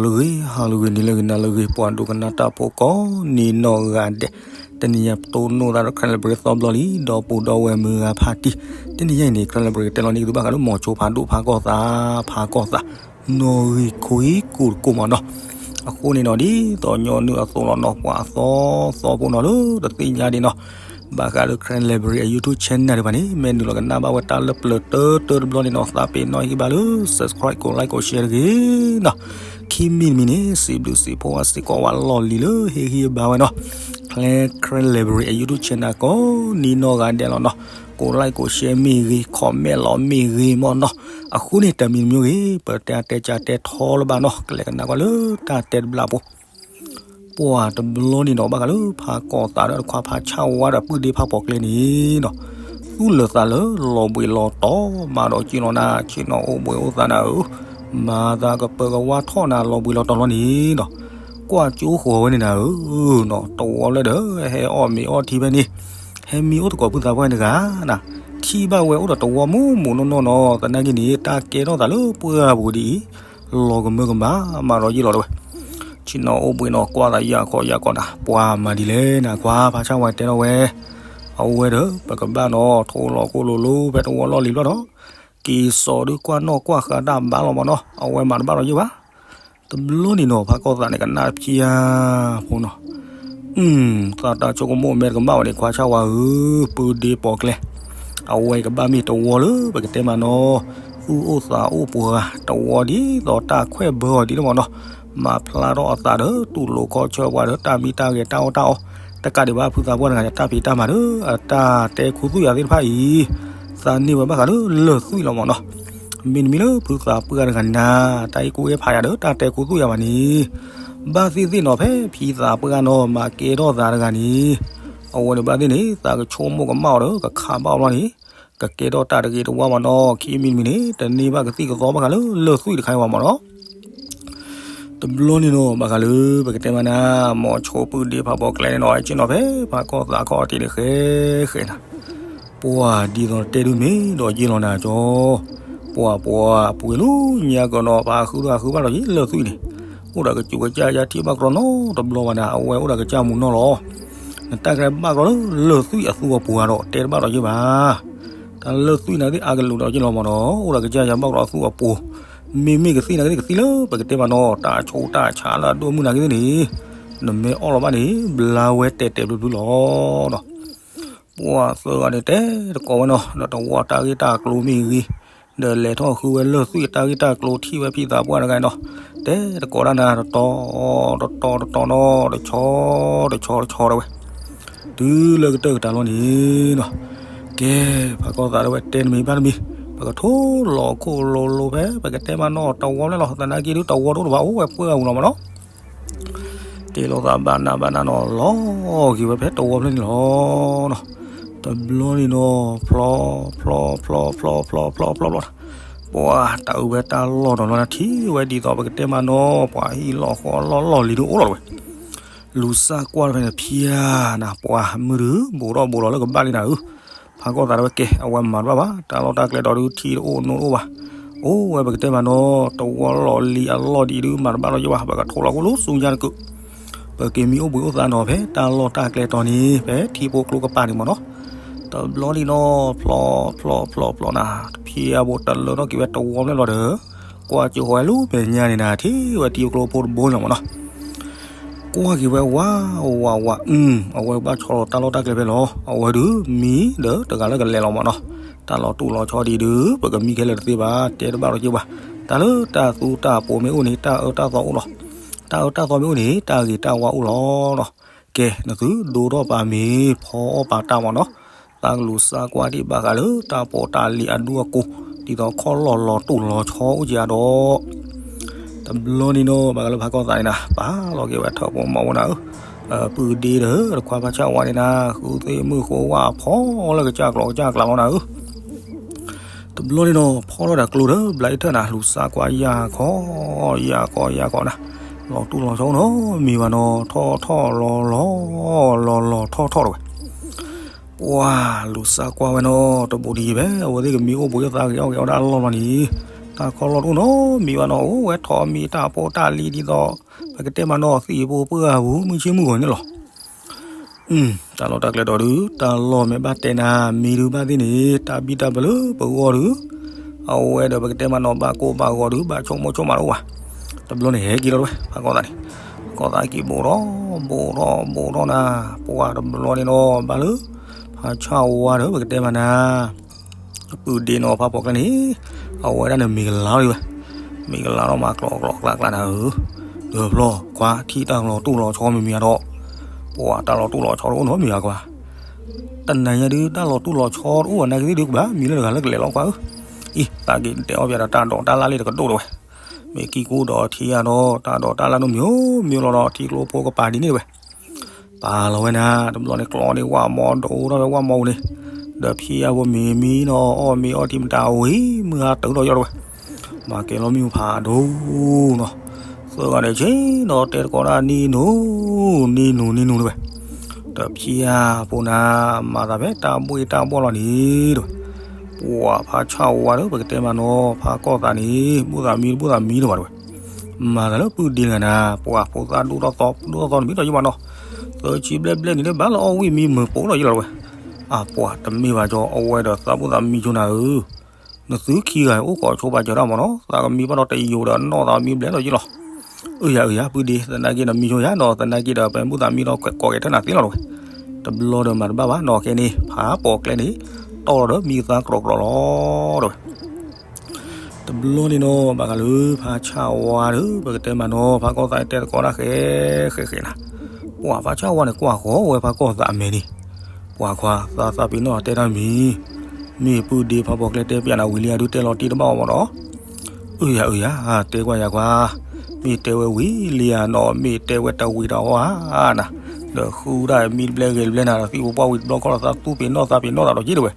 ဂီၤလၢအဂ့ၤ ဟါလၢအဂ့ၤ နံၤလၢအဂ့ၤ နၤလၢအဂ့ၤ ပှၤဒိကနၣ်တၢ်ဖိကိးနံၤနီၢ်ဂၤဒဲး, တနံၤညါပတိၢ်နီၣ်သးဒီး Karen Library သီဘျီလံ ဒီပုၢ်ဒီဝဲၢ်မုၢ်ဂၤဖးတံၢ်, တနံၤညါအံၤန့ၣ် Karen Library ကတဲလီၤန့ၢ်က့ၤသုဘၣ်ဃးလၢ မိၤဆိဖးဒိၣ်ဖးကီၢ်သး, ဖးကီၢ်သး နီၣ်ဂံၢ်ခိၣ်ဂံၢ်ကိၢ်တကိၢ်မးနီၤ, အဃိန့ၣ်နီၤ ဒ်သိးညီနုၢ်အသိးလီၤနီၤ ပှၤအသီသီဖိနီၤလၢတသ့ၣ်ညါဒံးနီၤ ဘၣ်ဃးလၢ Karen Library အ YouTube channel တဖၣ်န့ၣ် မ့ၢ်နုာ်လီၤကနၣ်ဘၣ်ဝဲတၢ်လၢပျၢၤတၢတၢတဘျီန့ၣ်နီၤ သးပ့ၤနီၣ်ဟ့ၣ်ဂံၢ်ဘါလၢ subscribe ကိး like ကိး share တဂ့ၤနီၤ, ခံမံၤတမံၤန့ၣ် စံးဘျုးစံးဖှိၣ်ဝဲစ့ၢ်ကီးဝဲလီၢ်လံၤလၢဟ့ၣ်ဂံၢ်ဘါဝဲနီၤ, Karen Library အ YouTube channel ကိးနံၤနီၢ်ဂၤဒဲးလီၤနီၤ, ကိး like ကိး share မ့ၢ်ဂ့ၤ comment လီၤမ့ၢ်ဂ့ၤမးနီၤ, အဃိန့ၣ် တမံၤတမံၤဂ့ၤ ပတဲအတဲကတဲထီလၢၤဘၣ်နီၤ ကလဲၤကနၣ်ကွၢ်လၢတၢ်တဲတဘျီဖိ ပှၤတဘျီန့ၣ်နီၤ ဘၣ်ဃးလၢဖးကီၢ်သးဒီးတခွါဖးဆၣ်ဝါဒီးပုၢ်ဒ့ဖးပိာ်ကျဲန့ၣ်နီၤ, သူၣ်လၢာ်သးလၢလီၤဘှံးလီၤတီၤ မၤဒီးက့ၤလီၤနၤ ဆ့ၣ်နီၤအိၣ်ဘှံးအိၣ်သးနၤဧၢ, မၤသးကပၢၤကဝါထီၣ်နၤလီၤဘှံးလီၤတီၤလီၤန့ၣ်နီၤ, ကွၢ်ကၠိဃီၤဝဲန့ၣ်နၤဧၢနီၤ, တဝီလၢဒီး ဟဲအီၣ်မ့ၤအီထံဖဲန့ၣ်, ဟဲမံအိၣ်သကိးဖုသးပှၢ်တဂၤနၤ, ထံၣ်ဘၣ်ဝဲအိၣ်ဒီးတဝီမူးမူးနီၢ်နီၢ်နီၤ, သနာ်က့န့ၣ် တၢ်ကဲထီၣ်သးလၢပှၢ်ပူၤဒ်အံၤ လီၤကမၢကမၣ် မၤဒီးယ့ၢ်လီၤတဲဝဲ, ဆ့ၣ်နီၤအိၣ်ဘှံးနီၤ ကွၢ်သးယၢ်ခီယၢ်ကီနၤ ပှၤမၤဒ်လဲၣ်နၤ ခွါဖးဆၣ်ဝါတဲထီၣ်ဝဲ, အဝဲဒီး ပကဘၣ်နီၤ ထိးလီၤကိၢ်လိၤလိၤဖဲတဝီလီၢ်လံၤဘျီဒီး က့ၤစိာ်ဒုးကွၢ်နီၣ်ကွၢ်ဃာ်တၢ်ဘါလီၤမးနီၤ အဝဲမၤတဘၣ်ဒီးယ့ၢ်ဘၣ် တဘျီန့ၣ်နီၤ ဖးကီၢ်သးန့ၣ် ကနၣ်ဖျါဖိနီၤ, သးတၢ်ဆိကမိၣ်မဲာ်တကမၣ်ဝဲန့ၣ် ခွါဆၣ်ဝါဧၢ, ပုၢ်ဒ့ပိာ်ကျဲ, အဝဲကဘၣ်မ့ၢ်တဝီလၢပကတဲမးနီၤ, သူၣ်အိၣ်သးအိၣ်ပှၤတဝီဒ်သိးတၢ်ခွဲးဘၢအီၤဒ်န့ၣ်မးနီၤ, မၤဖျါထီၣ်အသးဒီးတူၢ်လိာ်ခီၣ်ဆၢပှၤဒီးတၢ်မံတၢ်ဂဲၤတၢ်အီၣ်တၢ်အီ, တကးဒံးဘၣ်ဖုသးပှၢ်တဂၤန့ၣ် တၢ်ဖံးတၢ်မၤဒီး အတၢ်တဲခူသူၣ်ယၤသ့ၣ်တဖၣ်အံၤ သးန့ၢ်ဝဲဘၣ်ဃးလၢလၢၢ်သွံၣ်လီၤမးနီၤ, မ့တမ့ၢ်လၢဖုသးပှၢ်တဂၤန့ၣ်နၤ တၢ်ဟ့ၣ်ကူၣ်ဟ့ၣ်ဖးယၤဒီးတၢ်တဲခူသူၣ်ယၤဘၣ်န့ၣ်, ဘၣ်သ့ၣ်သ့ၣ်နီၤ ဖဲဖံသးပှၢ်နီၤ မၤကဲထီၣ်သးတဂၤန့ၣ်, အဝဲန့ၣ်ဘၣ်သ့ၣ်န့ၣ် သးကဆိကမိၣ်ကမၣ်အီၤဒီး ကခးဘၣ်အီၤဘျီန့ၣ်, ကကဲထီၣ်တၢ်တဂ့ၤတဝါမးနီၤ ခံမံၤတမံၤန့ၣ် တန့ၢ်ဘၣ်ကသံၣ်ကသီဘၣ်ဃးလၢလၢၢ်သွံၣ်တခါအံၤဘၣ်မးနီၤ တဘျီန့ၣ်နီၤ ဘၣ်ဃးလၢပကတဲမးနၤ, မိၤဆိပုၢ်ဒ့ဖးပိာ်ကျဲန့ၣ်နီၤ ဟဲက့ၤနီၤဖဲဖးကီၢ်သးခီၣ်ထံးန့ၣ် ဃဲဃဲနၤ, ပှၤဒ်သိးတဲဒုးမ့ၢ်ဒီးယ့ၢ်လီၤနၤကၠီ, ပှၤပှၤပှ့ၤလၢညါကနီၤ ပှၤဃုဒီးဃုဘၣ်ဒီးယ့ၢ်လၢၢ်သွံၣ်န့ၣ်, အိၣ်ဒီးကစူးကစၢ်ယါထံၣ်ဘၣ်ကြီနီတဘျီဘၣ်နၤ အဝဲအိၣ်ဒီးကစၢ်မူၤနီၢ်လီၤ နတၢ်ကဲဘၣ်ကြီလၢလၢၢ်သွံၣ်အသူအပှၤဒီး တဲတဘၣ်ဒီးယ့ၢ်ဘၣ်, တၢ်လၢၢ်သွံၣ်နာ်က့အါကလုာ်ဒီးယ့ၢ်လီၤမးနီၤ အိၣ်ဒီးကစၢ်ယါဘၣ်ကြီအသူအပှၤ, မ့မ့ၢ်ကသံၣ်နာ်က့ကသံၣ်လၢပကတဲမးနီၤ တၢ်ဆိးတၢ်ဆါလၢအဒိၣ်မုၢ်နာ်က့သ့ၣ်န့ၣ်, နမ့ၢ်အီၣ်လီၤဘၣ်န့ၣ် ဘျါဝဲတဲာ်တဲာ်ဘျုးဘျုးလီၤနီၤ ပှၤသၢဂၤန့ၣ်တဲတကိးဝဲနီၤ ဒီးတဝီတၢ်ဂ့ၢ်တၢ်ကျိၤမ့ၢ်ဂ့ၤ, ဒီးလဲၤထီၣ်ဃုဝဲလၢၢ်သွံၣ်တၢ်ဂ့ၢ်တၢ်ကျိၤထံၣ်ဝဲဖံသးပှၢ်တဂၤနီၤ, တဲတကိးဒၣ်နၤ တတီၤတတီၤတတီၤနီၤ တဆီတဆီတဆီတဆီတဲဝဲ, တုၤလၢကတၢၢ်ကတၢၢ်လီၤန့ၣ်နီၤ, ကဲ ဖးကီၢ်သးတဲဝဲတဲနမံၤဘၣ်တမံၤ, ပကထိးလီၤခိၣ်လိၤလိၤဖဲ ပကတဲမးနီၤ တဝီဖျၢၣ်လီၤ သနာ်က့ဒုးတဝီတအိၣ်တဘၣ်အိၣ်ဝဲပှဲၤဂၤမူၤလီၤမးနီၤ တ့လိာ်သးဘၣ်နးဘၣ်နးနီၤ လီၤက့ၤဝဲဖဲတဝီဖျၢၣ်န့ၣ်လီၤ. တဘျီန့ၣ်နီၤ ဖျီ ဖျီ ဖျီ ဖျီ ဖျီ ဖျီ ဖျီ ဖျီ ပှၤတၢ်အုးဝဲတၢ်လီၢ်ဒီးလီၤနၤ ထံၣ်ဝဲဒ်သိးပကတဲမးနီၤ ပှၤဟံၣ်လီၢ်ဃီလီၢ်လီၢ်လံၤဒုးအိၣ်လီၤတဝဲ လူၤစၢ်ကွၢ်ဖဲန့ၣ်ဖျါနၤ ပှၤမုၢ်ဒုး ဘူးထီၣ်ဘူးလီၤလၢကဘၣ်လံနၤဧၢ. ဖးကီၢ်သးတဝဲကဲ အဝဲမၤတဘၣ်ဘၣ် တၢ်လီၢ်တၢ်ကျဲဒီးဒုး ထံတအိၣ်နိတအိၣ်ဘၣ်. အိၣ်ဝဲပကတဲမးနီၤ တဝီလီၢ်လံၤအလီၢ်ဒ်အံၤဒုး မၤတဘၣ်လီၤယိၣ်ဘၣ် ပကထိးလီၤခိၣ်လၢဆူညါတကုာ် ပက့ၤမံအိၣ်ဘှံးအိၣ်သးနီၤ ဖဲတၢ်လီၢ်တၢ်ကျဲတီၤန့ၣ် ဖဲထံဖိကျိကပၤန့ၣ်မးနီၤ. တဘျီန့ၣ်နီၤ ဖျီ ဖျီ ဖျီ ဖျီနၤ ဖျါဘိတလၢထီၣ်က့ၤဝဲတဝီဖျၢၣ်လီၤဒီး ကွၢ်ကၠိဃီၤဝဲလၢမဲာ်ညါန့ၣ်နၤ ထံၣ်ဝဲထံဖိကျိဖိတဘိန့ၣ်လီၤမးနီၤ. ကွၢ်က့ၤဝဲဝး ဝး ဝး အု အဝဲဘၣ်ဆီလီၤတၢ်လီၢ်တၢ်ကျဲဖဲလီၤ. အဝဲဒုးမံဒီးတဂၤလၢကလဲၤလီၤမးနီၤ. တၢ်လီၤတူၢ်လီၤဆီဒ်အံၤဒုး ပကမံခဲလၢာ်တသ့ဘၣ် တဲတဘၣ်လီၤယိၣ်ဘၣ်. တၢ်လၢတၢ်သူတၢ်ပိးမ့ၢ်အိၣ်န့ၣ် တၢ်အၢတၢ်သီအိၣ်လီၤ. တၢ်အၢတၢ်သီမ့ၢ်အိၣ်န့ၣ် တၢ်ဂ့ၤတၢ်ဝါအိၣ်လီၤနီၤ. ကဲ နသုဒိထီၣ်ပာ်မ့ၤ ဖီအီၣ်ပာ်တၢ်မးနီၤ. သးကလူၤစၢ်ကွၢ်ဒံးဘၣ်ဃးလၢတၢ်ပိးတၢ်လံၤအဒူအကိၢ် ဒ်သိးခီၣ်လီၢ်လီၤတူၢ်လီၤဆီအိၣ်ကယၤဒီး တဘျီန့ၣ်နီၤ ဘၣ်ဃးလၢဖးကီၢ်သးန့ၣ်နၤ ပာ်လီၤက့ၤဝဲထၢၣ်ပိာ်မီၤဝဲနၤဧၢ. ပုၢ်ဒ့ဒီး တခွါဖးဆၣ်ဝါန့ၣ်နၤ ဃုသ့ၣ်မုၣ်ဃိဝၣ်ဖီလၢကစၢ်ကျိၤကစၢ်ကျးလီၤနၤဧၢ. တဘျီန့ၣ်နီၤ ဖီထီၣ်ဒီးကျိဒီး ဘျးအ့ၣ်ထၢၣ်နၤ လူၤစၢ်ကွၢ်ယၢ်ခီ ယၢ်ခီ ယၢ်ခီနၤ လီၤတူၢ်လီၤဆီအိၣ်နီတမံၤဘၣ်နီၤ ထီၣ်ထီၣ်လီၤလီၤ လီၤလီၤထီၣ်ထီၣ်တဝဲ ပှၤလူၤစၢ်ကွၢ်ဝဲနီၤ တဘူးဒံးဖဲ အဝဲသ့ၣ်ကမံအိၣ်ဘှံးအိၣ်သးဂ့ၤအီၣ်ဂ့ၤအီၣ်ဒၣ်အလီၢ်လီၤန့ၣ် တၢ်ခီလီၢ်တအိၣ်နီတမံၤဘၣ်နီၤ, အိၣ်ဝဲထီၣ်မံၤတၢ်ဖိတၢ်လံၤဒ်သိး ပကတဲမးနီၤ သံၣ်ဖိပှၢ်ပူၤ မုၢ်ဆ့မုၢ်ဂီၤန့ၣ်လီၤ. တၢ်လီၢ်တၢ်ကျဲဒီးဒုး တၢ်လီၢ်မ့ၢ်ဘၣ်တဲနၤ မံၤဒုးဘၣ်သ့ၣ်န့ၣ် တၢ်ဘံၣ်တၢ်ဘၢလၢပဂီၢ်ဒုး အဝဲဒီးပကတဲမးနီၤ ဘၣ်ကိၢ်ဘၣ်ဂီၤဒုး ဘၣ်ဆိကမိၣ်ဆိကမးတအိၣ်ဘၣ်. တဘျီန့ၣ်ဟဲက့ၤလီၤတဝဲ ဖးကီၢ်သးန့ၣ်, ကီၢ်သးက့ၤဘိးထီၣ် ဘိးထီၣ်ဘိးထီၣ်နၤ, ပှၤတဘျီန့ၣ်နီၤ ဘၣ်လၢ ဖးဆၣ်ဝါဒီး ပကတဲမးနၤ ပုၢ်ဒ့နီၤ ဖးပိာ်ကျဲန့ၣ် အဝဲဒၣ်န့ၣ်မ့ၢ်ကလၤလီၤဒံးဝဲ, မ့ၢ်ကလၤလီၤမးကျိးကျိးကျါကျါနၤဧၢ, ဒီးဖျီခွါထံၣ်တၢ်လီၤတိၢ်လီၤဆီမ့ၢ်မံၤအါထီၣ်, ပှၤတၢ်လီၤတိၢ်လီၤဆီတအိၣ်နီတမံၤဘၣ်ခွါ, တနၤညါဒုးတၢ်လီၤတိၢ်လီၤဆီတအိၣ်ဘၣ်နာ်က့သ့ၣ်ဒုးကဘၣ်မံၤလၢတဂၤလၢကလဲၤလီၤခွါဧၢ, အံၤသးက့ၤတဲအီၣ်ပၠးဒီးတၢ်ဒိးတၢ်လၣ်လံတကဒိၣ်တဝဲ, မ့ၢ်ကံကိဒီးထံအါဒီး တၢ်ဒိးတၢ်လၣ်နီတမံၤဧိၤမံၤလီၤဒီး ထံကျိဖိကပၤဒ်န့ၣ်တဝဲ ပာ်လီၤဝဲနၤ တဘျီန့ၣ်ကျီန့ၢ်ဝၣ်မီဒိၣ်ထီၣ်ဝဲဝၣ်မီပူၤန့ၣ်, ဒီးဖံအါဖိမ့ၢ်မံနီၤ အီၣ်မ့ၤအီထံမတၤဝံၤ မုၢ်ဟါတုၤထီၣ်ယီၢ်တဝဲ, မၤကဲၤလီၤမံၣ်ဖးဒိၣ်နီၤ, သၢဂၤန့ၣ်ဆ့ၣ်နီၤတဲသကိးတၢ်နံၤနူၤ နံၤနူၤနံၤနူၤတဝဲ, ဒီးဖံအါဖိနၤ မၤသးဖဲတၢ်ဘှ့ၣ်တၢ်ဘှီၣ်လီၤန့ၣ်တဝဲ, ပှၤဖးဆၣ်ဝါဒီး ပကတဲမးနီၤ ဖးကီၢ်သးန့ၣ် ဘူၣ်သးမံတဘူၣ်သးမံတဝဲတဝဲ မၤသးလၢပုၢ်ဒ့တဂၤနၤ ပှၤဖိသၣ်ဒိၣ်ထီၣ်သီဒိၣ်ထီၣ်သီတမံၤဒီးယဘၣ်နီၤ, သၢဆံဘျဲၣ်ဘျဲၣ်န့ၣ်လၢဘၣ်လၢအီၣ်ဝံၣ်မံမုာ်ပိာ်ဒီးယလီၤတဝဲ, အပှၤတမ့ၢ်ဘၣ်ကၠီ အဝဲဒီးသးဘူၣ်သးမံကၠိနၤဧၢ, နသုခံဂၤအိၣ်ကိးဆိဘၣ်ကၠီတၢ်မးနီၤ သးကမံဘၣ်ဒီးတယိာ်ဒီးနီၢ်သးမံဘျဲၣ်ဒီးယလီၤ, အၢယၤအၢယၤ ပုၢ်ဒ့ သနာ်က့ဒီးမံကၠိယၤနီၤ သနာ်က့ဒီးပမုၢ်သးမံဒီးကိးကဲထၢၣ်နၤသ့လီၤတဝဲ, တဘျီဒီးမၤတဘၣ်ဘၣ်နီၤ ခဲန့ၣ် ဖးပိာ်ကျဲန့ၣ် တီၢ်လီၤဒီးမံကသါကြီကြီလီၤတဝဲ တဘျီန့ၣ်နီၤ ဘၣ်ဃးလၢဖးဆၣ်ဝါဒီး ပကတဲမးနီၤ ဖးကီၢ်သးတဲသကိးတၢ်ဃဲဃဲဃဲနၤ, ပှၤဖးဆၣ်ဝါန့ၣ်ကွၢ်ဃီဝဲဖးကီၢ်သးအမဲာ်န့ၣ်, ပှၤခွါသးသးပ့ၤနီၣ်တဲတၢ်မံၤ, မ့ၢ်ပုၢ်ဒ့ဖးပိာ်ကျဲတဲပၠးနၤဝံၤလံအဒုးတဲလီၤတံၢ်တဘၣ်အီၤမးနီၤ, အၢယၤအၢယၤ တဲကွၢ်ယၤခွါ, မ့ၢ်တဲဝဲဝံၤလံဧါနီၤ မ့ၢ်တဲဝဲတဝံၤတဝါဧါနၤ, ဒီးဃုတၢ်မံတဘျဲၣ်ဂ့ၤတဘျဲၣ်နၤ ဒီးသံၣ်ဖိပှၢ်ဝံၤတဘျီခီလီၤသးသူပ့ၤနီၣ်သးပ့ၤနီၣ်သးဒီးက့တဝဲ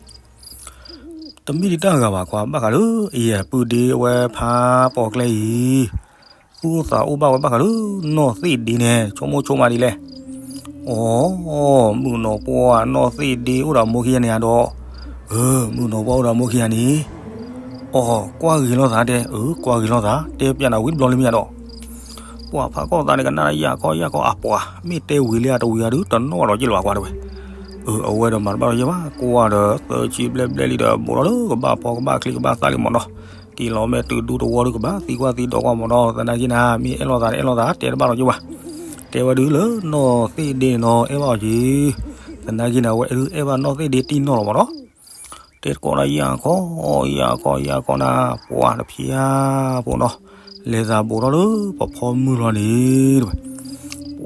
တမ့ၢ်ဒံးတၢ်ဂၤဘၣ်ခွါ ဘၣ်ဃးလၢ အံၤပုၢ်ဒ့ဝဲဖးပိာ်ကျဲအံၤ, သူၣ်အိၣ်သးအိၣ်ဘၣ်ဝဲဘၣ်ဃးလၢ နီၢ်သ့ၣ်ဒ့န့ၣ် ဆိကမိၣ်ဆိကမးဒ်လဲၣ်, အိ မုၣ်ကနီၤပှၢ်နီၢ်သ့ၣ်ဒ့အိၣ်ဒီးမိၢ်ခံဂၤန့ၣ်ဧါဒီး, မုၣ်ကနီၤပှၢ်အိၣ်ဒီးမိၢ်ခံဂၤန့ၣ်, အိ ကွၢ်ဂ့ၤလိာ်သးတဲ, အၢ ကွၢ်ဂ့ၤလိာ်သး တဲပၠးနၤဝံၤတဘျီလံမ့ၢ်ဧါဒီး ပှၤဖးကီၢ်သးန့ၣ် ကနၣ်ယၢ်ခီယၢ်ခီအပှၤ, မ့ၢ်တဲဝံၤလံဧါတဝံၤဧါဒုး တနီၣ်ဒီးယ့ၢ်လီၤဘၣ်ကွၢ်တဝဲ, အဝဲဒီးမၤတဘၣ်ဒီးယ့ၢ်ဘၣ် ကွၢ်ဒီးသၢဆံဘျဲၣ်ဘျဲၣ်လံဒီး ဘူးထီၣ်လၢကဘၣ်ဖီကဘၣ်ချံကဘၣ်သၣ်လံမးနီၤ, က့ၤလီၤမဲာ်တုၤဒူတဝီဒုးကဘၣ်သံကွၢ်သံဒိးကွၢ်မးနီၤ, သနာ်က့နၤ မ့ၢ်အဲၣ်လိာ်သးတအဲၣ်လိာ်သး တဲတဘၣ်ဒီးယ့ၢ်ဘၣ်, တဲဝဲဒုးလၢနီၢ်သ့ၣ်ဒ့န့ၣ်နီၤ အဲၣ်ဘၣ်အီၤက့ၤ, သနာ်က့နၤ အဝဲဒုးအဲၣ်ဘၣ်နီၢ်သ့ၣ်ဒ့တံၢ်နီၢ်လီၤမးနီၤ တဲသကိးနၤယၢ်ခီ, ယၢ်ခီ ယၢ်ခီနၤ, ပှၤတဖၣ်ဖိနီၤ, လဲၤသးဘူးထီၣ်လၢပဖီမုၢ်လီၤန့ၣ်တဝဲ,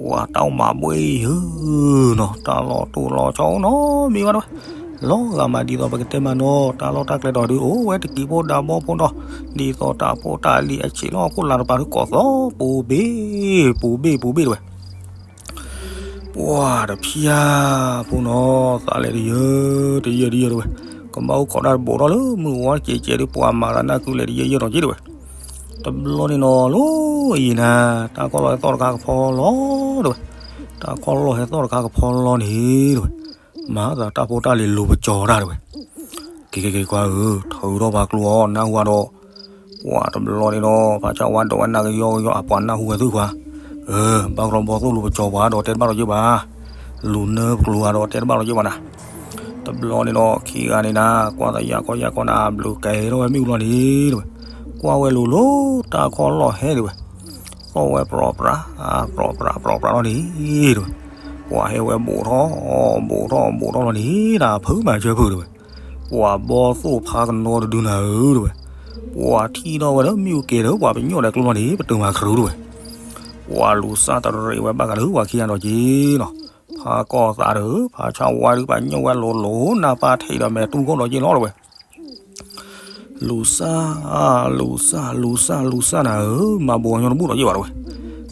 ပှၤတၢ်အိၣ်မးဘှ့ၣ်ဧၢနီၤ, တၢ်လီၤတိၢ်လီၤဆီအိၣ်နီတမံၤဘၣ်တဝဲ, လီၤဂာ်မးဒ်သိးပကတဲမးနီၤ, တၢ်လီၢ်တၢ်ကျဲဒီးဒုး အိၣ်ဝဲတကံၢ်ဖိဒါဘီဖိဒီး, ဒ်သိးတၢ်ဖိတၢ်လံၤအဆံးလီၤအခိၣ်လၢတပၤဒုးကိးသီ, ပူၤဘ့ၣ်, ပူၤဘ့ၣ်ပူၤဘ့ၣ်တဝဲ ပှၤတဖၣ်ဖိနီၤ, သးလဲၤတယၢၢ်တယၢၢ်တယၢၢ်တဝဲ, ကဘၣ်အိၣ်ခိးတၢ်တဘူးထီၣ်လၢမုၢ်ဝါကဲးကဲးဒုး ပှၤမၤသးနၢ်ကုလဲၤတယၢၢ်ယၢၢ်ဒီးက့တဝဲ, တဘျီန့ၣ်နီၤ လီၤအံၤနၤ, တၢ်ခီၣ်လီၢ်ဟဲသီၣ်တခါကဖီလီၤတဝဲ, တၢ်ခီၣ်လီၢ်ဟဲသီၣ်တခါကဖီလီၤန့ၣ်တဝဲ, မၤသးတၢ်ဖိတၢ်လံၤလိၤပကၠီတၢ်တဝဲ, က့ၤက့ၤက့ၤခွါဧၢ, ထုးထီၣ်ပှၤကျိအီၤနၢ်ဟူဒီး ပှၤတဘျီန့ၣ်ဒီး ဖးဆၣ်ဝါဒိးဝဲနၢ်ကယီကယီ အပှၤနၢ်ဟူဝဲသုခွါ, အၢ ဘၣ်ကရီဘီသိၣ်လိၤပကၠီပှၤဒီးတဲတဘၣ်လီၤယ့ၢ်ဘၣ်, လိၤနၢပကျိၤဂၤဒီးတဲတဘၣ်လီၤယ့ၢ်ဘၣ်နၤ, တဘျီန့ၣ်ဒီး ခံဂၤန့ၣ်နၤ ကွၢ်သးယၢ်ခီယၢ်ခီနၤ ဘျုးကဲထီၣ်ဝဲမ့ၣ်အူလီၤန့ၣ်တဝဲ, ကွၢ်ဝဲလိၤလိၤ တၢ်ခီၣ်လီၢ်ဟဲတဝဲ, သီၣ်ဝဲပြီပြး ပြီပြးပြီပြးလီၤန့ၣ်တဝဲ, ပှၤဟဲဝဲဘူးထီၣ် ဘူးထီၣ်ဘူးထီၣ်လီၤန့ၣ် တၢ်ဖုးမၤစၢၤဖုးတဝဲ ပှၤဘီသိၣ်ဖးကနီတဒုနၤဧၢတဝဲ, ပှၤထံၣ်ထီၣ်ဝဲဒီးမ့ၣ်အူကဲၤဒီး ပှၤပညိၣ်ဒီးကျိလီၤန့ၣ် ပတုာ်မၤခရူတဝဲ, ပှၤလူၤစၢ်တရံးဝဲဘၣ်ကလုာ်ပှၤခံဂၤဒီးက့နီၤ, ဖးကီၢ်သးဒီး ဖးဆၣ်ဝါဒုး ပညိၣ်ဝဲလိၤလိၤ နၢ်ပၢ်ထံးဒီးမဲာ်တူၢ်ခိၣ်ဒီးက့လီၤတဝဲ လူၤစၢ် လူၤစၢ် လူၤစၢ် လူၤစၢ်နၤဧၢ, မၤဘိးညီတဘူၣ်ဒီးယ့ၢ်ဘၣ်တဝဲ,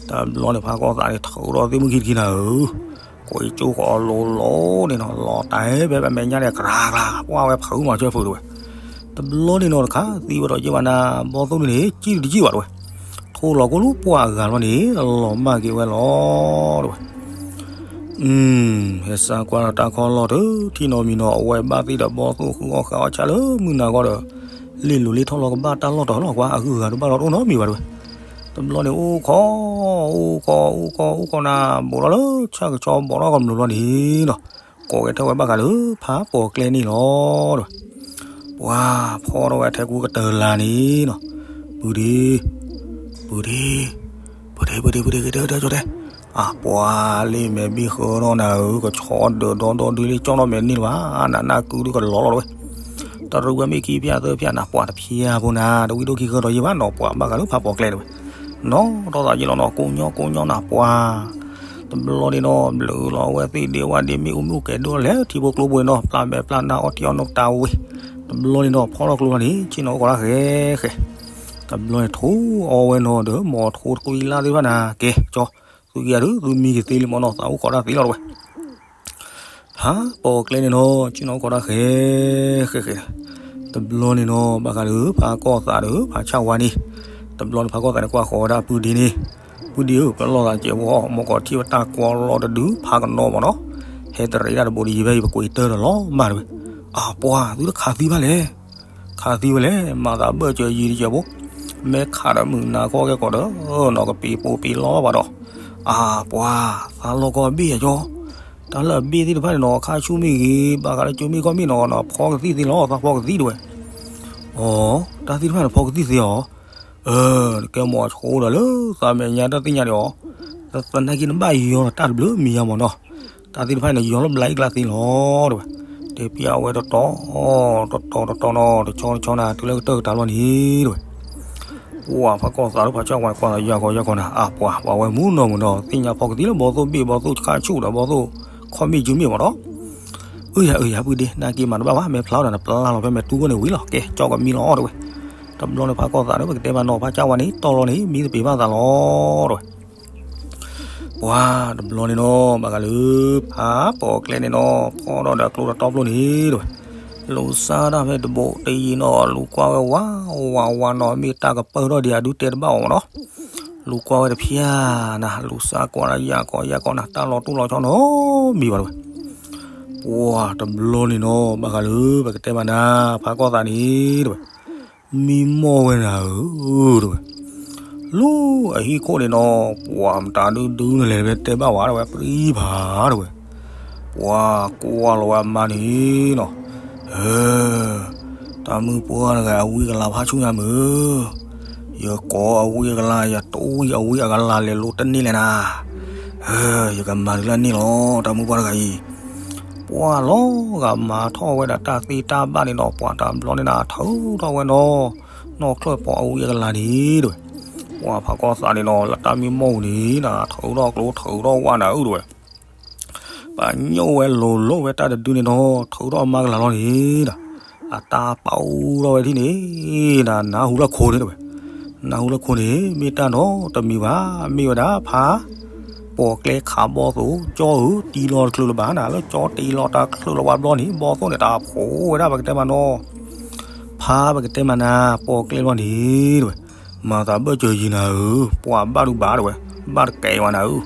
တဘျီန့ၣ် ဖးကီၢ်သးန့ၣ် ထုးထီၣ်သ့ၣ်မုၢ်ခံတခံနၤဧၢ, ကွံာ်ကၠိဃီလိၤလိၤန့ၣ်နီၤ လီၤတဲာ်ဖဲမဲာ်ညါန့ၣ် ကြၢကြၢ ပှၢ်ဝဲဖုးမၤစၢၤဖုးတဝဲ, တဘျီန့ၣ်နီၤတခါ သံဝဲဒီးယ့ၢ်ဘၣ်နၤ ဘီသိၣ်န့ၣ် ကံၣ်တကံၣ်ဘၣ်တဝဲ, ထိၣ်လီၤကိၢ်လူၤပှၢ်အဂၤလီၤန့ၣ် လီၤမၢ်က့ၤဝဲလီၤတဝဲ ဟဲစၢ်ကွၢ်ဒီးတၢ်ခီၣ်လီၢ်တထံၣ်နီတမံၤနီၤ အဝဲဘၣ်သ့ၣ်ဒီးဘီသိၣ်ဃုအီၣ်ဃာ်အီၣ်ဆၣ်လၢမုၢ်နၤဂီၢ်ဒီး, လ့ၣ်လူၤလ့ၣ်ထီၣ်လီၤကဘၣ်တၢ်လီၢ်တၢ်လီၢ်ကွၢ် အဂုၤအဂၤတဘၣ်ဒီးတအိၣ်နီတမံၤဘၣ်တဲဝဲ. တဘျီန့ၣ်အိၣ်ခိး, အိၣ်ခိး အိၣ်ခိး အိၣ်ခိးနၤ ဘူးထီၣ်လၢဆၣ်ကဆီဘီထီၣ်ကမျူးလီၤန့ၣ်နီၤ, ကိးက့ၤထီၣ်ဝဲဘၣ်ဃးလၢဖးပိာ်ကျဲန့ၣ်လီၤတဲဝဲ. ပှၤဖီထီၣ်ဝဲအထဲကူကတၢၢ်လၢ်န့ၣ်နီၤ, ပုၢ်ဒ့, ပုၢ်ဒ့, ပုၢ်ဒ့ ပုၢ်ဒ့ ပုၢ်ဒ့ ကတဲတဲတဲတဲ, အပှၤလ့ၣ်မဲာ်ဘံၣ်ဃၢထီၣ်နၤဧၢ, ကဆီဒီးဒီဒီဒုလ့ၣ်ကၠီၣ်ထီၣ်မဲာ်န့ၣ်လၢၤဘၣ်, နနၢ်ကုဒုကလီၤလီၤတဲဝဲ. တရူးဝဲမ့ၢ်ခံဖၠၣ်သၢဖၠၣ်နၤ ပှၤတဖျါဖိနၤ တဝံၣ်ဒိၣ်ခံဃၢဒီးယံၤဘၣ်နီၤ, ပှၤဘၣ်ဃးလၢဖးပိာ်ကျဲတဲဝဲ. နီၢ်ထီၣ်သးယ့ၢ်လီၤနီၤ ကိးညီကိးညီနၤပှၤ တဘျီန့ၣ်နီၤ ဘျုးလီၤဝဲသ့ၣ်ဒ့ဝၣ်ဒ့ မ့ၣ်အူမ့ၣ်အူကဲၤဒိၣ်လဲၤထံဖိကျိဖိန့ၣ်နီၤ, ပျၢ်မဲာ်ပျၢ်နၢ်အီၣ်တံၢ်အီၣ်နိၣ်တၢ်ဝ့ၢ်, တဘျီန့ၣ်နီၤ ဖီထီၣ်ကျိလီၤန့ၣ် ဆ့ၣ်နီၤအိၣ်ခိးတၢ်ဃဲဃဲ, တဘျီန့ၣ်ထိၣ်အီဝဲနီၤဒီး မီၤထိတကွံလၢ်သ့ၣ်တဖၣ်နၤ ကဲကၠီ, သုကယၤဒု သုမံကသ့လံမ့ၢ်နီၤ သးအိၣ်ခိးတၢ်သ့လီၤတဲဝဲ. ဖးပိာ်ကျဲန့ၣ်နီၤ ဆ့ၣ်နီၤအိၣ်ခိးတၢ်ဃဲဃဲဃဲ, တဘျီန့ၣ်နီၤ ဘၣ်ဃးလၢဖးကီၢ်သးဒီးဖးဆၣ်ဝါန့ၣ်, တဘျီန့ၣ်ဖးကီၢ်သးန့ၣ် ကွၢ်ဃီၤဝဲဒၣ်ပုၢ်ဒ့န့ၣ်, ပုၢ်ဒ့ဧၢ ပလီၢ်သးစဲးဖိ မ့ၢ်ကီးထံၣ်ဝဲတၢ်ကွီလီၤတဒု ဖးကနီမ့ၢ်နီၤ, ဟဲတရံးဒၣ်တဘိးဒီးယံၤဖဲအံၤ ပကွံာ်တၢၢ်ဒီးလီၤမၢ်တဲဝဲ. အပှၤ သုတခးသံဘၣ်လဲၣ် ခးသံဝဲလဲၣ် မၤသးဘၢၣ်စၢၤယံၤတစဲးဖိ, မ့ၢ်ခးဒီးမုၢ်နၤခီကဲကီးဒီး နီၢ်ကပံၤပိာ်ပံာ်လီၤဘၣ်ဒီး, အပှၤ သးလီၤကီအဘ့ၣ်ယကၠီ, တၢ်လၢအဘ့ၣ်သ့ၣ်တဖၣ်န့ၣ်နီၤ ခါဆူၣ်မ့ၢ်ဂ့ၤ ဘၣ်ဃးလၢကၠိမ့ၢ်ကီၢ်မ့ၢ်နီၤ နီၤဖီကသံၣ်သ့လီၤ သးဖီကသံၣ်တဲဝဲ. အိ တၢ်သ့ၣ်တဖၣ်န့ၣ်ဖီကသံၣ်သ့အီၤ, အၢ နကဲမီၤဆိဒီးလၢသးမဲာ်ညါတၢ်သ့ၣ်ညါဒံးအီၤ, သနာ်က့နဘၣ်ယီၤဒီးတၢ်တဘျုးမံၤညါမ့ၢ်နီၤ, တၢ်သ့ၣ်တဖၣ်န့ၣ် ယီၤလၢဘျါအံၤကျါသ့လီၤတဲဝဲ. တဲပျးဝဲတတီၤ တတီၤတတီၤနီၤ တဆီတဆီနၤ တုၤလၢကတၢၢ်ကတၢၢ်လီၤန့ၣ်တဲဝဲ. ပှၤဖးကီၢ်သးလၢဖးဆၣ်ဝါန့ၣ် ကွၢ်သးယၤကီယၤကီနၤ အပှၤ ပှၤဝဲမုၢ်နီၤမုၢ်နီၤ သ့ၣ်ညါဖီကသံၣ်လၢဘီသိၣ်ဘ့ၣ် ဘီသိၣ်ခါဆူၣ်ဒီး ဘီသိၣ်ခီၣ်မ့ၣ်ကၠူမ့ၣ်မ့ၢ်နီၤ. အၢ ယၤ အၢ ယၤ ပုၢ်ဒ့ နာ်က့မၤတဘၣ်ဘၣ် မ့ၢ်ဖျါဒီးနပျၢ်လီၤဖဲမဲာ်တူၢ်ခိၣ်န့ၣ်ဝံၤလီၤ ကဲ ကၠီကမံလီၤတဲဝဲ. တဘျီန့ၣ်ဖးကီၢ်သးဒီး ပကတဲမးနီၤ ဖးဆၣ်ဝါန့ၣ် တီၢ်လီၤန့ၣ် မံသပ့ၤဘၣ်သးလီၤတဲဝဲ. ပှၤတဘျီန့ၣ်နီၤ ဘၣ်ဃးလၢ ဖးပိာ်ကျဲန့ၣ်နီၤ ဖီထီၣ်ဒီးကျိတတီဖျိန့ၣ်တဲဝဲ. လူၤစါဒၣ်ဖဲတဘိးတယံာ်နီၤ လူၤကွၢ်ဝဲဝး ဝး ဝးနီၤ မ့ၢ်တၢ်ကပၢၢ်ထီၣ်ဒံးအဒုတဲတဘၣ်အီၤမ့ၢ်နီၤ. လူၤကွၢ်ဝဲတဖျါနၤ လူၤစါကွၢ်ဒၣ်ယၤကီယၤကီနၤ တၢ်လီၤတူၢ်လီၤဆီနီတမံၤဘၣ်တဲဝဲ. ပှၤတဘျီန့ၣ်နီၤ ဘၣ်ဃးလၢ ပကတဲမးနၤ ဖးကီၢ်သးန့ၣ်တဲဝဲ မံမီၢ်ဝဲနၤဧၢ တဲဝဲ. လၢအဟံၣ်ခိၣ်န့ၣ်နီၤ ပှၤမတၤဒုဒုနလဲၤဖဲတဲဘၣ်ဝဲတဲဝဲ ပြံဖးတဲဝဲ. ပှၤကွၢ်လီၤဝဲအမါန့ၣ်နီၤ ဧၢ တၢ်မုၣ်ပှၢ်တဂၤအဝံအကလၤဖးဆူညါမုၢ် ယကိးအဝံအကလၤ ယတဝံအဝံအကလၤလဲၤလိာ်တန့ၢ်လဲၣ်နၤ ဧၢ ယကမၤဒုးလၢန့ၣ်လီၤ တၢ်မုၣ်ပှၢ်တဂၤအံၤ. ပှၤလီၤဂာ်မၤထီၣ်ဝဲဒၣ်တၢ်သ့တၢ်ဘၣ်န့ၣ်နီၤ ပှၤတဘျီန့ၣ်နၤ ထုးထီၣ်ဝဲနီၤ နီၢ်ချၢၣ်ပီၤအဝံအကလၤန့ၣ်တဲဝဲ. ပှၤဖးကီၢ်သးန့ၣ်နီၤ လၢတၢ်မံမီၢ်ပူၤန့ၣ်နၤ ထုးထီၣ်ကျိထုးထီၣ်ဝၣ်နၤဧၢတဲဝဲ. ပညိၣ်ဝဲလိၤလိၤဝဲတၢ်တဒုန့ၣ်နီၤ ထုးထီၣ်အမါကလၤလီၤန့ၣ်နၤ အတၢ်ပာ်အူထီၣ်ဝဲဒၣ်န့ၣ်နၤ နၢ်ဟူလၢခိန့ၣ်တဲဝဲ. နၢ်ဟူလၢခိန့ၣ် မ့ၢ်တၢ်နီတမံၤဘၣ် မ့ၢ်ဝဲဒၣ်ဖး ပိာ်ကျဲခးဘီၣ်သိၣ် ကၠီဧၢ တံၢ်လီၤတချုးလၢၤဘၣ်နၤ လၢကၠီတံၢ်လီၤတချုးလၢၤဘၣ်ဘျီန့ၣ် ဘီၣ်သိၣ်န့ၣ် တၢ်ဖိးဝဲဒၣ်ပကတဲမးနီၤ ဖးပကတဲမးနၤ ပိာ်ကျဲလီၤန့ၣ်တဲဝဲ. မၤသးဘၢၣ်စၢၤယံၤနၤဧၢ ပှၤဘၣ်ဒုးဘၣ်တဲဝဲ ဘၣ်တကဲဝဲနၤဧၢ.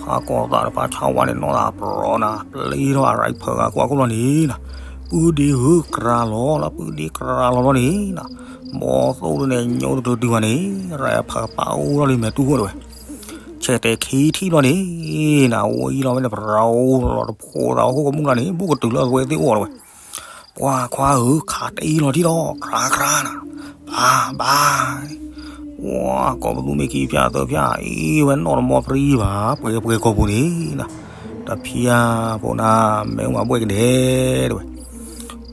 ဖးကီၢ်သးဒီးဖးဆၣ်ဝါန့ၣ် နီၢ်သးပြီၤနၤ ပျံထီၣ်အရံဖၢဂၤကွၢ်ခိၣ်လီၤန့ၣ်နၤ ပုၢ်ဒ့ဧၢ ကြၤလီၤလၢပုၢ်ဒ့ကြၤလီၤလီၤန့ၣ်နၤ ဘီၣ်သိၣ်ဒုန့ၣ် ညိတချုးတုၤဘၣ်န့ၣ် ရံဖၢပာ်အိၣ်ထီၣ်လံမဲာ်တူၢ်ခိၣ်တဲဝဲ. ဆဲးတဲာ်ခံထံၣ်လီၤန့ၣ်နၤ ဝံၤလီၤဝဲန့ၣ် ပရၤအိၣ်လီၤတဖိသးဟီၣ်ခိၣ်ကမူၣ်လီၤန့ၣ် ဘူးကတုၤလၢအဝဲသ့ၣ်အိၣ်တဲဝဲ. ပှၤခွါဧၢ ခးတံၢ်လီၤထံၣ်ဒီး ကြၤကြၤနၤ ဘၣ်ဘၣ် ပှၤကိးပသူမ့ၢ်ခံဖၠၣ်သၢဖၠၣ် အ့ၣ်ဝဲနီၢ်တမီၢ်ပြံဘၣ် ပှဲၤပှဲၤကိာ်ပူၤန့ၣ်နၤ တဖၠၣ်ဖိနၤ မ့ၢ်မၤဘှဲၣ်ကဒဲတဲဝဲ.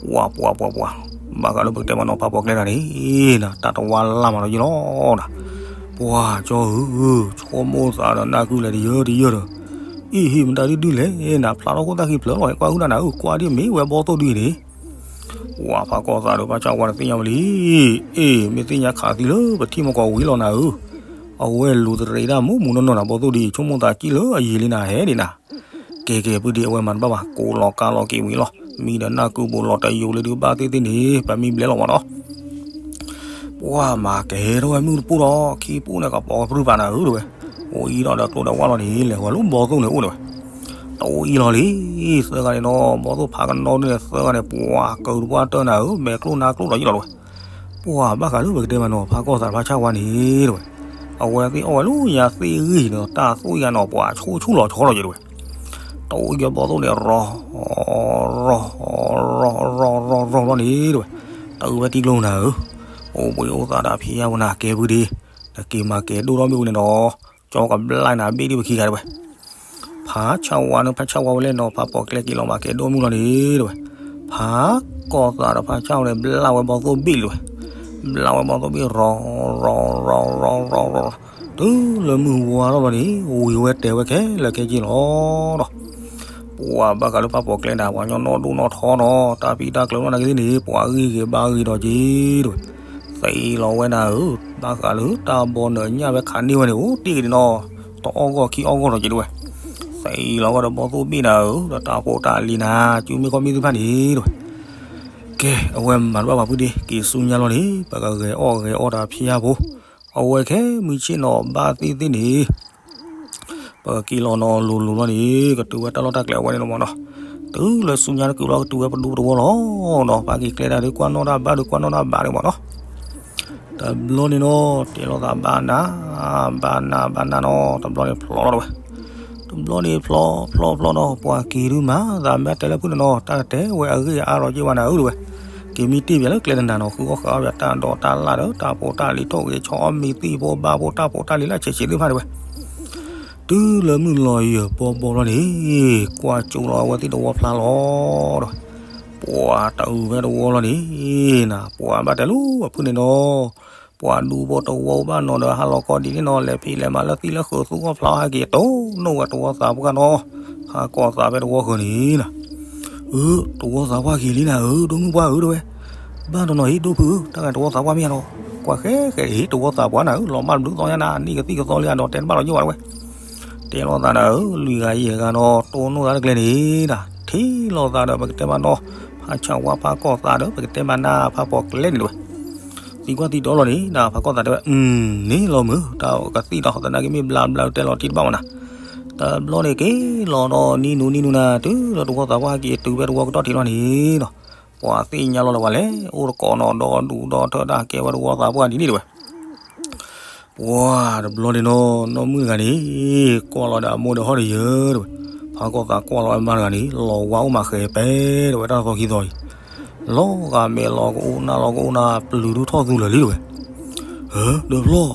ပှၤပှၤပှၤပှၤ ဘၣ်ဃးလၢပကတဲမးနီၤ ဖးပိာ်ကျဲနၤန့ၣ်နၤ တၢ်တဝါလၢ်မးလီၤယံၤလီၤနၤ. ပှၤကၠီဧၢ ဆိကမိၣ်သးဒီးနၢ်ကုလဲၤတယၢတယၢဒီး အ့ၣ်ဟ့ၣ်မတၤဒုဒုလဲၣ်နၤ ဖျါထီၣ်ခိၣ်သၣ်ခံဖျၢၣ်လီၤ ကွၢ်ဟုၣ်တၢ်နၤဧၢ ကွၢ်ဒ်မ့ၢ်ဝဲဘီၣ်သိၣ်ဒုအံၤန့ၣ် ပှၤဖးကီၢ်သးဒီးဖးဆၣ်ဝါန့ၣ်သ့ၣ်ညါဝဲလံ. အ့ၣ် မ့ၢ်သ့ၣ်ညါခးသံလၢပထံၣ်မကီးဝံၤလီၤနၤဧၢ. အဝဲလူၤတရံးဒၣ်မူးမူးနီၢ်နီၢ်နၤ ဘီၣ်သိၣ်ဒုအံၤ ဆိကမိၣ်သးကံၣ်လၢအယံာ်လံနၤ ဟဲဒံးနၤ. ကဲကဲ ပုၢ်ဒ့အဝဲမၤတဘၣ်ဘၣ် ကိးလီၤကါလီၤက့ၤဝံၤလီၤ. မံဒီးနၢ်ကုဘူးလီၤတယိာ်လၢဒုးဘၣ်သ့ၣ်သ့ၣ်န့ၣ် ပမံဘျဲလီၤမးနီၤ. ပှၤမၤကဟဲထီၣ်ဝဲမုၢ်တပူၤဒီး ခံပူၤန့ၣ် ကပီၤကပြုၢ်ပာ်နၤဧၢတဲဝဲ. အိၣ်အံၤဒီးကျိဒီးဝၣ်လီၤန့ၣ် လဲၤဝဲလၢဘီၣ်သိၣ်န့ၣ်အိၣ်တဲဝဲ. တအိၣ်အံၤလီၤလံ သၢဂၤန့ၣ်နီၤ ဘီၣ်သိၣ်ဖးကနီဒုန့ၣ် သၢဂၤန့ၣ် ပှၤကၢၤတပှၢ်တၢၢ်နၤဧၢ မဲာ်ကျိၣ်နါကျိၣ်ဒီးယံာ်လီၤတဲဝဲ. ပှၤဘၣ်ဃးလၢပကတဲမးနီၤ ဖးကီၢ်သးတဖါဆၣ်ဝါန့ၣ်တဝဲ, အဝဲသ့ၣ်အီၣ်ဝဲလၢညါသ့ၣ်ဂံၢ်နီၤ တၢ်သိၣ်ယါနီၤ ပှၤဆိဆိလီၤဆီလီၤယဲတဝဲ, တအိၣ်ယဘီသိၣ်န့ၣ် ရီၤ ရီၤ ရီၤ ရီၤ ရီၤ ရီၤ ရီၤ ရီၤန့ၣ်တဝဲ, တအုးဝဲတံၤကျိနၤဧၢ, အိၣ်ဘှံးအိၣ်သးတၢ်ဖံးယါဝဲနၤကဲပုၢ်ဒ့, နက့ၤမၤကဲဒိၣ်ထီၣ်မ့ၣ်အူန့ၣ်နီၤ, ကၠီကဘျါနၤဘ့ၣ်ဒံးပခံဂၤတဝဲ ဖးဆၣ်ဝါန့ၣ် ဖးဆၣ်ဝါဝဲလဲၣ်နီၤ ဖးပိာ်ကျဲက့ၤလီၤမၤကဲဒိၣ်မုၢ်လီၤန့ၣ်တဝဲ, ဖးကီၢ်သးတဖါဆၣ်ဝါန့ၣ် ဘျါဝဲဘီသိၣ်ဘ့ၣ်လီၤဝဲ, ဘျါဝဲဘီသိၣ်ဘ့ၣ် ရီၤ ရီၤ ရီၤ ရီၤ ရီၤ ရီၤ, တုၤလၢမုၢ်ဝါထီၣ်လီၤန့ၣ် ဝံၤဝဲတဲဝဲခဲလၢာ်ခဲဆ့လီၤဒီး, ပှၤဘၣ်ဃးလၢဖးပိာ်ကျဲနၤ ပှၤကညီနီၢ်ဒိၣ်နီၢ်ထီနီၤ တၢ်ဖံးတၢ်ကျၢၤနီၢ်နၤကသ့ၣ်န့ၣ် ပှၤဂံၢ်ဂ့ၤဘါဂ့ၤဒီးက့ၤတဝဲ, သံလီၤဝဲနၤဧၢ, ဘၣ်ဃးလၢတၢ်ဘီနၢၤညၣ်ဝဲခးန့ၢ်ဝဲန့ၣ် အိၣ်တ့ၢ်က့ၤန့ၣ်နီၤ, တအီၣ်ဂီၢ်ခံအီၣ်ဂီၢ်ဒီးက့ၤတဝဲ, သံလီၤဝဲဒီးဘီသိၣ်ဘ့ၣ်နၤဧၢ, ဒီးတၢ်ဖိတၢ်လံၤနၤ စုမ့ၢ်ခီမ့ၢ်သ့ၣ်တဖၣ်န့ၣ်တဝဲ, ကဲ အဝဲမၤတဘၣ်ပှၤဖုဒ့ က့ၤဆူညါလီၤန့ၣ် ပကဂဲၤအီၣ်ဂဲၤအီတၢ်ဖံးယါဖိ, အဝဲခဲမုၢ်ဆ့ၣ်နီၤဘၣ်သ့ၣ်သ့ၣ်န့ၣ် ပကက့ၤလီၤနီၤလိၤလိၤလီၤန့ၣ် ကတုၤဝဲတၢ်လီၢ်တၢ်ကျဲအဝဲန့ၣ်လီၤမးနီၤ, တုၤလၢဆူညါတကုာ်လီၤ ကတုၤဝဲပဒူပတဝီလီၤနီၤ, ပက့ၤကျဲဒၣ်ဒုးကွၢ်နီၣ်တၢ်ဘၣ်ဒုးကွၢ်နီၣ်တၢ်ဘၣ်ဒုးမးနီၤ, တဘျီန့ၣ်နီၤ တဲလိာ်သးဘၣ်နၤ, ဘၣ်နၤဘၣ်နၤနီၤ တဘျီန့ၣ်ဖျိလီၤတဝဲ, တဘျီန့ၣ်ဖျိဖျိဖျိနီၤ ပှၤက့ၤဒုးမး သးမ့ၢ်တဲလၢဖုၣ်န့ၣ်နီၤ တၢ်ကတဲဝဲအဂ့ၢ်အါလီၤက့ၤဝဲနၤဧၢတဝဲ, က့ၤမံတ့ၢ်ဘၣ်လၢကျဲတနၤနီၤ ဃုအီၣ်ဃးအီၣ်ဘၣ်တၢ်ဒိးတၢ်လၣ်ဒီး တၢ်ဖိတၢ်လံၤထိၣ်ဂ့ၤဆီအီၣ်မံၤသံၣ်ဖိဘါဖိတၢ်ဖိတၢ်လံၤလၢဆံးဆံးသ့ၣ်တဖၣ်တဝဲ တုၤလၢမုၢ်လီၤယံာ်ဘီဘီလီၤန့ၣ် ကွၢ်ကၠိလီၤအဝဲသ့ၣ်တဝီဖျါလီၤဒီး ပှၤတအုးဝဲတဝီလီၤန့ၣ် နၤ ပှၤဘၣ်တဲလၢအဖုၣ်န့ၣ်နီၤ, ပှၤဒူဖိတဝီဘၣ်နီၤဒီး ဟါလီၤကီဒ်န့ၣ်နီၤ လဲၤဖံးလဲၤမၤလၢသံၣ်လၢဃုာ်သူအီၣ်ဖျါအီၣ်ဟဲက့ၤ တိၢ်နီၣ်ဝဲတဝီသးပှၢ်နီၤ, ဖးကီၢ်သးဖဲတဝီဃုာ်န့ၣ်နၤ, အၢ တဝီသးပှၢ်က့ၤလံနၤဧၢ ဒိၣ်မုၢ်ပှၢ်ဧၢတဝဲ, ဘၣ်တနီၤဟံၣ်ဒိၣ်ဖုၣ်ဧၢ တၢ်ဂၤတဝီသးပှၢ်မ့ၢ်ဧါနီၤ, ကွၢ်ဃဲဃဲဟံၣ်တဝီသးပှၢ်နၤဧၢ လီၤမၢ်တဘျုးသီညါနၤ နံၣ်ကသံၣ်ကသီလံအဒီးတဲတဘၣ်လီၤယိၣ်ဘၣ်တဝဲ တဲလိာ်သးနၤဧၢ လွံၢ်ဂၤယဲၢ်ဂၤနီၤ တိၢ်နီၣ်သးတကျဲန့ၣ်နၤ, ထံၣ်လိာ်သးဒီးပကတဲမးနီၤ, ဖးဆၣ်ဝါဖးကီၢ်သးဒီးပကတဲမးနၤ ဖးပိာ်ကျဲန့ၣ်တဝဲ, သံကွၢ်သံဒိးလီၤန့ၣ်နၤ ဖးကီၢ်သးတဲဝဲ အုမ် န့ၣ်လီၤမုၢ် တၢ်ကသံၣ်ဒီး သနာ်က့မ့ၢ်ဘျါဘျါတဲလီၤတံၢ်တဘၣ်မးနၤ, တဘျီန့ၣ်က့ၤလီၤဒီးနံၤနူၤနံၤနူၤနၤ တုၤလၢတဝီသးပှၢ်ဟဲက့ၤတုၤဖဲတဝီကတီၢ်ထံးလီၤန့ၣ်နီၤ, ပှၤသ့ၣ်ညါလီၤလၢပှၤလဲၤအိၣ်တကိးနီၤ ဒီဒူၣ်ဒီထၢတၢ်ကဲဝဲတဝီသးပှၢ်ဒ်န့ၣ်တဝဲ ပှၤတဘျီန့ၣ်နီၤ နီၢ်မုၣ်တဂၤန့ၣ် ကွၢ်လီၤဒီးအမိၢ်ဒီးဟီၣ်ဒီးယၢၤတဝဲ, ဖးကီၢ်သးကွၢ်လီၤအမါတဂၤန့ၣ် လီၤဝါအိၣ်မးဃဲၤပဲတဝဲတၢ်သီခံသီအံၤ, လီၤဂာ်မဲာ်လီၤကအိၣ်နၢ်လီၤကအိၣ်နၢ် ပျုၤဒုထီၣ်သူလၢာ်လံတဝဲ, ဧၢ ဒီးဖျီၣ်,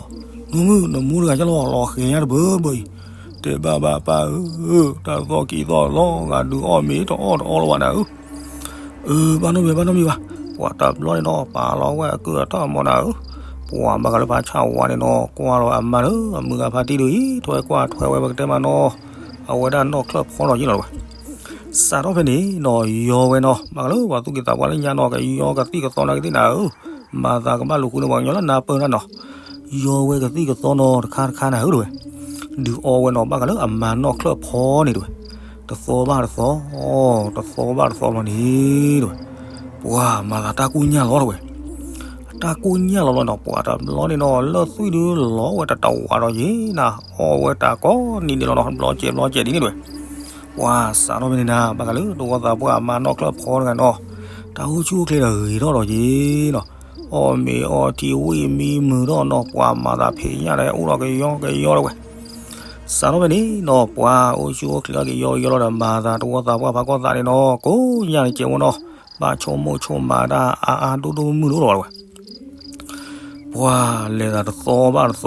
နီၢ်မုၣ် နမိၢ်တဂၤကလီၤ လီၤဃဲၤညါတဘၢဘၢအံၤ, တဲဘၣ်ဘၣ်ပၢ်ဧၢ, တၢ်သီခံသီလီၤဂာ်ဒုးအီၣ်မ့ၤတအီၣ်တအီလီၤဘၣ်နၤဧၢ အၢ ဘၣ်နီတမံၤဘၣ် ဘၣ်နီတမံၤဘၣ်, ပှၤတဘျီန့ၣ်နီၤ ပာ်လီၤဝဲအကုၢ်အထီၣ်အမီၤနၤဧၢ, ပှၤဘၣ်ဃးလၢဖးဆၣ်ဝါန့ၣ်နီၤ ကွၢ်လီၤအမါလၢအမုၢ်ဂၤဖါတံၢ်ဒုးအံၤ ထွဲကွၢ်ထွဲဝဲပကတဲမးနီၤ, အဝဲဒၣ်နီၣ်ချၢၣ်ဖီလီၤယ့ၣ်လီၤတဝဲ, စးထီၣ်ဖဲန့ၣ်နီၤ ယီၤဝဲနီၤ ဘၣ်ဃးလၢပှၤသူၣ်က့သးပှၢ်လၢညါနီၤ ကယီကသံၣ်ကသီနၤကသ့ၣ်နၤဧၢ, မၤသးကဘၣ်လူၤဃုန့ၢ်ပှၤကညီလၢနၢ်ပၢၢ်နၤနီၤ, ယီၤဝဲကသံၣ်ကသီနီၤ တခါတခါနၤဧၢတဝဲ, ဒုးအီဝဲနီၤ ဘၣ်ဃးလၢအမါနီၣ်ချၢၣ်ဖီန့ၣ်တဝဲ, တသီဘၣ်တသီ, တသီဘၣ်တသီလီၤန့ၣ်တဝဲ, ပှၤမၤသးတၢ်ကိၢ်ညၣ်လီၤတဝဲ, တၢ်ကိၢ်ညၣ်လီၤလီၤနီၤ ပှၤတဘျီန့ၣ်နီၤ လၢသွံၣ်ဒုးလီၤဝဲတတဝၤဒီးယ့ၣ်နၤ အီၣ်ဝဲတၢ်ကိးနံၤဒဲးလီၤနီၤ ဘျီကဲးဘျီကဲးဒ်န့ၣ်တဝဲ, ပှၤစးထီၣ်ဖဲန့ၣ်နၤ ဘၣ်ဃးလၢတဝီသးပှၢ်အမါနီၣ်ချၢၣ်ဖီတဂၤနီၤ, တၢ်အိၣ်ဆူၣ်အိၣ်ချ့ဒီးဂ့ၤထီၣ်ဒီးယ့ၣ်နီၤ, အီၣ်မ့ၤအီထံဝံၣ်မံမုာ်ထီၣ်နီၤ ပှၤမၤသးဖံးညၣ်ဒီးအိၣ်ဒီးကယီကယီတဝဲ, စးထီၣ်ဖဲန့ၣ်နီၤ ပှၤအိၣ်ဆူၣ်အိၣ်ချ့ကယီကယီလီၤဒီး မၤသးတဝီသးပှၢ်ဖးကီၢ်သးန့ၣ်နီၤ ကိးညါန့ၣ်ကဲဝဲနီၤ, ဘၣ်ဆိကမိၣ်ဆိကမးတၢ်အါအါဒိၣ်ဒိၣ်မုၢ်မုၢ်တအိၣ်လီၤဝဲ ပှၤလဲၤသးတသီဘၣ်တသီ,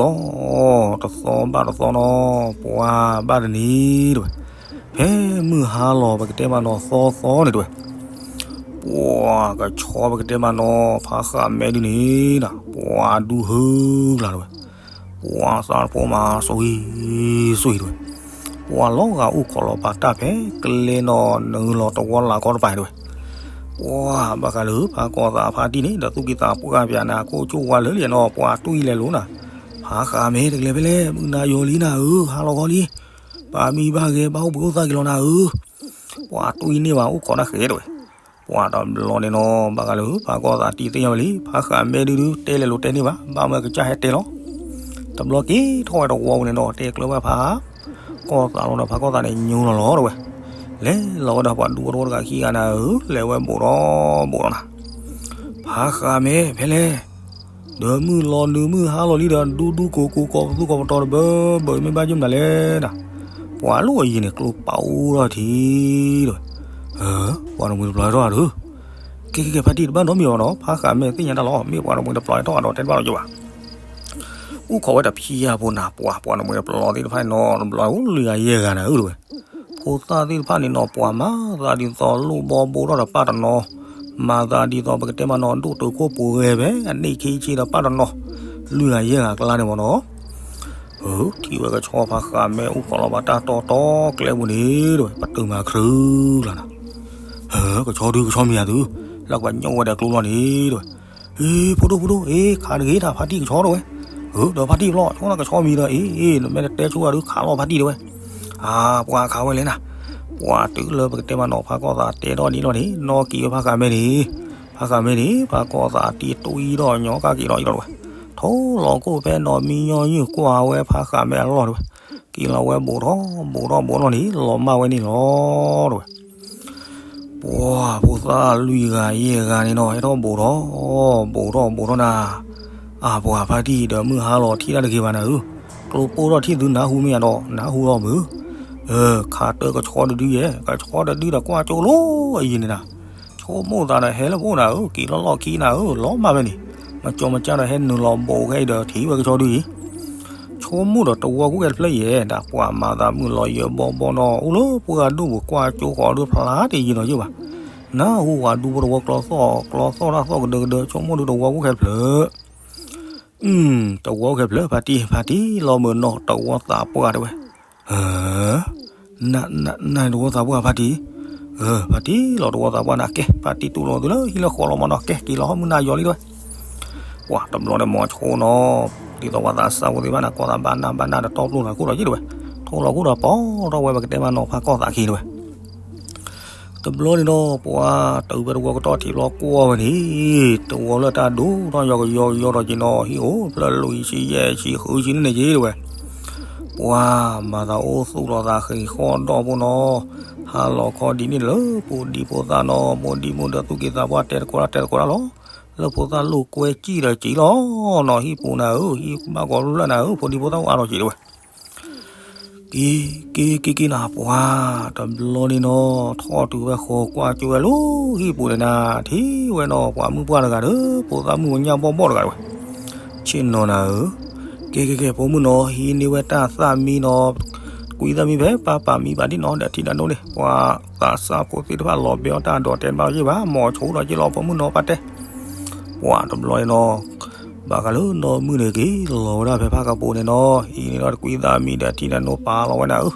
တသီဘၣ်တသီနီၤ, ပှၤဘၣ်တနံၤတဝဲ, ဖဲမုၢ်ဟါလီၤ ပကတဲမးနီၤ သီသီန့ၣ်တဝဲ, ပှၤကဆီပကတဲမးနီၤ ဖးဃာ်မဲဒုန့ၣ်နီၤ ပှၤဒူဟုကျါတဝဲ, ပှၤသးတဖိမး စိၤဟံးစိၤဟံးတဝဲ, ပှၤလီၤဂာ်အိၣ်ခိးလီၤပာ်တၢ်ဖဲကျဲနီၤ နုာ်လီၤတဝီလၢ်ကီတပၤတဝဲ ပှၤဘၣ်ဃးလၢဖးကီၢ်သးဖါတံၢ်န့ၣ် ဒီးသူၣ်က့သးပှၢ်ပၠးနၤ ကိးကၠိဝါလၢာ်လံနီၤ ပှၤတွံၢ်လဲၤလိာ်နၤ, ဖးဃာ်မဲတကျဲဖဲလဲၣ် မုၢ်နၤယီၤလံနၤဧၢ ဟါလီၤခီလံ, ဘၣ်မံဘၣ်ဂဲၤ ဘၣ်အိၣ်ဘှံးအိၣ်သါက့ၤလီၤနၤဧၢ, ပှၤတွံၢ်န့ၢ်ဘၣ်အိၣ်ခိးတၢ်ဃဲတဝဲ, ပှၤတဘျီန့ၣ်နီၤ ဘၣ်ဃးလၢဖးကီၢ်သးတံၢ်သ့ၣ်ညါဝဲလံ ဖးဃာ်မဲဒုဒု တဲလဲၤလိာ်တဲန့ၢ်ဘၣ် ဘၣ်မၢကစၢ်ဟဲတဲလီၤ တဘျီက့ၤထီၣ်ဝဲတဝီပူၤန့ၣ်နီၤ တဲကျၢၤဘၣ်ဖးကီၢ်သးလီၤဒီး ဖးကီၢ်သးန့ၣ်ညိလီၤလီၤတဝဲ, လဲၤလီၤဝဲဒီးပှၤဒူဖိတဝီတဂၤခံဂၤနၤဧၢ လဲၤဝဲဘူးဒီးဘူးဒီးနၤ, ဖးဃာ်မဲဖဲလဲၣ် ဒီးမုၢ်လီၤနုာ်မုၢ်ဟါလီၤလံဒီး ဒူဒူကိၤကိၤကိးပသူကိးပတီၤတဘၢဘၢ မ့ၢ်ဘၣ်ယုၢ်မနုၤလဲၣ်နီၤ. ပှၤလီၤအယံၤန့ၣ် ကျိပာ်အိၣ်ထီၣ်ထံဒီးဝဲ, ပှၤတမှံၤတပျီၤဟဲထီၣ်ဧါဒီး, ကဲကဲကဲ ဖါတံၢ်တဘၣ်နီတမံၤဘၣ်နီၤ, ဖးဃးမဲာ်သ့ၣ်ညါတၢ်လီၤ, မ့ၢ်ပှၤတမှံၤတပျီၤဟဲထီၣ်ဧါဒီး တဲတဘၣ်လီၤယိာ်ဘၣ်. အိၣ်ခိးဝဲတဖျၢၣ်ဖိနၤ, ပှၤ ပှၤတမှံၤတပျီၤသ့ၣ်တဖၣ်န့ၣ်နီၤ တဘျီအိၣ်လွံၢ်ဂၤယဲၢ်ဂၤနၤဧၢတဝဲ. ဖိသၣ်သ့ၣ်တဖၣ်န့ၣ်နီၤ ပှၤမၤသးဒ်သိးလိၣ်ဘီဘိထီၣ်ဒီးပၢ်တနီၤ, မၤသးဒ်သိးပကတဲမးနီၤ ဒိၣ်တုာ်ခိၣ်ပူၤဂဲၤဖဲ အနံၣ်ခံဆံဒီးပၢ်တနီၤ, လွံၢ်ဂၤယဲၢ်ဂၤကျါန့ၣ်မးနီၤ. ထံၣ်ဝဲကဆီဖးဃးမဲာ်အိၣ်ခိးလီၤဘၣ်တၢ်တီတီကျဲပူၤန့ၣ်တဝဲ ပတုာ်မၤချၢလီၤနၤ. ကဆီဒု ကဆီမံၤဧါသု, လၢကဘၣ်ညိၣ်ဝဲဒီးကျိလီၤန့ၣ်တဝဲ. အ့ ဖိဒိၣ်ဖိဒိၣ် အ့ ခးတဂ့ၤတၢ်ဖါတံၢ်ကဆီတဝဲ. ဒီးဖါတံၢ်ဘျီ ဆိနကဆီမံၤဒီး အ့ အ့ နမ့ၢ်တတဲဆိဝဲဒု ခးလီၤဖါတံၢ်တဝဲ. အါ ပှၤခးဝဲလဲၣ်နၤ, ပှၤတုၤလၢပကတဲမးနီၤ ဖးကီၢ်သးတဲထီၣ်ဒ်လီၤန့ၣ် နီၢ်က့ၤဝဲဖးဃးမဲာ်န့ၣ်, ဖးဃးမဲာ်န့ၣ် ဖးကီၢ်သးတံၢ်တွံၢ်ဒီးညီကၢ်က့ၤဒီးအံၤလီၤတဝဲ. ထိလီၤခိၣ်ဖဲနီၤမံညီနုၢ်ကွၢ်ဝဲဖးဃးမဲာ်အလီၢ်တဝဲ, က့ၤလီၤဝဲဘူးထီၣ်ဘူးထီၣ်ဘူးထီၣ်န့ၣ် လီၤမၢ်ဝဲန့ၣ်လီၤတဝဲ. ပှၤဖိသၣ်လွံၢ်ဂၤယဲၢ်ဂၤန့ၣ်နီၤ ဟဲထီၣ်ဘူးထီၣ်ဘူးထီၣ်ဘူးထီၣ်နၤ. အါ ပှၤဖါတံၢ်ဒီးမုၢ်ဟါလီၤထံၣ်တၢ်တဂ့ၤဘၣ်နၤဧၢ, ကျိပိၢ်ထီၣ်ထံၣ်သုနၢ်ဟူမ့ၢ်ဧါဒီး နၢ်ဟူလီၤမုၢ်. ခးတၢ်ကဆီတဒုယဲၢ်, ကဆီတဒုဒီးကွၢ်ကၠိလီၤအံၤန့ၣ်နၤ, ဆိကမိၣ်သးဒီးဟဲလၢပအိၣ်နၤဧၢ, က့ၤလီၢ်လီၢ်ခံနၤဧၢ, လီၤမၢ်ဝဲန့ၣ်, မကၠီမကၠၢ်ဒီးဟဲနုာ်လီၤဘူးခဲအံၤဒီးထံၣ်ဝဲကဆီဒုအံၤ ဆိကမိၣ်ဒီးတဝီကူၣ်ကဲတဖျၢၣ်ယဲၢ်, တၢ်ပှၤမၤသးမုၢ်လီၤယၢၤဘီဘီနီၤ အိၣ်လၢပှၢ်ဒိၣ်ပူၤကွၢ်ကၠိဃီၤဒုဖျါတယံၤနီၤယိၣ်ဘၣ်. နၢ်ဟူဝဲဒူဖိတဝီကျီသီၣ်ကျီသီၣ်တၢ်သီၣ်ကဒၢကဒၢ ဆိကမိၣ်ဒုတဝီကူၣ်ကဲတဖျၢၣ်. တဝီကဲတဖျၢၣ် ဖါတံၢ် ဖါတံၢ်လီၤမုၢ်နီၤ တဝီသးပှၢ်တဝဲ. န န နတဝီသးပှၢ်ဖါတံၢ်, ဖါတံၢ်လီၤတဝီသးပှၢ်နၤ ကဲ ဖါတံၢ်တူၢ်လိာ်သုလၢဟံၣ်လၢဃီလီၤမးနီၤ ကဲက့ၤလီၤဟီၣ်မုၢ်နၤယီၤလံတဝဲ. ပှၤတဘျီဒီးမိၤဆိနီၤ, ဒ်သိးပှၤသးစၢ်ဖိသ့ၣ်တဖၣ်န့ၣ် ကိးသးဘၣ်နၢ်ဘၣ်နၢ်ဒီးတီပျိၢ်သးခိၣ်ဒီးယ့ၣ်တဝဲ, ထိလီၤခိၣ်ဒီးပိာ်ထီၣ်ဝဲပကတဲမးနီၤဖးကီၢ်သးခံတဝဲ. တဘျီန့ၣ်ဒီး ပှၤတုၤဖဲတဝီကတီၢ်ထံးဘျီကွၢ်ဝဲန့ၣ်, တဝီလၢတၢ်ဒိၣ်ထီၣ်ယီၤကယီကယီဒီးက့ၤနီၤ ဟံၣ်အိၣ်ဖျၢၣ်လွံၢ်ဆံယဲၢ်ဆံဃုဆံန့ၣ်က့ၤတဝဲ. ပှၤမၤသးအိၣ်သူၣ်လီၤသးဃ့ၢ်ဃီၣ်ဒီးဖိနီၤ, ဟါလီၤခီဒ်န့ၣ်လၢ ဖိဒံဖိသၣ်နီၤ မိၢ်ဒံမိၢ်ဒီးသူၣ်က့သးပှၢ်တဲတကိးတၢ်တဲတကိးတၢ်လီၤ. လၢဖိသၣ်လိာ်ကွဲစံၣ်ဒီးစံၣ်လီၤနီၤ ဟံၣ်ပူၤနၤဧၢ ဟံၣ်ဘၣ်ကီးဖျၢၣ်နၤဧၢ ဖိဒံဖိသၣ်အိၣ်အါထီၣ်က့ၤတဝဲ. က့ၤ က့ၤ က့ၤ က့ၤနၤ ပှၤတဘျီန့ၣ်နီၤ ထီၣ်တုၤဝဲဃီၤကွၢ်ကၠိဝဲလၢဟံၣ်ပူၤန့ၣ်နၤ ထံၣ်ဝဲနီၤ ပှၤမုၣ်ပှၢ်တဂၤဒီး ဖိသၣ်မုၣ်ကညၣ်ဘီၣ်ဘီၣ်တဂၤတဝဲ. ဆ့ၣ်နီၤနၤဧၢ, ကဲ ကဲ ကဲ ဖိမုၣ်နီၤ ဟံးန့ၢ်ဝဲတၢ်သၣ်မံနီၤ, ကွံသၣ်မံဖဲပၢ်ပာ်မံပာ်ဒံၣ်နီၤ ဒီးထံဒီးနိန့ၣ် ပှၤသးစၢ်ဖိသ့ၣ်တဖၣ်လီၤဘဲအီၣ်တၢ်ဒီးတဲတဘၣ်ယ့ၣ်ဘၣ် မိၤဆိဒီးယ့ၣ်လီၤ ဖိမုၣ်နီၤ ပၢ်တဲ ပှၤတဘျီအံၤနီၤ ဘၣ်ဃးလၢနီၢ်မုၣ်န့ၣ်က့ၤလီၤဝဲဒၣ်ဖဲဖးကပူၤန့ၣ်နီၤ ဟံးန့ၢ်ဒီးတကွံသၣ်မံဒီးထံဒီးနိပာ်လီၤဝဲဒၣ်ဧၢ,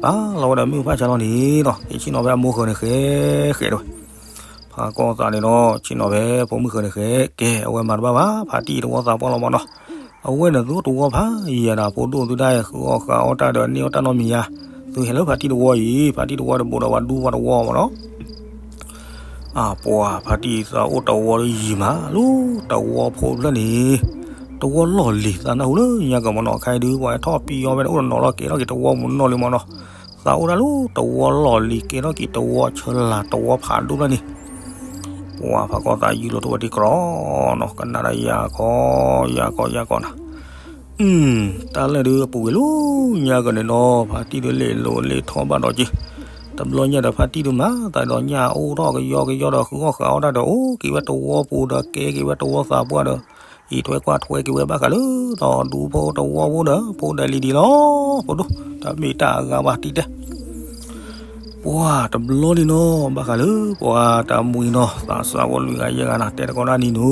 ပာ်လီၤဝဲဒီးမုၢ်ဖၣ်ဆါလီၤန့ၣ်နီၤ က့ၤဆ့ၣ်နီၤဖဲအမိၢ်ဃၢၤန့ၣ်ဃဲဃဲတဝဲ. ဖးကီၢ်သးန့ၣ်နီၤ ဆ့ၣ်နီၤဖဲဖိမုၣ်ဃၢၤန့ၣ်ဃဲ ကဲ အဝဲမၤတဘၣ်ဘၣ် ဖါတံၢ်တဝီသးပှၢ်လီၤမးနီၤ. အဝဲန့ၣ်သူတဝီဖးယံၤနၤ ဖိဒိၣ်သုဒၣ် ဃုအီၣ်ဃုအီတၢ်ဒီးန့ၢ်အီၣ်တၢ်နီတမံၤယါ, သုဟဲလၢဖါတံၢ်တဝီအံၤ ဖါတံၢ်တဝီတဘူးဒီးပှၤဒူပှၤတဝီမးနီၤ. အပှၤဖါတံၢ်သးအိၣ်တဝီဒီးယံၤမး လၢတဝီဖိဖျၢၣ်န့ၣ် တဝီလီၢ်လံၤ သးနၢ်ဟူလၢညါကမးနီၤ ခဲအံၤဒုး ပှၤဟဲထီၣ်ပံၤအီၣ်ဝဲန့ၣ် အိၣ်တနီၤလီၤ ကဲထီၣ်က့ၤတဝီမုၢ်နီၢ်လံမးနီၤ. သးအိၣ်ဒၣ်လၢတဝီလီၢ်လံၤ ကဲထီၣ်က့ၤတဝီဆၢလၤတဝီဖးဒိၣ်ဖျၢၣ်န့ၣ် ပှၤဖးကီၢ်သးယူၤလိာ်ထီၣ်ဝဲဒ်ကြီနီၤ ကနၣ်ဒီးယၤကီး ယၤကီး ယၤကီးနၤ. တၢ်လၢဒုးအပူၤကွံာ်လၢညါကန့ၣ်နီၤ ဖါတံၢ်ဒုးလ့ၣ်လိၤလ့ၣ်ထီဘၣ်ဒီးက့ၤ တဘျီညါဒီးဖါတံၢ်ဒုးမၤသးဒီးညၣ်အိၣ်ထီၣ်ကယီကယီဒီးဃုအီၣ်ဃုအီတၢ်ဒီးအိၣ်က့ၤဝဲတဝီပူၤဒီးကဲက့ၤဝဲတဝီသးပှၢ်ဒီး အံးထွဲကွၢ်ထွဲက့ၤဝဲဘၣ်ဃးလၢ ဒီးဒူဖိတဝီဖိဒီး ဖိဒၢးလံၤဒံးလီၤ ဖိဒိၣ် တၢ်မ့ၢ်တၢ်အဂၤဘၣ်တံၢ်တဲ ပှၤတဘျီန့ၣ်နီၤ ဘၣ်ဃးလၢပှၤတမှံၤနီၤ သးစၢ်ဖိလွံၢ်ဂၤယဲၢ်ဂၤနၤ တဲတကိးဒၣ်နံၤနူ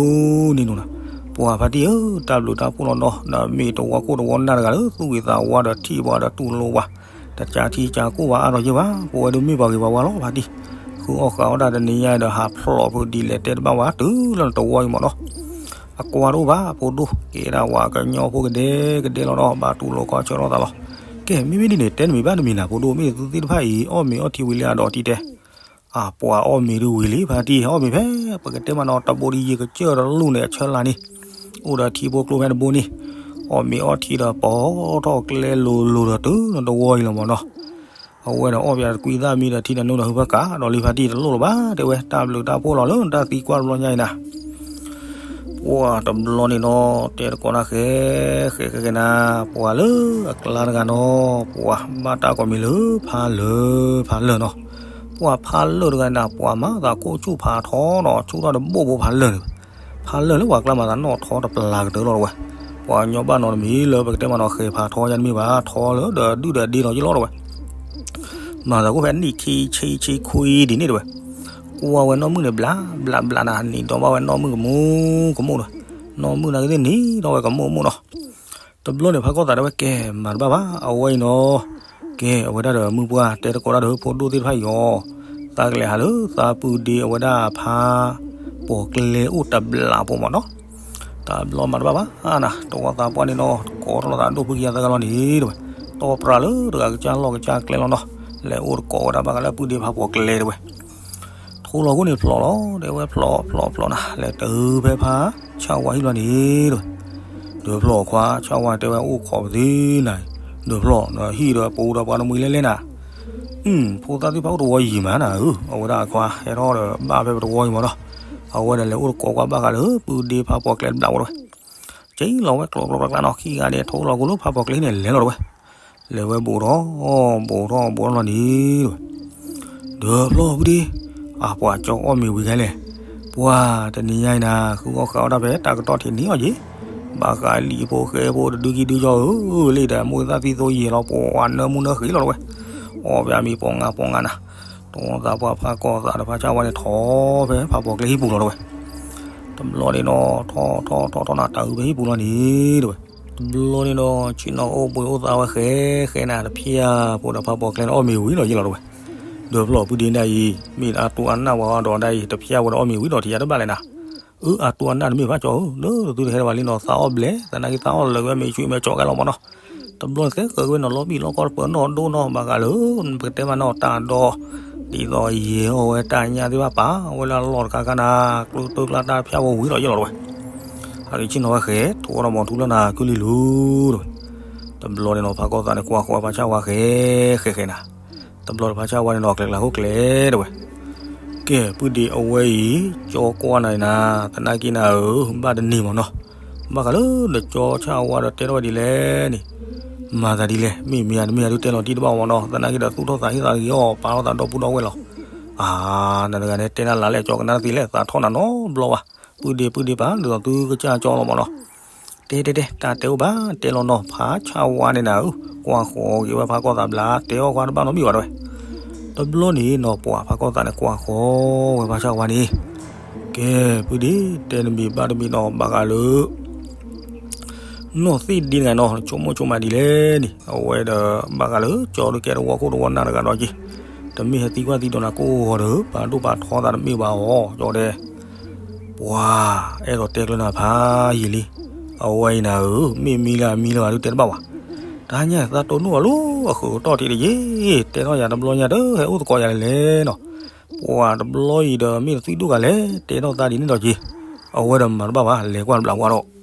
ၤနံၤနူၤနၤ, ပှၤဖါတံၢ်ဧၢ တၢ်ဘျုးတၢ်ဖှိၣ်လီၤနီၤ ဒီးမ့ၢ်တဝီခိၣ်တဝီနၢ်တဂၤလၢ သူၣ်ဂ့ၤသးဝါဒီးထံၣ်ပှၤဒီးတူၢ်လိာ်ပှၤ တကးထံကးကီၢ်ဘၣ်အါထီၣ်ယဲၢ်ဘၣ် ပဝဲဒုးမ့ၢ်ပှၤဂ့ၤပှၤဝါလီၤဖါတံၢ်, ဃုအီၣ်ဃုအီတၢ်တနံၤညါဒီးဟးဖျိးဖုးဒ်လဲၣ်တဲတဘၣ်ဝဲ တုၤလၢနတဝီအံၤမးနီၤ အကွၢ်တအိၣ်ဘၣ် ဖိဒိၣ် ကဲဒၣ်ဝဲကညီဖိကဒဲကဒဲလီၤဒီး ဘၣ်တူၢ်လိာ်ကီၢ်ဆၢထီၣ်သးလီၤ. ကဲ မ့မ့ၢ်ဒ်န့ၣ် တဲနမံၤဘၣ်တမံၤနၤ ဖိဒိၣ် မ့ၢ်သုသ့ၣ်တဖၣ်အံၤ အီၣ်မ့ၤအီထံဝံၤလံအဒီးတံၢ်တဲ, အပှၤအီၣ်မ့ၤဒုးဝံၤလံ ဖါတံၢ် အီၣ်မ့ၤဖဲ ပကတဲမးနီၤ တဘိဒ်ယံၤကစၢၢ်ဒီးလူၢ်န့ၣ် အဆၢလၤန့ၣ် အိၣ်ဒီးထံဖိကျိဖဲတဘိန့ၣ်, အီၣ်မ့ၤအီထံဒီးပိာ်ထီၣ်ကျဲလိၤလိၤဒီးတုၤနတဝီအံၤလီၤမးနီၤ. အဝဲဒီးအီၣ်ပယၤတကွံသၣ်မံဒီးထံဒီးနိဒီးဟုဖၢကးဒီးလံ ဖါတံၢ်တလိၣ်လၢၤဘၣ် တဲဝဲ တၢ်ဘျုးတၢ်ဖှိၣ်လီၤလၢနတၢ်သံကွၢ်တဘျီညါအံၤနၤ. ပှၤတဘျီန့ၣ်နီၤ တဲတကိးတၢ်ဃဲ ဃဲဃဲဃဲနၤ, ပှၤလၢအကျါတဂၤနီၤ, ပှၤဘၣ်တၢ်ကိးမံၤလၢဖးလၢာ်ဖးလၢာ်နီၤ, ပှၤဖးလၢာ်တဂၤနၤ ပှၤမၤသးခိၣ်ဆူၣ်ဖးထီနီၤ, ဆူၣ်ထီၣ်တဘိၣ်ဘိဖးလၢာ်န့ၣ်, ဖးလၢာ်လၢပှၤကျါမၤသးနီၣ်ထီတပျးကတၢၢ်လီၤတဝဲ, ပှၤကညီဘၣ်နီတမံၤလၢပကတဲမးနီၤ ဃဲၤဖးထီယါတမ့ၢ်ဘၣ်, ထီလၢဒီးဒုၣ်ဒီးဒ့နီၤယလီၤတဝဲ, မၤသးခိၣ်ဖဲနံၣ်ခံဆံဆံခွံဒ်န့ၣ်တဝဲ, ကွၢ်ဝဲနီၢ်မုၣ်န့ၣ်ဘျးဘျးဘျးနၤ, နံၤဒီးဘၣ်ဝဲနီၢ်မုၣ်ကမူကမူတဝဲ, နီၢ်မုၣ်နာ်က့သ့ၣ်နံၤဒီးဝဲကမူကမူနီၤ. တဘျီန့ၣ် ဖးကီၢ်သးတဲဝဲ ကဲ မၤတဘၣ်ဘၣ်, အဝဲအံၤနီၤ, ကဲ အဝဲဒၣ်ဒီးမုၢ်ပှၢ်တဲတကိးတၢ်ဒီး ဖိဒိၣ်သ့ၣ်တဖၣ်အံၤအီၤ, သးကလဲၤဟးလၢသးပုၢ်ဒ့အဝဲဒၣ်ဖး ပိာ်ကျဲအိၣ်တဘျးဖိမးနီၤ. တဘျီမၤတဘၣ်ဘၣ်နၤ, တဝီသးပှၢ်န့ၣ်နီၤ ကိးထီၣ်လီၤသးဒိၣ်ဖုကယၤသၢဂၤလီၤန့ၣ်တဝဲ, တီၢ်ပြးလၢတဂၤကစၢ်လီၢ်ကစၢ်ကျဲလီၤနီၤ, လဲၤအိၣ်တကိးဝဲဒၣ်ဘၣ်ဃးလၢပုၢ်ဒ့ဖးပိာ်ကျဲတဝဲ ထိလီၤခိၣ်န့ၣ်ဖျိးလီၤ, တဲဝဲဖျိးဖျိးဖျိးနၤ, လဲၤတုၤဖဲဖးဆၣ်ဝါဟံၣ်ဘျီန့ၣ်တဝဲ, ဒုးဖျိးခွါဆၣ်ဝါတဲဝဲအိၣ်ခိးပသ့နၤ, ဒုးဖျိးဟံၣ်ဒီးပူၤဒီးပှၤတမှံၤလဲၣ်လဲၣ်နၤ, ဖိသၣ်သ့ၣ်တဖၣ်အိၣ်တဝီယံၤမးနၤဧၢ, အဝဲဒၣ်အခွါဟဲထီၣ်ဒီးဘၣ်ဖဲပတဝီယံၤမးနီၤ, အဝဲဒီးလဲၤအိၣ်တကိးကွၢ်ဘၣ်ဃးလၢပုၢ်ဒ့ဖးပိာ်ကျဲတဘျးဖိတဝဲ က့ၤလီၤဝဲကျိးကျိးကျါကျါနီၤ, ခံဂၤန့ၣ် ထိလီၤခိၣ်လၢဖးပိာ်ကျဲန့ၣ်လဲၤလီၤတဝဲ, လဲၤဝဲဘူးထီၣ် ဘူးထီၣ်ဘူးထီၣ်လီၤန့ၣ်တဝဲ, ဒုးဖျိးပုၢ်ဒ့, အပှၤကၠီအီၣ်မ့ၤဝံၤခဲလဲၣ်, ပှၤတနံၤညါအံၤနၤ ဃုအီၣ်ဃုအီၣ်တၢ်ဖဲတၢ်ကတီၢ်ထံးန့ၣ်အီၤက့ၤ, ဘၣ်ဃးလံာ်ဖိဃဲဖိတဒုကံဒုကီဧၢ, လံာ်ဒီးမိၢ်သၣ်သံသိယံာ်လီၤ ပှၤနၢမူနၢဃံးလီၤတဝဲ, အီၣ်ဖဲအမံၤပိာ်ငါပိာ်ငါနၤ, တဝီသးပှၢ်ဖးကီၢ်သးဒီးဖးဆၣ်ဝါန့ၣ်ထီၣ်ဖဲဖးပိာ်ကျဲဟံၣ်ပူၤလီၤတဝဲ တဘျီန့ၣ်ဒီး ထီၣ်ထီၣ်ထီၣ်ထီၣ်နၤ တၢ်အုးဖဲဟံၣ်ပူၤလီၤန့ၣ်တဝဲ, တဘျီန့ၣ်ဒီး ဆ့ၣ်နီၤအိၣ်ဘှံးအိၣ်သါဝဲဃဲဃဲနၤ တဖျၢၣ်ဖိဒီးဖးပိာ်ကျဲန့ၣ်အီၣ်မ့ၤဝံၤလီၤယ့ၢ်လီၤတဝဲ, ဒုးဖျိးပုၢ်ဒ့နၤအံၤ မ့ၢ်အတူၢ်အနၢ်ဝဲအီၤဒီးဒၣ်အံၤ တဖျၢၣ်ဖိဒီးအီၣ်မ့ၤဝံၤဒီးထံၣ်ယၤတဘၣ်လဲၣ်နၤ, အၢ အတူၢ်အနၢ်တမ့ၢ်ဘၣ်ကၠီဧၢ, လၢသုတဟဲတဝဲလံနီၤ သးအီၣ်ဘျဲၣ် သနာ်က့သးအီၣ်လၢာ်ဝဲမ့ၢ်ဆူမဲာ်ကၠီကဲလီၤမးနီၤ, တဘျီန့ၣ်သဲဃုာ်ဝဲနီၤ လီၤဘံၣ်လီၤကီၢ်တပၢၤနီၣ်ဒိၣ်နီၤ ဘၣ်ဃးလၢ ပကတဲမးနီၤ တၢ်ဒီ ဒ်သိးယဲၢ်အီၣ်ဝဲတၢ်ညၣ်သ့ၣ်တဖၣ်ပာ်ဝဲလၢအလီၢ်တခါခါနၤ ကျိတၢ်ကျါတၢ်ဖၠၣ်ဝဲဝံၤလီၤယ့ၢ်လီၤတဝဲ, အက့ၤဆ့ၣ်နီၤဝဲဃဲ ထိးထီၣ်မီၤထူလၢနၤ ကုလံၤလူၤတဝဲ, တဘျီန့ၣ်နီၤ ဖးကီၢ်သးန့ၣ် ကွၢ်ဃီဖးဆၣ်ဝါဃဲဃဲဃဲနၤ, တဘျီဒီးဖးဆၣ်ဝါန့ၣ်နီၤ ကျဲကျါဟိၣ်ကျဲတဝဲ ကဲ ပုၢ်ဒ့အဝဲအံၤ ကၠီကွၢ်နၤနၤ သနာ်က့နၤဧၢ ဘၣ်တနံၤမးနီၤ, ဘၣ်ဃးလၢနကၠီဆၣ်ဝါဒီးတဲထီၣ်ဝဲဒ်လဲၣ်န့ၣ်, မၤသးဒ်လဲၣ် မ့ၢ်မ့ၢ်ဧါတမ့ၢ်ဧါဒုးတဲလီၤတံၢ်တဘၣ်မးနီၤ သနာ်က့ဒီးသူၣ်ထီၣ်သးဟ့ၣ်သးဂ့ၤအီၤ ပာ်ထီၣ်သးဒီပုၢ်ဒီဝဲၢ်လီၤ, အါ နတဂၤန့ၣ် တဲနၤလၢလဲၣ် ကၠီကနၣ်တသ့လဲၣ် သးထီၣ်နၤနီတဘျီဘၣ်, ပုၢ်ဒ့ပုၢ်ဒ့ပာ်ဒ်သိးသုကစၢ်ကၠီလီၤမးနီၤ တဲတဲတဲ တၢ်တဲအိၣ်ဘၣ် တဲလီၤနီၤ ဖးဆၣ်ဝါန့ၣ်နၤဧၢ, ကွၢ်ဃီက့ၤဝဲဖးကီၢ်သးဘျါ တဲအီၣ်ကွၢ်တဘၣ်နီတမံၤဘၣ်တဝဲ, တဘျီန့ၣ်နီၤ ပှၤဖးကီၢ်သးန့ၣ် ကွၢ်ဃီဝဲဖးဆၣ်ဝါန့ၣ်, ကဲ ပုၢ်ဒ့ တဲနမံၤဘၣ်တမံၤနီၤ ဘၣ်ဃးလၢ နီၢ်သ့ၣ်ဒ့တဂၤနီၤ ဆိကမိၣ်ဆိကမးဒ်လဲၣ်န့ၣ် အဝဲဒီးဘၣ်ဃးလၢကၠီဒုးကဲတဝီခိၣ်တဝီနၢ်တဂၤဒီးက့ၤ, တမ့ၢ်ဟဲသံကွၢ်သံဒိးနၤကိးဂီၤဒီး ပာ်ဒိၣ်ပာ်ထီသးတမ့ၢ်ဘၣ်အီၤ ကၠီတဲ ပှၤ အဲၣ်ဒိးတဲကျၢၤနၤဖးယံာ်လံ, အဝဲအံၤနၤဧၢ မ့ၢ်မံလၢအမံလၢၤဘၣ်ဒုးတဲတဘၣ်ဘၣ်, တဟါညါသးတိၢ်နီၣ်အီၤလၢအဃုာ်ကတီၢ်ထံးတယ့ၢ်, တဲထီၣ်ယၤတဘျီညါတဟဲအိၣ်သကိးယၤလဲၣ်လဲၣ်နီၤ, ပှၤတဘျီအံၤဒီးမ့ၢ်တသွံၣ်ဒိၣ်ဂၤလဲၣ် တဲထီၣ်သးဒ်န့ၣ်ဒီးက့ၤ, အဝဲဒီးမၤတဘၣ်ဘၣ် လဲၤကွၢ်တဘျီဝါဒီး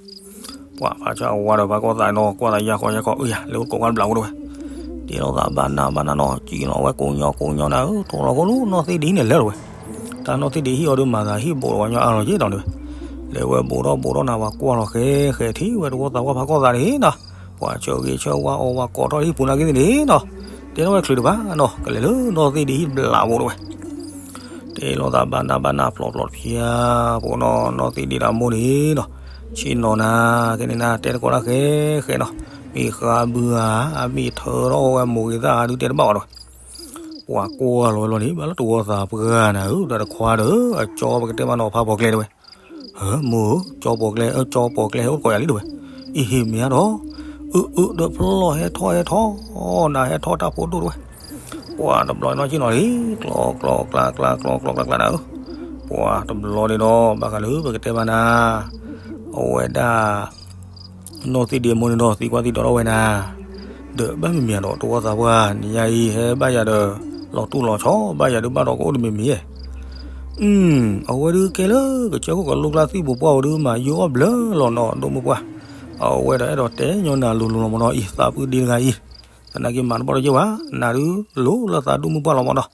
ပှၤဖးဆၣ်ဝါဒီးဖးကီၢ်သးနီၤ ကွၢ်သးယါဃီယါဃီ အၢယၤ လဲၤအိၣ်သကိးကွၢ်တဘျီဝဲတဝဲ, တဲထီၣ်သးဘၣ်နၢ်ဘၣ်နၢ်နီၤ ကံနီၤဝဲကိးညီကိးညီနၤဧၢ ထိၣ်လီၤခိၣ်လၢ နီၢ်သ့ၣ်ဒ့ဟံၣ်န့ၣ်လဲၤလီၤဝဲ, တၢ်နီၢ်သ့ၣ်ဒ့ဟံၣ်အီၤဒီးမၤသးဟံၣ်ဘိးလီၤဝဲညီအါလီၤက့ၤဒီးန့ၣ်, လဲၤဝဲဘိးထီၣ်ဘိးထီၣ်နၤ ပှၤကွၢ်လီၤဃဲဃဲထံၣ်ဝဲတဝီသးပှၢ်ဖးကီၢ်သးန့ၣ်နီၤ, ပှၤဆၢဂ့ၤဆၢဝါအီၤ ပှၤကိးထီၣ်ဟံၣ်ပူၤနာ်က့သ့ၣ်န့ၣ်နီၤ, တဲထီၣ်ဝဲချုးတဘၣ်နီၤ ကလဲၤလၢနီၢ်သ့ၣ်ဒ့ဟံၣ်တဘျးဖိတဝဲ တဲလိာ်သးဘၣ်နၢ်ဘၣ်နၢ်ဖျိးဖျိးတဖျၢၣ်ဖိနီၤ နီၢ်သ့ၣ်ဒ့ဒီးမိၢ်န့ၣ်နီၤ, ဆ့ၣ်နီၤနၤ ကဲန့ၣ်နၤ တဲတကိးတၢ်ဃဲဃဲနီၤ, မ့ၢ်ဃါဘုဧါ အမ့ၢ်ထၢထီၣ်ဝဲမိၢ်ဂ့ၤသၣ်ဧါဒုးတဲတဘၣ်ဝဲတဝဲ, ပှၤကွၢ်လီၤဝဲလီၤန့ၣ် ဘၣ်လၢတဝီသးပှၢ်နၤဧၢ ဒီးတခွါဒီး အကၠီပကတဲမးနီၤ ဖးပိာ်ကျဲတဝဲ မိၢ်ဧၢ ကၠီပိာ်ကျဲ အၢ ကၠီပိာ်ကျဲ ဟဲအိၣ်သကိးယၤလံတဝဲ, အံၤဟ့ၣ်မ့ၢ်ဧါဒီး, အၢ အၢ ဒီးဖျီၣ်ဟဲထီၣ်ဟဲထီၣ်, နၤဟဲထီၣ်တၢ်ဖိဒိၣ်တဝဲ, ပှၤတဘျီနီၢ်ဆ့ၣ်နီၤလံ, ကျီကျီကျါကျါ ကျီကျီကျါကျါနၤဧၢ, ပှၤတဘျီန့ၣ်ဒီး ဘၣ်ဃးလၢပကတဲဘၣ်နၤ, အဝဲဒၣ် နီၢ်သ့ၣ်ဒ့မိၢ်န့ၣ်ဒီး သံကွၢ်သံဒိးထီၣ်ဝဲနၤ, ဒီးဘၣ်မ့မ့ၢ်ဒီး တဝီသးပှၢ် နံၤညါအံၤ ဟဲဘၣ်ယၤဒီး လီၤတူၢ်လီၤဆီ ဘၣ်ယၤဒုးဘၣ်ဒီးကအိၣ်တမံၤမံၤယဲၢ်, အဝဲဒုးကဲလၢကစၢၢ်ခိၣ်ကလိကျါသံၣ်ပူၤပှၢ်ဝဲဒုးမး ယိၣ်အီၣ်ဘျၢလီၤနီၤ ဒိၣ်မုၢ်ပှၢ်, အဝဲဒီးအဲၣ်ဒိးတဲညီနၤလိၤလိၤလီၤမးနီၤ အံၤသးပုၢ်ဒ့တဂၤအံၤ, သနာ်က့မၤတဘၣ်ဒီးယဲၢ်ဝဲ, နၤဒုးလိၤလၢသးဒိၣ်မုၢ်ပှၢ်လီၤမးနီၤ,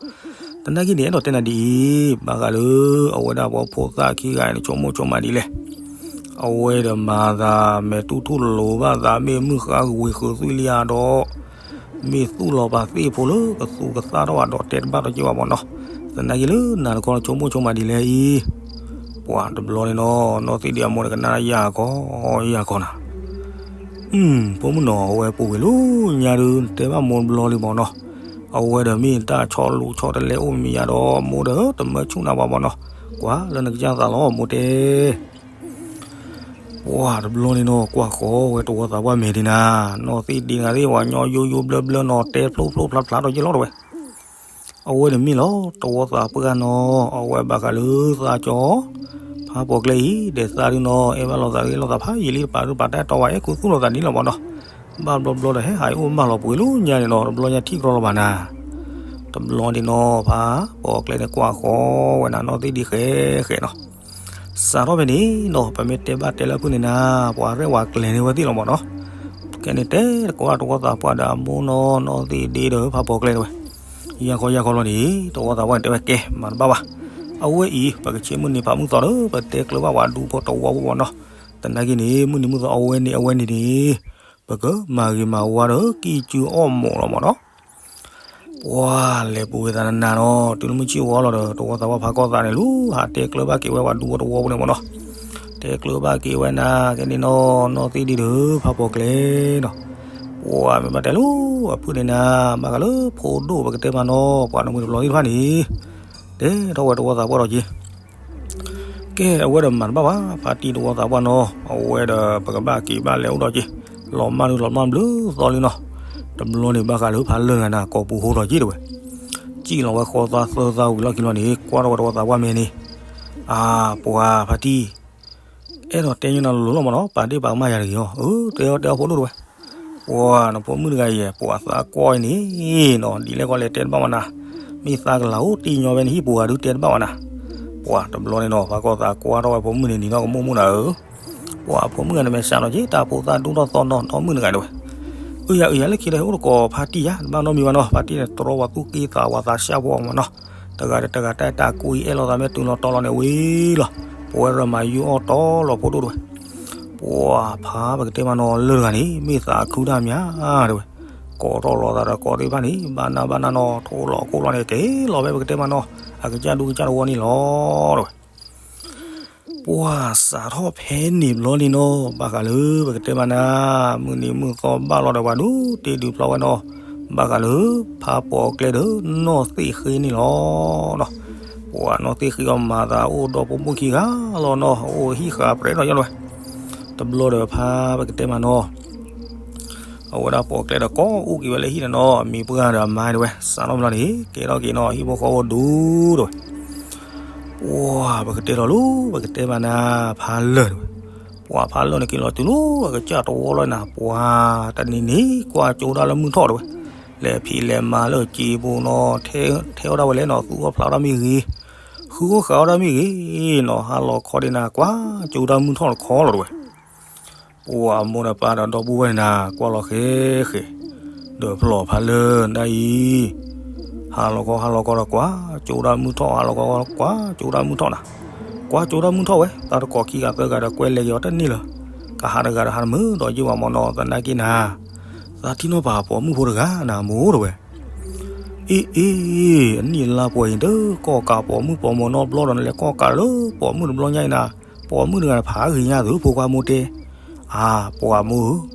သနာ်က့န့ၣ် အဲၣ်ဒိးတဲနၤဒ်အံၤ, ဘၣ်ဃးလၢ အဝဲဒၣ်ပှၤဖိသၣ်ခံဂၤန့ၣ် ဆိကမိၣ်ဆိကမးဒ်လဲၣ် အဝဲဒီးမၤသး မဲာ်တူၢ်ထူၣ်လိၤဘၣ်သး မ့ၢ်မုၢ်ဃါဝ့ၤဃုးသွံၣ်လံဧါဒီး မ့ၢ်သူၣ်လီၤပာ်သ့ၣ်ဖိလၢကသူကသၣ်ထီၣ်ဘၣ်ဒီးတဲတဘၣ်ဒီးက့ၤဘၣ်မၢ်နီၤ. သနာ်က့လၢနၤတခီဆိကမိၣ်ဆိကမးဒ်လဲၣ်အံၤ, ပှၤတဘျီန့ၣ်နီၤ နီၢ်သ့ၣ်ဒ့အမိၢ်န့ၣ်ကနၣ်ယၤခီယၤခီနၤ. ဖိမုၣ်နီၤ အဝဲပူၤကွံာ်လၢညါဒုး နတဲဘၣ်မိၢ်တဘျီလံမၢ်နီၤ. အဝဲဒီးမ့ၢ်တၢ်ဆီလိာ်ဆီတလဲအိၣ်မးယါဒီး မိၢ်ဒီးတမၢဆူၣ်နၤဘၣ်မၢ်နီၤ. ကွၢ်လၢနကစၢ်သးလီၤ မိၢ်တဲ ပှၤတဘျီန့ၣ်နီၤ ကွၢ်ဃီဝဲတဝီသးပှၢ်မဲာ်ဒံးနၤ, နီၢ်သ့ၣ်ဒ့နၤသ့ၣ် ပှၤညီယိယိဘျၢဘျၢနီၤ တဲဖျိဖျိဖျါဖျါထီၣ်ယ့ၢ်လီၤတဝဲ. အဝဲန့ၣ်မ့ၢ်လီၤ တဝီသးပှၢ်နီၤ အဝဲဘၣ်ဃးလၢသးကၠီ ဖးပိာ်ကျဲအံၤ ဒီးသးဒုနီၤ အဲၣ်ဘၣ်လိာ်သးဂ့ၤလိာ်သးဖးယံာ်လံ တပာ်ဒုပာ်တၢ်တီဝဲ အဲၣ်ခူသူၣ်လိာ်သးဒ်လီၤမၢ်နီၤ. ဘၣ်ဘျီဘျီဒီးဟဲဟးအံၤအိၣ်မၢ်လီၤပှဲၤလၢညါန့ၣ်နီၤ တဘျီညါထံၣ်ကြီလီၤဘၣ်နၤ. တဘျီန့ၣ်နီၤ ဖးပိာ်ကျဲန့ၣ်ကွၢ်ဃီဝဲနၤ နီၢ်သ့ၣ်ဒ့ဃဲဃဲနီၤ. စးထီၣ်ဖဲန့ၣ်နီၤ ပမ့ၢ်တဲဘၣ်တဲလၢအဖုၣ်န့ၣ်နၤ ပှၤရဲၣ်ပှၤကျဲၤန့ၢ်ဝဲသ့ၣ်လီၤမၢ်နီၤ. ကဲန့ၣ်တဲတကိးတဝီသးပှၢ်ဒီးအမိၢ်နီၤ နီၢ်သ့ၣ်ဒ့ဒီးဖးပိာ်ကျဲတဝဲ. ယၤခီယၤခီလီၤန့ၣ် တဝီသးပှၢ်န့ၣ်တဲဝဲကဲမၤတဘၣ်ဘၣ်. အဝဲအံၤ ပကဆ့မုၢ်နံၤဖးမုၢ်သီဒီး ပတဲကျၢၤဘၣ်ပှၤဒူဖိတဝီဖိမၢ်နီၤ. သနာ်က့န့ၣ် မုၢ်နံၤမုၢ်သီအဝဲန့ၣ်အဝဲန့ၣ်န့ၣ် ပကမၤဂ့ၤမၤဝါဒီးကံၢ်စုအီၣ်မိာ်လီၤမၢ်နီၤ. ပှၤလဲၤပူၤဝဲသးနးနးနီၤ တုၤလၢမုၢ်ဆ့ၣ်ဝီလီၤဒီး တဝီသးပှၢ်ဖးကီၢ်သးန့ၣ် လူၤဟးတဲကျၢၤဘၣ်က့ၤဝဲပှၤဒူဖိတဝီဖိန့ၣ်မၢ်နီၤ. တဲကျၢၤဘၣ်က့ၤဝဲနၤ ကဲန့ၣ်နီၤ နီၢ်သ့ၣ်ဒ့ဒီးဖးပိာ်ကျဲနီၤ. ပှၤမ့ၢ်ဘၣ်တဲလၢအဖုၣ်န့ၣ်နၤ ဘၣ်ဃးလၢဖိဒိၣ်ပကတဲမးနီၤ ပှၤနမှံၤတဘျီသ့ၣ်တဖၣ်န့ၣ် တဲထီၣ်ဝဲတဝီသးပှၢ်ဒီးက့ၤ ကဲအဝဲဒီးမၤတဘၣ်ဘၣ် ဖါတံၢ်တဝီသးပှၢ်နီၤ အဝဲဒီးပကဘၣ်က့ၤဘၣ်လဲၤအိၣ်ဒီးက့ၤ လီၤမၢ်ဒုလီၤမၢ်ဘျုးသီလံနီၤ. တဘျီန့ၣ်ဘၣ်ဃးလၢဖးလၢာ်တဂၤန့ၣ် ကိာ်ပူၤဟိထီၣ်က့ၤတဝဲ. စံၣ်လီၤဝဲဃီသါသၢသါဝံၤလီၢ်ခံလီၤန့ၣ် ကွၢ်ထီၣ်ဝဲတဝီသးပှၢ်မဲာ်န့ၣ် အါ ပှၤဖါတံၢ် အဲၣ်ဒိးတဲညီနၤလိၤလိၤလီၤမၢ်နီၤ ပာ်ဒ့ၣ်ပာ်ကမၣ်ယၤတဂ့ၤအီၤ အၢ တဲအီၤတဲအီၤဖိဒိၣ်တဝဲ. ပှၤနဖိမုၣ်တဂၤအံၤ ပှၤသးကွၢ်အံၤန့ၣ်နီၤ ဒ်လဲၣ်ကီလဲၣ်တဲတဘၣ်ဝဲနၤ မ့ၢ်သးကလၤအိၣ်တ့ၢ်ညီဖဲန့ၣ်ဟံၣ်ပူၤဂၤဒုတဲတဘၣ်ဝဲနၤ. ပှၤတဘျီန့ၣ်နီၤ ဖးကီၢ်သးကွၢ်ထီၣ်ဝဲဖိမုၣ်န့ၣ်နံၤနီၢ်ကမိၣ်မူနၤဧၢ ပှၤဖိမုၣ်ဂၤန့ၣ်မ့ၢ်စးထီၣ်က့ၤ တၢ်ဖိသၣ်ဒိၣ်ထီၣ်သီနီၢ်နီၢ်မုၣ်တဂၤဒဝဲ. အၢယၤအၢယၤလၢခံဒီးဟဲအိၣ်တကိးဖါတံၢ်ယၤ တဘၣ်နီတမံၤဘၣ်နီၤ ဖါတံၢ်န့ၣ် တြီပှၤသူၣ်က့သးပှၤသးစၢ်ဖိအီၤမၢ်နီၤ. တဂၤဒီးတဂၤတၢ်အဲၣ်တၢ်ကွံအဲၣ်လိာ်သးမ့ၢ်တုၤလီၤတီၤလီၤန့ၣ်ဝံၤလီၤ. ပဝဲရမၤယုၢ်အီၣ်တီလီၤဖိဒိၣ်တဝဲ. ပှၤဖးပကတဲမးနီၤလၢတဂၤန့ၣ် မ့ၢ်သးခုတၢ်မးတဝဲ. ကိးထီၣ်လီၤသးဒီးကိးသ့ၣ်တဖၣ်န့ၣ် ဘၣ်နၢ်ဘၣ်နၢ်နီၤ ထိၣ်လီၤခိၣ်လီၤန့ၣ် က့ၤလီၤဖဲပကတဲမးနီၤ အကစၢ်ဒူကစၢ်တဝီန့ၣ်လီၤတဝဲ. ပှၤစးထီၣ်ဖဲန့ၣ်ဘျီန့ၣ်နီၤ ဘၣ်ဃးလၢပကတဲမးနၤ မုၢ်နံၤမုၢ်သီဘၣ်လီၤဒီးပှၤဒူတ့ဒူဖျီဝဲနီၤ ဘၣ်ဃးလၢဖးပိာ်ကျဲဒီးနီၢ်သ့ၣ်ဃ့န့ၣ်လီၤ. ပှၤနီၢ်သ့ၣ်ဃ့အီၤမၤသးအိၣ်ဒီဖိမိၢ်ခံဂၤလီၤနီၤ အအိၣ်ဟံၣ်ဃာ်ပြဲးဒီးယီၤတဝဲ. တဘျီဒီးဖးပကတဲမးနီၤ အဝဲဒၣ်ပိာ်ကျဲဒီးကိးအိၣ်က့ၤဝဲလၢဟံၣ်န့ၣ်နီၤ အမံၤပှၢ်ဒီးအမါတဝဲ စးထီၣ်ဘျီန့ၣ် ကဲထီၣ်က့ၤနီၤ ဟံၣ်ဖိဃီဖိဒူတဝဲ. ပှၤပကတဲလီၤလီၤ ပကတဲမးနၤ ဖးလၢာ်တဝဲ. ပှၤဖးလၢာ်န့ၣ်က့ၤလီၤတုၤလီၤ အကစၢ်တဝီလီၤနၤ ပှၤတနံၤန့ၣ် ကွၢ်ကၠိဒၣ်လၢမုၢ်ထီၣ်တဝဲ. လဲၤဖံးလဲၤမၤလၢက့ၤပူၤနီၤ ထဲအီၣ်ဒၣ်ဝဲလဲၣ်နီၤ သူၣ်အီၣ်ဖျးအီၣ်ဒၣ်မ့ၢ်ဂ့ၤ ဃုအီၣ်ဃးအီၣ်ဒၣ်မ့ၢ်ဂ့ၤနီၤ ဟါလီၤခီဒ်နၤ ကွၢ်ကၠိဒၣ်မုၢ်ထီၣ်တခီလီၤတဝဲ. ပှၤမိၢ်ဒီးပၢ်ဒီးဒီပုၢ်ဝဲၢ်န့ၣ်နၤ ကွၢ်လီၤဃဲဃဲ ဒီးဖျီၣ်ဖးလၢာ်ဒၣ်အံၤ ဟါလီၤခီဟါလီၤခီဒီးကွၢ် ကၠိဒၣ်မုၢ်ထီၣ် ဟါလီၤခီကွၢ် ကၠိဒၣ်မုၢ်ထီၣ်နၤ. ကွၢ်ကၠိဒၣ်မုၢ်ထီၣ်ဝဲ သးတကိးခံဂၤသၢဂၤဒီးကွဲလဲၤက့ၤအီၤတန့ၢ်လၢၤ. ကဟးတဂၤဒီးဟးတမုာ်ဒီးယ့ၢ်ဝဲမၢ်နီၤ သနာ်က့နၤ သးထံၣ်နီၣ်ပာ်ပိာ်မုၣ်ဖိတဂၤနၤမိၢ်တဝဲ. အ့ အ့ အနံၣ်အလါပှဲၤအံၤ တကီၢ်ကးပိာ်မုၣ်ပိာ်မီၤနီတဘျီဒီး နလဲၤကီၢ်ကးလၢပိာ်မုၣ်တဘျီညါအံၤနၤ ပိာ်မုၣ်တဂၤန့ၣ်ဖးဂ့ၤညါသု ဖိခွါမိၢ်တဲ. အါ ပှၤမိၢ်ဧၢ,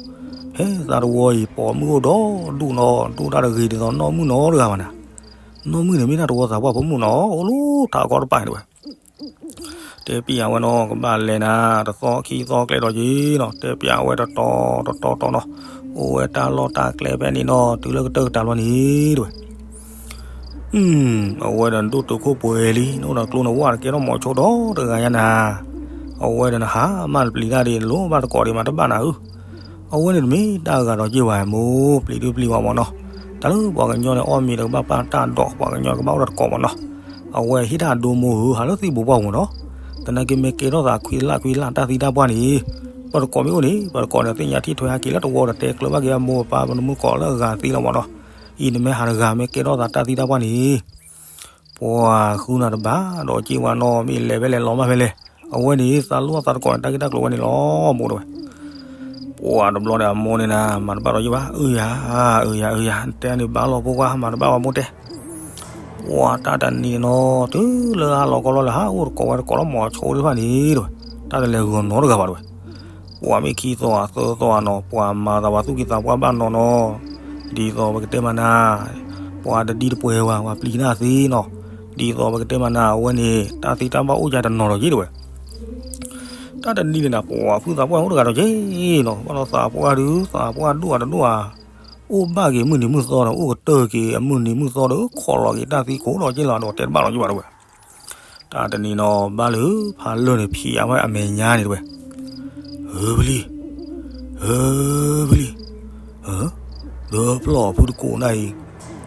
ဖဲသးတဝီအံၤ ပိာ်မုၣ်အိၣ်ဒီဒူၣ်နီၤ ဒိၣ်တၢ်တဂ့ၤဒ်သိးနီၢ်မုၣ်နီတဂၤဘၣ်နၤ. နီၢ်မုၣ်န့ၣ်မ့ၢ်တၢ်တဝီသးပှၢ်ဖိမုၣ်နီၤ အိၣ်လၢထးကီတပၤန့ၣ်တဝဲ. တဲပျးဝဲနီၤ ကဘၣ်လဲၤနၤ တသီခံသီကျဲဒီးက့ၤနီၤ တဲပျးဝဲတတီၤတတီၤတီၤနီၤ အိၣ်ဝဲတၢ်လီၢ်တၢ်ကျဲဖဲန့ၣ်နီၤ တုၤလၢကတၢၢ်ကတၢၢ်လီၤန့ၣ်တဝဲ. အဝဲဒီးနဒိၣ်တုာ်ခိၣ်ပှဲၤလံ နအိၣ်ဒီးကျိနဝၣ်တကဲထီၣ်မီၤဆိဒီတဂၤညါနၤ. အဝဲဒီးနဟးမၢ်တပျံၤတၢ်ဒ် နလိၣ်ဘၣ်တကိးဒ်မးတဘၣ်နၤဧၢ. အဝဲန့ၣ်တမ့ၢ်တၢ်ဂၤဒီးက့ၤဝဲမိၢ် ပျံၤဒုပျံၤဝဲမၢ်နီၤ. တၢ်လၢပှၤကညီန့ၣ် အီၣ်မ့ၤဒီးကဘၣ်ပာ်တၢ်ဒီး ပှၤကညီကဘၣ်အိၣ်ဒီးတကိးမၢ်နီၤ. အဝဲဟ့ၣ်တၢ်ဒိမိၢ်ဧၢ ဟးလၢသံၣ်ဘိပှၢ်မၢ်နီၤ. သနာ်က့မ့ၢ်ကဲထီၣ်သးခွံလၢ်ခွံလၢ်တၢ်သံတၢ်ပှၢ်န့ၣ် ပတကိးမ့ၢ်အိၣ်န့ၣ် ပတကိးန့ၣ် သ့ၣ်ညါထံၣ်ထွဲဟဲက့ၤလၢတဝီဒီးတဲကျၢၤဘၣ်က့ၤအမိၢ်အပၢ် ပနမုၢ်ကိးလၢအဂၤသံလီၤမၢ်နီၤ. အံၤနမ့ၢ်ဟးတဂၤမ့ၢ်ကဲထီၣ်သးတၢ်သံတၢ်ပှၢ်န့ၣ် ပှၤဃုနၤတဘၣ်ဒီးက့ၤဝဲနီၤ မ့ၢ်လဲၤဖဲလဲၣ်လီၤမၢ်ဖဲလဲၣ် အဝဲန့ၣ် သးလိၣ်သးတကိးန့ၣ် တၢ်ဂ့ၢ်တၢ်ကျိၤဝဲန့ၣ်လီၤ မိၢ်တဲဝဲ. ပှၤတဘျီန့ၣ် အမိၢ်န့ၣ်နၤ မၤတဘၣ်ဒီးယဲဘၣ်, အၢယၤ, အၢယၤ, အၢယၤ, တဲန့ၣ်ဘၣ်လီၤဖိခွါ မၤတဘၣ်ဘၣ်မိၢ်တဲ. ပှၤတၢ်တနံၤနီၤ တုၤလၢအလီၤကီလီၤလၢဟးအိၣ်တကိးဝဲတကိးလီၤ မိၤဆိသ့ၣ်တဖၣ်န့ၣ်တဲဝဲ, တၢ်တလဲၤဂီၤနီတဂၤဘၣ်တဲဝဲ. ပှၤမ့ၢ်ခံသီဧါသၢသီဧါနီၤ ပှၤမၤသးပှၤသူၣ်က့သးပှၢ်ဘၣ်နီၤနီၤ, ဒ်သိးပကတဲမးနၤ, ပှၤတဒံတပှဲၤဝဲ ပှၤပျံၤနၢ်သ့နီၤ, ဒ်သိးပကတဲမးနၤ အဝဲန့ၣ် တၢ်သ့တၢ်ဘၣ်အိၣ်ကတနီၤဒီးက့တဲဝဲ. တၢ်တနံၤန့ၣ်နၤ ပှၤဖုသးပှၢ်အိၣ်တဂၤဒီးက့နီၤ ဘၣ်ဒီးသးပှၢ်ဒုး သးပှၢ်ဒိၣ်ဧါတဒိၣ်ဧါ, အိၣ်ဘၣ်က့ၤမုၢ်နံၤမုၢ်သီဒီး အိၣ်ကတၢၢ်က့ၤအမုၢ်နံၤမုၢ်သီဒီး ခိးလီၤက့ၤတၢ်သံခိၣ်ဒီးက့လီၤဒီး တဲတဘၣ်လီၤက့ဘၣ်တဲဝဲ. တၢ်တနံၤနီၤ ဘၣ်လၢဖးလၢၢ်န့ၣ် ဖံးအဝဲအမဲာ်ညါန့ၣ်တဲဝဲ, ဧၢဖလံ, ဧၢ, ဖလံ, ဒီးဖျီၣ်ဖုတကိးနၤအံၤ,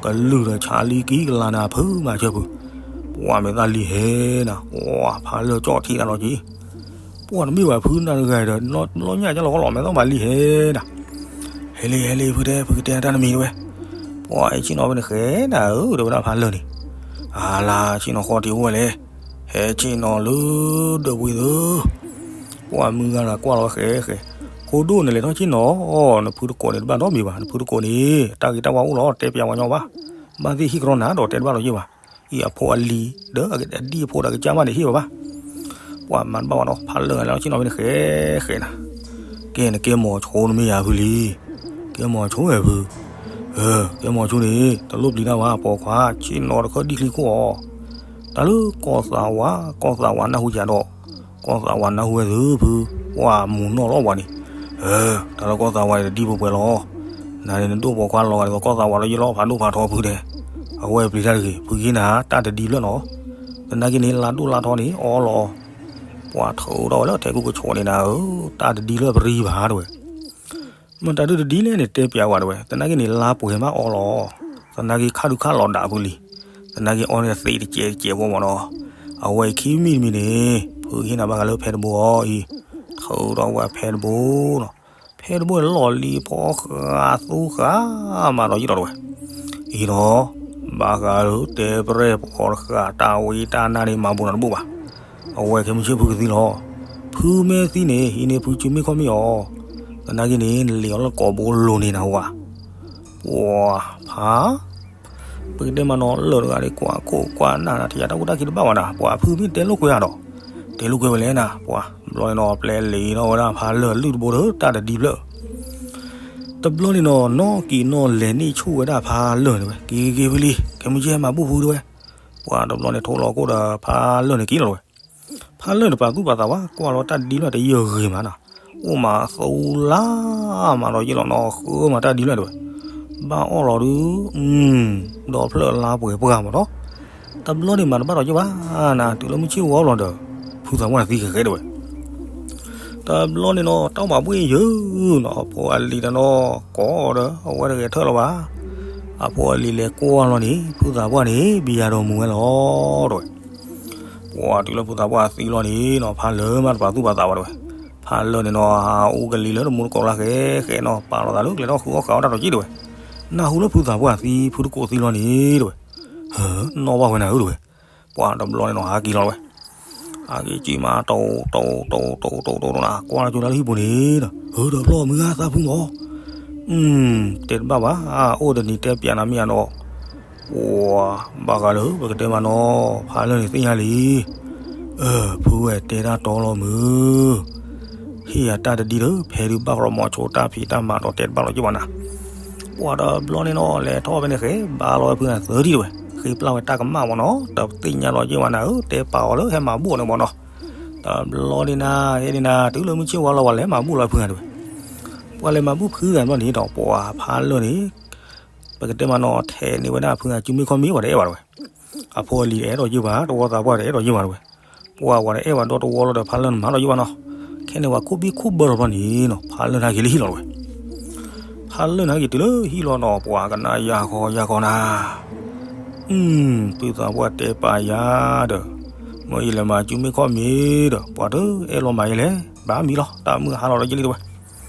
ကလုၢ်ဒီးဆးလံကံကလၤနၤဖုမၤဆၢဖု, ပှၤမဲာ်သၣ်လံဟဲနၤ, ပှၤဖးလၢၢ်ကၠီၣ်ထံနၤလီၤက့, ပှၤတမ့ၢ်ဝဲဖုနၤတဂၤဒီး လီၤညၣ်ကၢ်လီၤကီလီၤ မဲာ်သၣ်မၤလံဟဲနၤ, ဟဲလံ ဟဲလံ ဖုတဲ ဖုကတဲတၢ်တမံၤတဲဝဲ, ပှၤအဲၣ်ဆ့ၣ်နီၤဖဲန့ၣ်ဃဲနၤဧၢ တဲဝဲဒၣ်ဖးလၢၢ်န့ၣ်, အလါ ဆ့ၣ်နီၤဃီတ့ၢ်အိၣ်ဝဲလဲၣ်, ဟဲဆ့ၣ်နီၤလၢဒၢးဝံၤသု ပှၤမုၢ်ဂၤလၢကွၢ်လီၤဝဲဃဲဃဲ, ကိဒိၣ်န့ၣ်လဲၤထီၣ်ဆ့ၣ်နီၤ, နဖုတကိးန့ၣ်တဘၣ်ဒီးမံၤဘၣ်, နဖုတကိးန့ၣ် တၢ်ဂ့ၤတၢ်ဝါအိၣ်လီၤ တဲပျးဝဲညီဘၣ်, ဘၣ်သ့ၣ်ဟံၣ်ကရီနၤဒီးတဲတဘၣ်လီၤယ့ၢ်ဘၣ်, အံၤအဖိအလံၤဒီးအဒံၣ်အဖိဒီးအကစၢ်မးန့ၣ်ဟ့ၣ်ဝဲဘၣ်, ပှၤမၤတဘၣ်ဝဲဒီး ဖးလၢၢ်လဲၤထီၣ်ဆ့ၣ်နီၤဖဲန့ၣ်ဃဲဃဲနၤ, ကဲနကဲမိၤဆိနမ့ၢ်ယၤဖုလံ, ကဲမိၤဆိဝဲဖု ကဲမိၤဆိန့ၣ် တလိၣ်ပျံၤတၢ်ဘၣ် ပိာ်ခွါ ဆ့ၣ်နီၤတခၢၣ်ဒံၣ်ချံခိၣ်အီၤ, တၢ်လၢကီၢ်သးဝါ ကီၢ်သးဝါနၢ်ဟူယၤဒီး, ကီၢ်သးဝါနၢ်ဟူဝဲသုဖု, ပှၤမူၤနီၣ်လီၤပှၤန့ၣ်, တၢ်လၢကီၢ်သးဝါန့ၣ်တဒံၣ်ပှဲၤပှဲၤလီၤ, နၤန့ၣ်နဒိၣ်ပိာ်ခွါလီၤဂာ်ဒ်သိးကီၢ်သးဝါလီၤယ့ၢ်လီၤ ဖးဒိၣ်ဖးထီဖုတဲ, အဝဲပျံၤတၢ်တဂ့ၤ ဖုကဟ့ၣ်နၤ တၢ်တဒံဖျၢၣ်နီၤ, သနာ်က့န့ၣ် လါဒိၣ်လါထီန့ၣ် အီလီၤ ပှၤထုးထီၣ်ဝဲလၢထဲကူကဆိးန့ၣ်နၤဧၢ, တၢ်တဒံလၢပရံဘၣ်တဲဝဲ, မ့ၢ်တၢ်ဒုးတဒံလဲၣ်န့ၣ် တဲပျးဝဲတဲဝဲ, သနာ်က့န့ၣ် လါပှဲၤမးအီလီၤ, သနာ်က့ခါဒုးခါလီၤဒၣ်ဖုလံ, သနာ်က့အီန့ၣ်သ့တစဲးတစဲးဖိမ့ၢ်နီၤ, အဝဲအံၤခံမံၤတမံၤန့ၣ် ဖုကဟ့ၣ်နၤဘၣ်ဃးလၢဖဲတဘိအီၤအံၤ, ထုးထီၣ်ဝဲဖဲတဘိနီၤ, ဖဲတဘိန့ၣ်လီၢ်လံၤဖီဃာ်သူဃာ်မးဒီးယ့ၢ်လီၤတဲဝဲ အံၤဒီး ဘၣ်ဃးလၢတဲပရဲၣ်ပှၤတဃာ်တၢ်ဝံတၢ်နါန့ၣ် မၤဘူးနၤတဘိဘၣ်, အဝဲခဲမုၢ်ဆ့ၣ်ဖုကသံလီၤ, ဖုမ့ၢ်သံန့ၣ် ဟံးန့ၢ်ဖုစုမ့ၢ်ခီၣ်မ့ၢ်အီၤ, သနာ်က့န့ၣ် နလံာ်အီၤလၢကိာ်ဘိလိၤန့ၣ်နဟူဧါ, ပှၤဖး ပကတဲမးနီၤ လၢာ်တဂၤန့ၣ် ကွၢ်ခိၣ်ကွၢ်နၢ်နၤ ထံၣ်ယၤတၢ်ကူတၢ်ခံတဘၣ်ဝဲဒၣ် ပှၤဖုမ့ၢ်တဲလိာ်ကွဲဧါဒီး, တဲလိာ်ကွဲဝဲလဲၣ်နၤ ပှၤဘျီန့ၣ်နီၤ ပျဲလံာ်ထီၣ်ဝဲဒၣ်ဖးလၢၢ်လုၢ်တဘိဒီးတၢ်တဒံဖျၢၣ် တဘျီန့ၣ်နီၤ နီၢ်က့ၤနီၢ်လဲၤန့ၢ်ဆူၣ်ဝဲဒၣ်ဖးလၢၢ်န့ၣ်ဝဲ က့ၤက့ၤဖုလံ ခဲမုၢ်ဆ့ၣ်ဟဲမၤဘူၣ်ဖုတဲဝဲ, ပှၤတဘျီန့ၣ် ထိလီၤခိၣ်ဒီးဖးလၢၢ်န့ၣ်က့ၤလီၤဝဲ, ဖးလၢၢ်န့ၣ်ပာ်သူၣ်ပာ်သးဝဲ ကွၢ်လီၤတၢ်ဒ်လၢတယၢ်ဂ့ၤမးနီၤ, အိၣ်မးသူလါမးဒီးယ့ၢ်လီၤနီၤ ဃုမးတၢ်ဒ်လၢတဲဝဲ, ဘၣ်အီၣ်လီၤဒုး, ဒီဖျၢၣ်လါပှဲၤပှၢ်မးနီၤ, တဘျီန့ၣ်မၤတဘၣ်ဒီးယ့ၢ်ဘၣ်နၤ တုၤလၢမုၢ်ဆ့ၣ်ဝါလီၤဒီး ဖုသးပှၢ်သံဃဲဃဲတဲဝဲ တဘျီန့ၣ်နီၤ တၢ်ဘၣ်ဘှ့ၣ်ယုာ်နီၤ အဖိအလံၤတနီၤ ကိးဒီး အဝဲတဂဲၤထၢၣ်လီၤဘၣ်. အဖိအလံၤလဲၤကွၢ်လီၤန့ၣ် ဖုသးပှၢ်န့ၣ် ဘံယၤဒီးမူၤဝဲလီၤ တဲဝဲ. ပှၤတုၤလၢဖုသးပှၢ်သံလီၤန့ၣ်နီၤ ဖးလၢၢ်မးတပာ်သူၣ်ပာ်သးဘၣ်တဲဝဲ. ဖးလၢၢ်န့ၣ်နီၤ ဟးအူကလံၤလၢတမူတကိးလၢဃဲဃဲနီၤ ပာ်လီၤသးလၢကျဲထီၣ်ဃုအီၣ်ဃုအီတၢ်တီၤက့တဲဝဲ. နၢ်ဟူလၢဖုသးပှၢ်သံ ဖုတကိးသံလီၤန့ၣ်တဲဝဲ. နီၢ်ဘၣ်ဝဲနၤဧၢတဲဝဲ. ပှၤတဘျီန့ၣ်နီၤ ဟးက့ၤလီၤဝဲ. ဟးက့ၤက့ၤမး တိၢ်တိၢ်တိၢ်တိၢ်တိၢ်တိၢ်နီၤ ကွၢ်လီၤကၠိလၢဟံၣ်ပူၤန့ၣ်ဒီး ဟၢဒီးဖျီၣ်မုၢ်ဂၤသးဖုမီၤ. တဲတဘၣ်ဘၣ် အိၣ်တနံၤတဲပျးနၤမ့ၢ်ဧါနီၤ. ပှၤဘၣ်ဃးလၢပကတဲမးနီၤ ဖးလၢၢ်န့ၣ်သ့ၣ်ညါလံ. ဖုဝဲတဲတၢ်တီလီၤမုၢ် ဟ့ၣ်ယၤတၢ်တဒံဒီး ဖဲဒုးဘၣ်ဃးလီၤမီၤဆိတၢ်ဖံးတၢ်မၤဒီးတဲတဘၣ်လီၤက့ဘၣ်နၤ. ပှၤတဘျီန့ၣ်နီၤ လဲၤထီၣ်ဖဲန့ၣ်ဃဲ ဘါလီၤဝဲဖုနၤသၢထံၣ်တဲဝဲ. ဃ့ပျၢ်ဝဲတၢ်ကမၣ်မီၤနီၤ တသ့ၣ်ညါလီၤက့ဘၣ်နၤဧၢ တဲပာ်အီၤလၢဟဲမၤဘူၣ်အီၤန့ၣ်မီၤနီၤ. တဘျီန့ၣ်နၤ ဟဲန့ၣ်နၤ တုၤလၢမုၢ်ဆ့ၣ်ဝါလီၤ ပှၤလဲၤမၤဘူၣ်လီၤဖုနၤတဲဝဲ. ပှၤလဲၤမၤဘူၣ်ဖုသးဘျီန့ၣ်ဒီး ပှၤဖးလၢၢ်န့ၣ် ပကတဲမးနီၤ ထဲးန့ၢ်ဝဲဒၣ်ဖုဂၤစုမ့ၢ်ခီၣ်မ့ၢ် ပှၤတအဲၣ်ဘၣ်တဲဝဲ. အဖိအလံၤတအဲၣ်ဒိးယုၢ်ဘၣ် တဝီသးပှၢ်တအဲၣ်ဒိးယုၢ်ဘၣ်တဲဝဲ. ပှၤဝဲတအဲၣ်ဘၣ်ဒီးတဝီလီၤဒီး ဖးလၢၢ်န့ၣ်မၤဒိးယုၢ်ဘၣ်နီၤ. ခဲန့ၣ်ပှၤခိၣ်ဘံၣ်ခိၣ်ဘၢလီၤဘျီန့ၣ်နီၤ ဖးလၢၢ်န့ၣ်က့ၤလၢဟံၣ်လီၤတဲဝဲ. ဖးလၢၢ်န့ၣ်က့ၤတုၤလၢဟံၣ်လီၤနီၤ ပှၤကနၣ်ယၤဃီယၤဃီနၤ. ဖုသးပှၢ်တဲပာ်ယၤဒီး မ့ၢ်ယလဲၤမၤစုမ့ၢ်ခီၣ်မ့ၢ်ဒီး ပှၤတအဲၣ်လီၤမၤယဲလဲၣ် ဘၣ်မံလီၤ တၢ်မုၢ်ဟါလီၤဒီးယဲလံတဲဝဲ.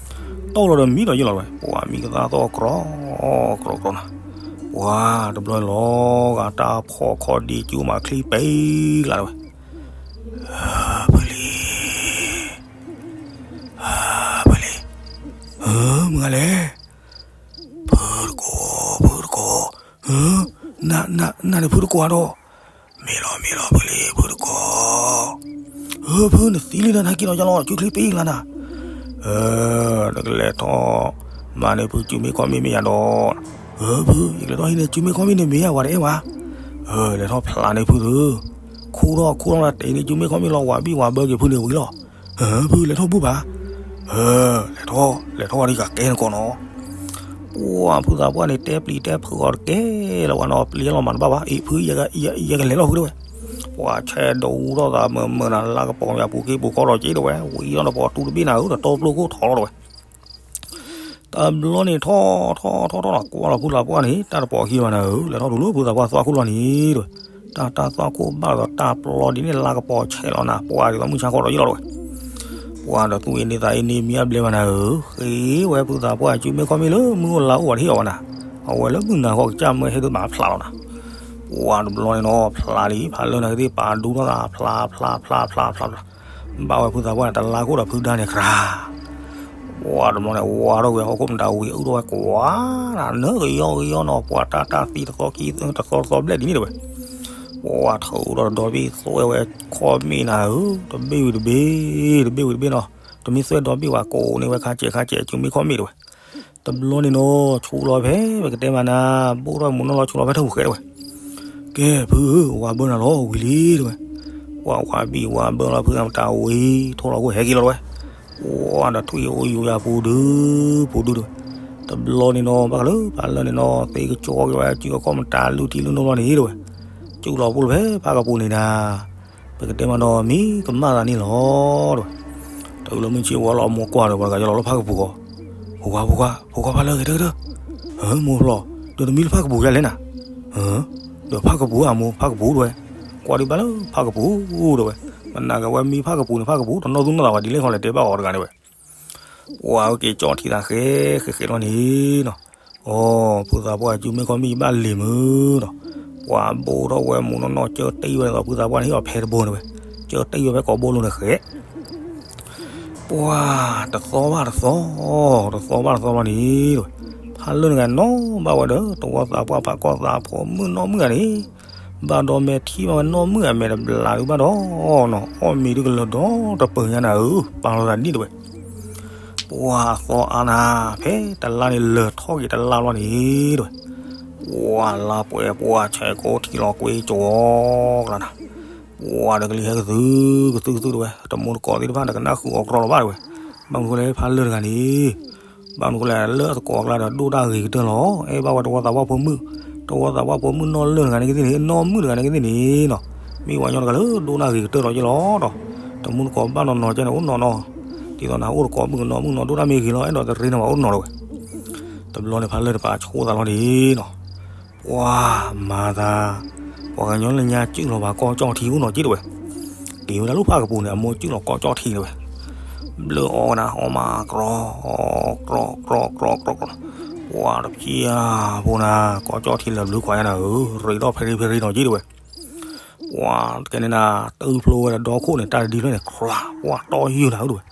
တီၢ်လီၤဒီးမံဒီးယဲလီၤတဲဝဲ ပှၤမံကသါသီၣ်ကြီကြီကြီနၤ. ပှၤတဘျီလီၤဂာ်တၢ်ဖီၣ်ခီၣ်ဒံးကၠူမးချံပံလးတဲဝဲ. ဖုလံ မုၢ်ဂၤလဲၣ်, ဖုတကိး, ဖုတကိး, နနနန့ၣ်ဖုတကိးဒီး, မ့ၢ်လီၤ မ့ၢ်လီၤ ဖုလံ ဖုတကိး, ဖုနသံလံနၤ နဟဲက့ၤလီၤယလီၤ စုချ့ပ့လၢနၤ, နကလဲၤထီၣ်မၤန့ၢ်ဖုစုမ့ၢ်ခီမ့ၢ်မ့ၢ်ယၤဒီး, ဖု ယကလဲၤထီၣ်ဟံးန့ၢ်စုမ့ၢ်ခီမ့ၢ်န့ၣ်မ့ၢ်ယၤဝဲတအဲၣ်ဝဲ, လဲၤထီၣ်ဖျါန့ၢ်ဖုသု, ခူၣ်ထီၣ်ခူၣ်ထီၣ်တၢ်တဲန့ၢ်စုမ့ၢ်ခီမ့ၢ်လီၤ ဝၤဘံၣ်ဝၤဘၢက့ၤဖုန့ၣ်ဝံၤလီၤ, ဖုလဲၤထီၣ်ဘူၣ်ဘၣ်, လဲၤထီၣ် လဲၤထီၣ်ဝဲဒ်ကကဲနကိးနီၤ, ပှၤဖုသးပှၢ်န့ၣ် တဲပျံၤတဲဖုးအီၤတကဲလၢၤဝဲနီၤ ပျံၤလီၤမၤတဘၣ်ဘၣ် အ့ၣ်ဖု ယကလဲၤလီၤဖုတဲဝဲ, ပှၤဆဲးဒိးအူထီၣ်သးမၢမၢနၤ လါကပီၤမ့ၢ်အပူၤက့ၤပူၤကီဒီးက့ၤတဲဝဲ ဝံၤလီၤတပီၤတူတဘ့ၣ်နၤဧၢ တတီပျိခိၣ်ထီလီၤတဲဝဲ, တဘျီန့ၣ်ထီၣ်ထီၣ်ထီၣ်ထီၣ်နီၤ ကွၢ်လီၤဖုသးပှၢ်န့ၣ် တၢ်တပီၤအခံဘၣ်နၤဧၢ လဲၤထီၣ်တုၤလၢဖုသးပှၢ်သွၣ်ခိၣ်လီၤန့ၣ်တဲဝဲ, တၢ်တၢ်သွၣ်ခိၣ်ဘၣ်ဒီးတၢ်ပျီဒ်န့ၣ် လါကပီၤဆဲးလီၤနၤ ပှၤဒ်သိးမုၢ်ဆါခီဒီးယလီၤတဲဝဲ, ပှၤဒီးသူၣ်အ့န့သးအ့န့မံအဘျဲဘၣ်နၤဧၢ ဃ့ဝဲဖုသးပှၢ်စုမ့ၢ်ခီမ့ၢ်လၢမုၢ်အိၣ်လါအိၣ်အီၤတဟ့ၣ်အီၤဘၣ်နၤ, အဝဲလၢမုၢ်နၤဃီကစၢ်မၢဟဲသုဘၣ်ဖျါလီၤနၤ, ပှၤတဘျီန့ၣ်နီၤ ဖျါလံ ဖးလၢနၤကသ့ၣ်ပာ်ဒူထီၣ်သး ဖျါ ဖျါ ဖျါ ဖျါ ဖျါ ဖျါ ဘၣ်ဝဲဖုသးပှၢ်န့ၣ် တလါခိၣ်ဒီးဖုဒါန့ၣ်ကြၢး, ပှၤတဘျီန့ၣ် ဝါထီၣ်ဝံၤဟီၣ်ခိၣ်မတၤဝံၤအုၣ်ထီၣ်ဝဲကွၢ်နၤ နၢကယီကယီနီၤ ပှၤတၢ်တၢ်သံတသီခံ တသီတသီဘျဲၣ်ဒ်န့ၣ်တဲဝဲ, ပှၤထုးထီၣ်တဒီဘ့ၣ်သွဲဝဲခီၣ်မ့ၢ်နၤဧၢ တဘ့ၣ်ဝံၤတဘ့ၣ် တဘ့ၣ်ဝံၤတဘ့ၣ်နီၤ, တမ့ၢ်သွဲဒီဘ့ၣ်ဝဲ ကိးန့ၢ်ဝဲခါစဲးခါစဲးစုမ့ၢ်ခီမ့ၢ်တဲဝဲ, တဘျီန့ၣ်နီၤ ဆူးလီၤဖဲ ပကတဲမးနၤ ဘိၣ်ထီၣ်မူးနီၢ်လီၤဆူးလီၤဖဲထဝူၣ်ဃဲတဲဝဲ, ကဲ ဖုဧၢ ဝၤဘၢနၤလီၤဝံၤလံတဲဝဲ, ပှၤဝၤဘံၣ်ဝၤဘၢလီၤဖုမတၤဝံၤ ထိၣ်လီၤခိၣ်ဟဲက့ၤလီၤတဲဝဲ, ပှၤဒီးထွံၣ်အိၣ်ယူၤယၤပူၤဒု ပူၤဒုတဲဝဲ, တဘျီန့ၣ်နီၤ ဘၣ်ကလၢဖးလၢာ်န့ၣ်နီၤ သ့ကကၠီက့ၤဝဲစုအခီၣ်မတၤလူထံလူနိလီၤန့ၣ်တဲဝဲ, စုးလီၤပူၤလၢဖဲဖးကပူၤန့ၣ်နၤ ပကတဲမးနီၤ မ့ၢ်ကမၣ်သးန့ၣ်လီၤတဲဝဲ, တုၤလၢမုၢ်ဆ့ၣ်ဝီလီၤ အမိၢ်ကွၢ်ဒီး ပှၤတဂၤယလီၤလၢဖးကပူၤဃီ, ဖိခွါ ဖိခွါ ဖိခွါဖးလၢာ်ဂ့ၤတၢ်တၢ်, မိၢ်ဖျီၣ် ဒီးတမံလၢဖးကပူၤယါလဲၣ်နၤ, ဒီးဖးကပူၤအမိၢ် ဖးကပူၤတဲဝဲ, ကွၢ်ဒံးဘၣ်လၢဖးကပူၤတဲဝဲ, မနၤကဝဲမံဖးကပူၤန့ၣ် ဖးကပူၤ တနီၣ်သူၣ်နီၣ်သးဝဲဒ်လဲၣ်ခီလဲၣ်တဲဘၣ်အီၤတဂၤန့ၣ်ဝဲ ပှၤအက့ၤကၠီထံသးဃဲဃဲဃဲလီၤန့ၣ်နီၤ, အိ ဖုသးပှၢ်စုမ့ၢ်ခီမ့ၢ် ယဘၣ်လံၤမုၢ်နီၤ, ပှၤဘိၣ်ထီၣ်ဝဲမူးနီၢ်နီၢ် ကၢတံၢ်ဝဲဒ်သိးဖုသးပှၢ်န့ၣ်ဟ့ၣ်အီၤဖဲတဘိန့ၣ်ဝဲ, ကၢတံၢ်ဝဲဖဲကိးဘိလိၤန့ၣ်ဃဲ, ပှၤတသီဘၣ်တသီ, တသီဘၣ်တသီဘၣ်န့ၣ်တဲဝဲ, ဖးလၢာ်တဂၤနီၣ်ဘၣ်ဝဲဒီး တဝီသးပှၢ်ဖးကီၢ်သးဖိမုၣ်နီၢ်မုၣ်ဂၤန့ၣ်, ဘၣ်ဒီးမဲာ်ထံၣ်ဘၣ်ဝဲနီၢ်မုၣ်အမဲာ်တဘျးဒုဘၣ်ဒီးနီၤ အီၣ်မ့ၤဒုကလၢၤဒီတပၢၤညါနၤဧၢ, ပာ်လီၤသးဒ်တဲဝဲ ပှၤအသီအါနၤ, ဖဲတလါန့ၣ်လၢာ်ထီၣ်က့ၤတလါလီၤန့ၣ်တဲဝဲ, ပှၤလါပှဲၤပှၤဆဲးကိးထံလီၤကွ့ကၠီကျါနၤ, ပှၤဒီးကလံၤဟဲကသုကသုကသုတဲဝဲ, တမူတကိးသ့ၣ်တဖၣ်ဒီးကနၣ်ဃုာ်အီၤကြီလီၤဘၣ်တဲဝဲ, ဘၣ်မနုၤဃိလဲၣ်ဖးလၢာ်တဂၤန့ၣ်, ဘၣ်မနုၤဃိလဲၣ်လၢအသကိးအကျါဒီးဒိၣ်တၢ်ဂ့ၤကတၢၢ်လီၤ, အဲၣ်ဘၣ်ဝဲတဝီသးပှၢ်ဖိမုၣ်, တဝီသးပှၢ်ဖိမုၣ်နီၢ်လၢာ်တဂၤန့ၣ်ကသ့ၣ်န့ၣ် နီၢ်မုၣ်တဂၤန့ၣ်ကသ့ၣ်န့ၣ်နီၤ, မ့ၢ်ဝဲညီတဂၤလၢဒိၣ်တၢ်ဂ့ၤကတၢၢ်လီၤက့လီၤဒီး, တမူတကိးဘၣ်နီၢ်နီၢ်ကဲန့ၣ် အိၣ်နီၢ်နီၢ်, ဒ်သိးနၤအိၣ်တကိးမုၣ်ကနီၢ်မုၣ်နီၢ် ဒိၣ်တၢ်မ့ၢ်ဂ့ၤလီၤ အဲၣ်ဒိးတရ့န့ၢ်ဘၣ်အိၣ်နီၢ်တဲဝဲ, တဘျီန့ၣ်ဖးလၢာ်တပာ်ဆိသးလီၤန့ၣ်နီၤ ပှၤမၤသး, ပှၤကညီလၢညါစုၣ်လီၤပှၤကီၢ်ကၠီၣ်ထံအိၣ်နီၢ်က့တဲဝဲ, က့ၤဝဲဒၣ်လၢဖးကပူၤန့ၣ် အမိၢ်စုၣ်လီၤကီၢ်ကၠီၣ်ထံတဲဝဲ, ဘျၢအီၣ်ဝဲဒၣ်အီၣ်မးကြီ, ကြီကြီကြီကြီ, ပှၤတဖျၢၣ်ဖိနၤ ကီၢ်ကၠီၣ်ထံလၢာ်ဘျုးကွၢ်ညါနၤဧၢ, ရ့ဒီးဖဲရ့ဖဲရ့နီၢ်က့တဲဝဲ, ပှၤတကဲန့ၣ်နၤ, တုၤဖျိဝဲဒီးဒီခိၣ်န့ၣ် တၢ်တဒံဖျၢၣ်န့ၣ် ကြၢး, ပှၤတီယုၢ်နၤဧၢတဲဝဲ,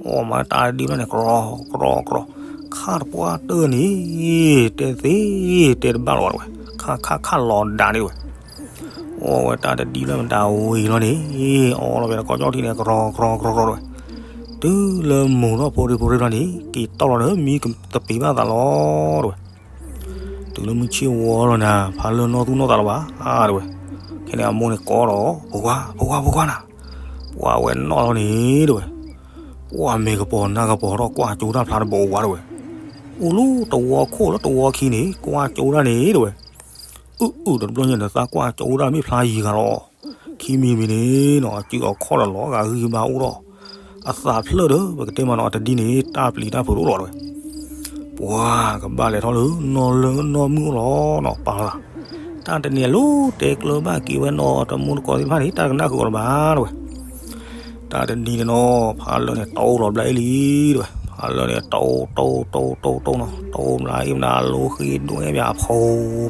အီၣ်မးတၢ်တဒံဖျၢၣ်န့ၣ် ကြီကြီကြီ, ခါတပှၢ်တၢၢ်န့ၣ်, တဲသ့, တဲတဘၣ်လီၤတဲဝဲ, ခါခါခါလီၤဒၣ်န့ၣ်တဲဝဲ, အီၣ်ဝဲတၢ်တဒံဖျၢၣ်မတၤဝံၤလီၤန့ၣ်, အီၣ်လီၤဝဲဒီးကီၢ်ကၠီၣ်ထံန့ၣ် ကြီကြီကြီကြီတဲဝဲ, တုၤလၢမိၢ်ထီၣ်ဖိရ့ဖိရ့လီၤန့ၣ် က့ၤတီၢ်လီၤဒီးမံသပ့ၤဘၣ်သးလီၤတဲဝဲ တုၤလၢမုၢ်ဆ့ၣ်ဝီလီၤနၤ ဖးလၢာ်နီၢ်သူၣ်နီၢ်သးလီၤဘၣ်, တဲဝဲ, ခဲန့ၣ်အမိၢ်န့ၣ်ကိးဒီး, ဖိခွါ, ဖိခွါ, ဖိခွါနၤ, ပှၤဝဲနီၣ်လီၤန့ၣ်တဲဝဲ, ပှၤမဲာ်ကပီၤနၢ်ကပီၤထီၣ်ကွၢ်ကၠိတၢ်ဖျါတဘိဝါတဲဝဲ, အိၣ်လၢတဝီခိၣ်လၢတဝီခံန့ၣ် ကွၢ်ကၠိတၢ်န့ၣ်တဲဝဲ, အုၣ်အုၣ်တဘျီညါဒီးသးကွၢ်ကၠိတၢ်မ့ၢ်ဖျါယံၤဂၤလီၤ, ခံမံၤမံၤန့ၣ်နီၤ အစုအခီၣ်ဒီးလီၤဂာ်ဂံၢ်ဘါအိၣ်ထီၣ်, အသးဖျၢၣ်ဒီး ပကတဲမးနီၤ အတဒံန့ၣ် တၢ်ပျံၤတၢ်ဖုးတအိၣ်လီၤတဲဝဲ, ပှၤကဘၣ်လဲၤထီၣ်လၢနီၢ်လၢနီၢ်မုၣ်အိၣ်လီၤနီၤ ပာ်လီၤသး, တၢ်တနံၤအလိၤတဲကျၢၤဘၣ်က့ၤဝဲနီၤ တမူတကိးသ့ၣ်တဖၣ်န့ၣ် တၢ်တကနၣ်ဃုာ်အီၤလၢၤဘၣ်တဲဝဲ တၢ်တနံၤန့ၣ်နီၤ ဖးလၢာ်န့ၣ် တိၢ်လီၤဘျါအ့ၣ်လံတဲဝဲ, ဖးလၢာ်န့ၣ် တိၢ်တိၢ်တိၢ်တိၢ်တိၢ်နီၤ တိၢ်ဘျါအ့ၣ်မနုၤလိဃ့ဒွဲၣ်ဘၣ်အဖိ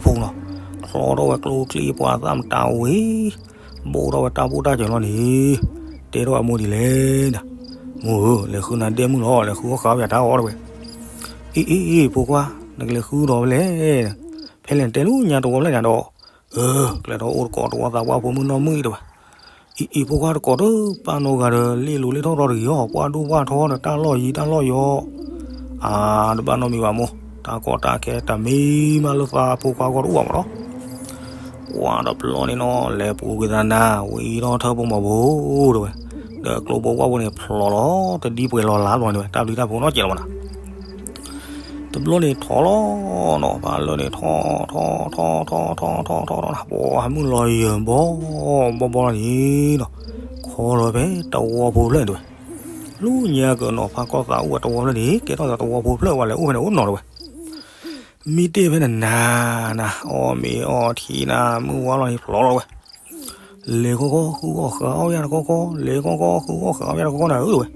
ဖိနီၤ, ချီထီၣ်ဝဲကျိချံပှၤသၣ်မတၤဝံၤ, ဘိၣ်ထီၣ်ဝဲတၢ်ဘိၣ်တၢ်စၢၤလီၤန့ၣ်, တဲထီၣ်ဝဲအမိၢ်ဒ်လဲၣ်နၤ, မိၢ်ဧၢ, လဲၤဃုနၤဒဲမုၣ်လီၤ လဲၤဃုအီၣ်ဃာ်ဝဲယတၢ်အီၣ်တဲဝဲ, အ့ၣ် အ့ၣ် အ့ၣ် ဖိခွါ, နကလဲၤဃုဒီးဖဲလဲၣ်, ဖဲလဲၣ်နတဲလၢညါတဝီဖျၢၣ်ညါဒီး, အၢ ကလဲၤထီၣ်အိၣ်တကိးတဝီသးပှၢ်ဖိမုၣ်နီၢ်မုၣ်အံၤတဲဝဲ, အ့ၣ် အ့ၣ် ဖိခွါ တကိးတပာ်နီၢ်ဂၤဒီး လ့ၣ်လိၤလ့ၣ်ထီၣ်ထီတဂ့ၤအီၤ, ပှၢ်ဒိၣ်ပှၢ်ထီဒီးတၢ်လီၢ်ယံၤတၢ်လီၢ်ယီၤ, အါ တဘၣ်နီတမံၤဘၣ်မိၢ်, တၢ်ကီတၢ်ခဲတမံၤမးလၢသးဖိခွါဂီၢ်တအိၣ်ဘၣ်မးနီၤ. ပှၢ်တဘျီန့ၣ်နီၤ လဲၤပူၤကွံာ်သးနၤ ဝံၤထီၣ်ထၢၣ်ဖိမီၤဖိတဲဝဲ, ဒီးကျိဖိဝၣ်ဖိန့ၣ်ဖျိးလီၤ တဒံပှဲၤလီၤလါဘျီန့ၣ်ဝဲ တၢ်ဘျုးတၢ်ဖှိၣ်နီတစဲးလီၤမးနၤ. တဘျီန့ၣ်ထီၣ်လီၤနီၤ ဖးလၢာ်န့ၣ်ထီၣ်ထီၣ်ထီၣ်ထီၣ်ထီၣ်ထီၣ်ထီၣ်ထီၣ်ထီၣ်ထီၣ် ပှၢ်မုၢ်လီၤယၢၤဘီဘီဘီလီၤန့ၣ်နီၤ, ခီလီၤဖဲတဝီဖိဖျၢၣ်န့ၣ်တဲဝဲ, လူညါကနီၤ ဖးကီၢ်သးအိၣ်ဝဲတဝီဖျၢၣ်န့ၣ် ကဲထီၣ်သးတဝီဖိဖျၢၣ်ဝဲလဲၤအိၣ်ဖဲန့ၣ်အိၣ်နီၤတဲဝဲ မ့ၢ်တ့ၢ်ဖဲနနၤနၤ အီၣ်မ့ၤအီထံနၤ မုၢ်ဝါလီၤန့ၣ်ဖျိးလီၤဝဲ, လဲၤခီခီဃုအီၣ်ဃုအီၣ်ယၤတခီခီ လဲၤခီခီဃုအီၣ်ဃုအီၣ်ယၤတခီခီနၤဧၢတဲဝဲ,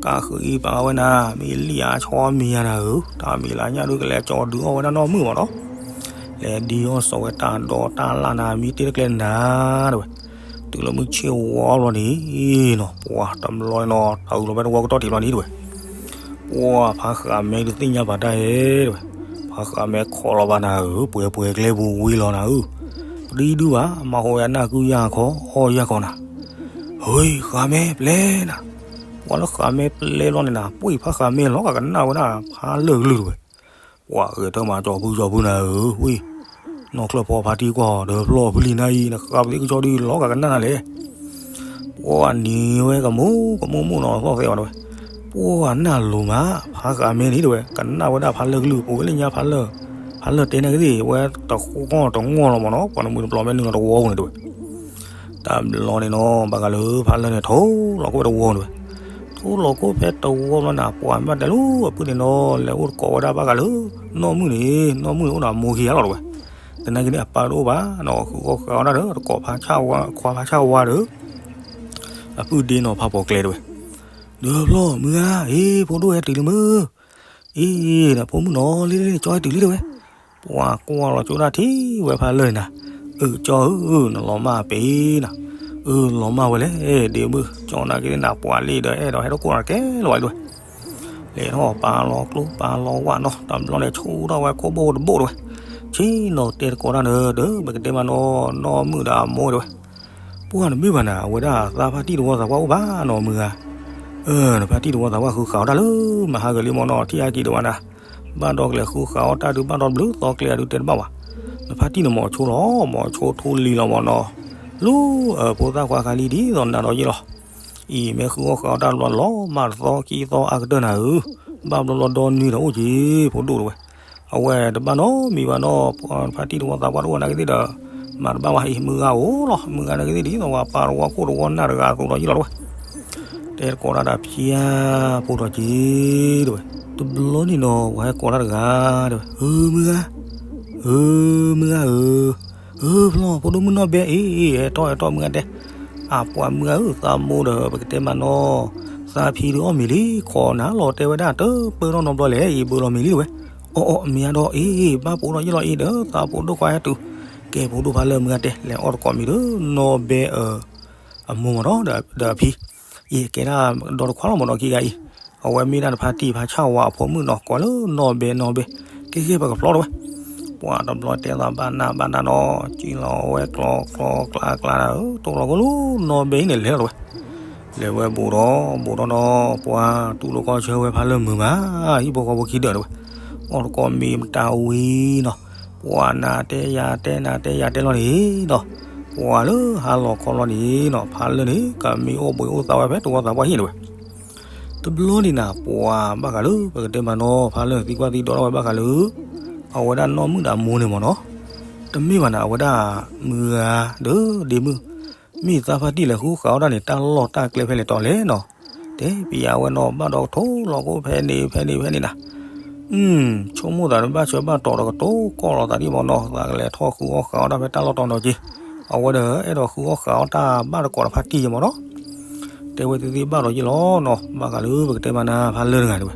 ကးဃုအံၤပာ်ဝဲနၤ မ့ၢ်လံၣ်အါဆီမံၤယၤနၤဧၢ, တၢ်မံၤလၢညၣ်ဒုးကလဲၤကၠီဒုးအီၣ်ဝဲဒၣ်နီၢ်မုၣ်မးနီၤ, လဲၤဒံအီၣ်စီၤဝဲတၢ်ဒီးတၢ်လၣ်နၤ မ့ၢ်တ့ၢ်တကျဲနၤတဲဝဲ, တုၤလၢမုၢ်ဆ့ၣ်ဝါဘျီန့ၣ်နီၤ ပှၢ်တဘျီန့ၣ်နီၤ တုၤလီၤဖဲတဝီကတီၢ်ထံးဘျီန့ၣ်တဲဝဲ ပှၢ်ဖးဃးမဲတသ့ၣ်ညါပာ်တၢ်ဧဲတဲဝဲ, ဖးဃးမဲခီလီၤဘၣ်နၤဧၢ ပှဲၤပှဲၤကျဲပူၤဝံၤလီၤနၤဧၢ, ပဒံဒုဘၣ် မၤဟိယၤနၢ်ကုယၢ်ခီ အီၣ်ယၢ်ခီနၤ, ဟ့ ဃးမဲပျဲနၤ, ပှၢ်လၢဃးမဲပျဲဘျီန့ၣ်နၤ ပှံၢ်ဖးဃးမဲလီၤဂာ်ကနၣ်ဝဲဒၣ်ဖးလၢာ်ကလုၢ်တဲဝဲ, ပှၢ်ဂဲၤထၢၣ်မးကၠီၤဖုကၠီၤဖုနၤဧၢ ဝံၤ, နီၢ်ချၢၣ်ဖီဖါတံၢ်ကွၢ်ဒီးဖျီၣ်ဖုလံၤနၤအံၤ နဃးပသ့ကဆီဒုလီၤဂာ်ကနၣ်နၤလဲၣ် ပှၢ်နံၤဝဲကမူကမူမူနီၤသီၣ်သဲဝဲတဲဝဲ, ပှၢ်နၢ်လိၤမး ဖးဃးမဲန့ၣ်တဲဝဲ ကနၣ်ဝဲဒၣ်ဖးလၢာ်ကလုၢ် ပဝဲလၢညါဖးလၢာ်, ဖးလၢာ်တဲန့ၣ်ကသ့ၣ်ဝဲတဃီတငီၢ်လီၤမးနီၤ ပှၤနမုၢ်တပျီၤမဲနုာ်လီၤတဝီပူၤန့ၣ်တဲဝဲ, တဘျီန့ၣ်နီၤ ဘၣ်ဃးလၢဖးလၢာ်န့ၣ် ထိၣ်လီၤကွံာ်ဝဲတဝီန့ၣ်တဲဝဲ, ထိၣ်လီၤကွံာ်ဖဲတဝီဘျီန့ၣ် ပှၢ်မ့ၢ်တဲလၢအပုၢ်န့ၣ်နီၤ လဲၤအိၣ်တကိးဝဲဒၣ်ဘၣ်ဃးလၢ နီၢ်မုၣ်န့ၣ် နီၢ်မုၣ်န့ၣ်အိၣ်ဒီးအမိၢ်ခံဂၤလီၤတဲဝဲ, တနာ်က့န့ၣ် အပၢ်တအိၣ်ဘၣ်နီၤ ဃုအီၣ်ဃုအီတၢ်ဒီး တကိးဖးဆၣ်ဝါ ခွါဖးဆၣ်ဝါဒီး အပုၢ်ဒ့နီၤဖးပိာ်ကျဲတဲဝဲ, ဒီးဖျီၣ်မုၢ်ဂၤ အ့ၣ် ဖိဒိၣ်ဟဲတုၤလံမုၢ်, အ့ၣ် ဖိမုၣ်နီၤလံလံ ကၠီဟဲတုၤလံတဲဝဲ, ပှၢ်ကွၢ်လီၤကၠိဒၣ်ထံၣ်ဝဲဖးလၢာ်န့ၣ်နၤ, အၢ ကၠီဧၢ နလီၤမၢ်ပ့ၤနၤ, အၢ လီၤမၢ်ဝဲလဲၣ် ဒ့မုၣ် ကၠီနာ်က့န့ၣ်နၤ ပှၢ်လံဒီးအဲၣ်ဒိးဟဲထီၣ်ကိၢ်နၤတကဲလၢၤဘၣ်တဲဝဲ လဲၤထီၣ်ပာ်လီၤကျိပာ်လီၤဝၣ်နီၤ တဘျီန့ၣ် ဆူၣ်ထီၣ်ဝဲခိၣ်ဘိၣ်တဘိၣ်တဲဝဲ, ဆ့ၣ်နီၤတဲတကိးတၢ်န့ၣ်ဒီး ပကတဲမးနီၤ နီၢ်မုၣ်ဒီးအမိၢ်တဲဝဲ, ပှၢ်နမ့ၢ်ဘၣ်နၤ အဝဲဒၣ်သးဖါတံၢ်တဝီသးပှၢ်အိၣ်ဘၣ်နီၤမုၢ်ဂၤ, အၢ နဖါတံၢ်တဝီသးပှၢ်ဃုဃာ်အီၣ်တၢ်လၢမဟါဂၤလံမ့ၢ်နီၤ ထံၣ်အါက့ၤဒိးဝဲနၤ, ဘၣ်ဒီးကလဲၤဃုဃာ်အီၣ်တၢ်ဒုးဘၣ်ဒီးဘျုးသီကျဲအဒုးတဲတဘၣ်ဘၣ်, နဖါတံၢ်န့ၣ်မ့ၢ်ဆိလီၤ မ့ၢ်ဆိထူလံၤလီၤမ့ၢ်နီၤ, လူ အၢ ဖိသၣ်ခွါခါလံဒ်သိးနၤဒီးယ့ၢ်လီၤ အံၤမ့ၢ်ဃုအီၣ်ဃုအီတၢ်ဘျီလီၤမၢ်တသီခံသီအါကတၢၢ်နၤဧၢ, ဘၣ်ဘျီဘျီဒီနွံဒီးအိၣ်က့ၤဖိဒိၣ်တဲဝဲ, အဝဲတဘၣ်နီတမံၤဘၣ်နီၤ ဖါတံၢ်တဝီသးပှၢ်တအိၣ်နာ်က့သ့ၣ်ဒီး, မၤတဘၣ်ဝဲအံၤမုၢ်ဂၤအိၣ်လီၤ မုၢ်ဂၤနာ်က့သ့ၣ်ဒ်သိးပှၤပာ်တဝီခိၣ်တဝီနၢ်တဂၤအသိးဒီးယ့ၢ်လီၤတဲဝဲ, တဲတကိးတၢ်ဒီးဖၠါဖိဒီးက့ၤတဲဝဲ, တဘျီန့ၣ်နီၤ ပှၤဟဲကိးတၢ်တဂၤတဲဝဲ, အၢ မုၢ်ဂၤ အၢ မုၢ်ဂၤဧၢ, အၢ ဖျီၣ် ဖိဒိၣ်မုၣ်နီၢ်ဘဲအ့ၣ် ဟဲထီၣ်ဟဲထီၣ်မုၢ်ဂၤတဲ, အပှၤမုၢ်ဂၤဧၢ သးမိၢ်ဒီးပကတဲမးနီၤ, သးဖံဒီးအီၣ်မ့ၤလံ ခိးနၤလီၤတဲဝဲဒၣ်တပၢၢ်ထီၣ်နီတဘျီလဲၣ် အံၤဘၢလီၤမ့ၤလံတဲဝဲ, အီၣ်အီၣ်မ့ၤအါဒီးအ့ၣ် ဘၣ်ပိာ်ထီၣ်ယ့ၢ်လီၤအ့ၣ်ဒီး သးဖိဒိၣ်ခွါဟဲတုၤ, ကဲဖိဒိၣ်ဖးလၢာ်မုၢ်ဂၤတဲ လဲၤအီၣ်တကိးမ့ၤဒီး နီၢ်ဘဲအ အမိၢ်မ့ၢ်နီၤ ဒီးအဖံ, အံၤကဲဒၣ်ဒီတခွါလီၤမ့ၢ်နီၤခံဂၤအံၤ, အဝဲမ့ၢ်ဒၣ်နဖါတံၢ်ဖါဆၣ်ဝါအဖိမုၣ်နီၤ ကိးလၢနီၢ်ဘဲနီၢ်ဘဲ, ကဲကဲပကဖျီတဲဝဲ, ပှၤတဘျီတဲသးဘၣ်နၢ်ဘၣ်နၢ်နီၤ ကံလီၤဝဲကျီကျီကျါကျါနၤဧၢ တိၢ်လီၤကိၣ်လၢနီၢ်ဘဲအံၤန့ၣ်လဲၤလီၤတဲဝဲ, လဲၤဝဲဘူးဒီးဘူးဒီးနီၤ ပှၤတူၢ်လိာ်ကီၢ်ဆၢဝဲဖးလၢာ်မုာ်မး, ဟံၣ်ဖိဃီဖိခံဒၢးတဲဝဲ, အီၣ်တကိးမ့ၤမတၤဝံၤနီၤ, ပှၤနၤတဲယၤတဲနၤတဲယၤတဲလီၤန့ၣ်နီၤ, ပှၤလၢဟါလီၤခီလီၤန့ၣ်နီၤ ဖးလၢာ်န့ၣ် ကမ့ၢ်အိၣ်ဘှံးအိၣ်သါဝဲဖဲတဝီသးပှၢ်ဟံၣ်န့ၣ်တဲဝဲ တဘျီန့ၣ်နၤ ပှၤဘၣ်ဃးလၢပကတဲမးနီၤ ဖးလၢာ်သံကွၢ်သံဒိးထီၣ်ဝဲဘၣ်ဃးလၢ အဝဲဒၣ်နီၢ်မုၣ်ဒီးအမိၢ်န့ၣ်မ့ၢ်နီၤ, တမ့ၢ်ဘၣ်နၤ အဝဲဒၣ်မုၢ်ဂၤဒီးဒ့မုၣ်, မ့ၢ်သးဖါတံၢ်လဲၤဃုဃာ်အီၣ်တၢ်န့ၣ် တၢ်လီၢ်တၢ်ကျဲဖဲလဲၣ်တီလဲၣ်နီၤ, တဲပယၤဝဲနီၤ ဘၣ်ဒီးကထိလီၤကိၣ်ဖဲန့ၣ်ဖဲန့ၣ်ဖဲန့ၣ်နၤ ဆိကမိၣ်သးဒီးဘၣ်ဆၢဘၣ်တီၤဒီးကတိၤကီၢ်လီၤသးဒ်မ့ၢ်နီၤ သးကလဲၤထီၣ်ဃုအီၣ်ဃာ်အီၣ်တၢ်ဖဲတၢ်လီၢ်တီၤနီၤက့, အဝဲဒီးအဲၣ်ဒိးဃုအီၣ်ဃာ်အီၣ်တၢ်ဘၣ်တကိးဒီးဖါတံၢ်ယဲမ့ၢ်နီၤ, တဲဝဲသ့ၣ်သ့ၣ်ဘၣ်ဒီးယဲလီၤနီၤ ဘၣ်ဃးလၢပကတဲမးနၤဖးလၢာ်တဂၤတဲဝဲ,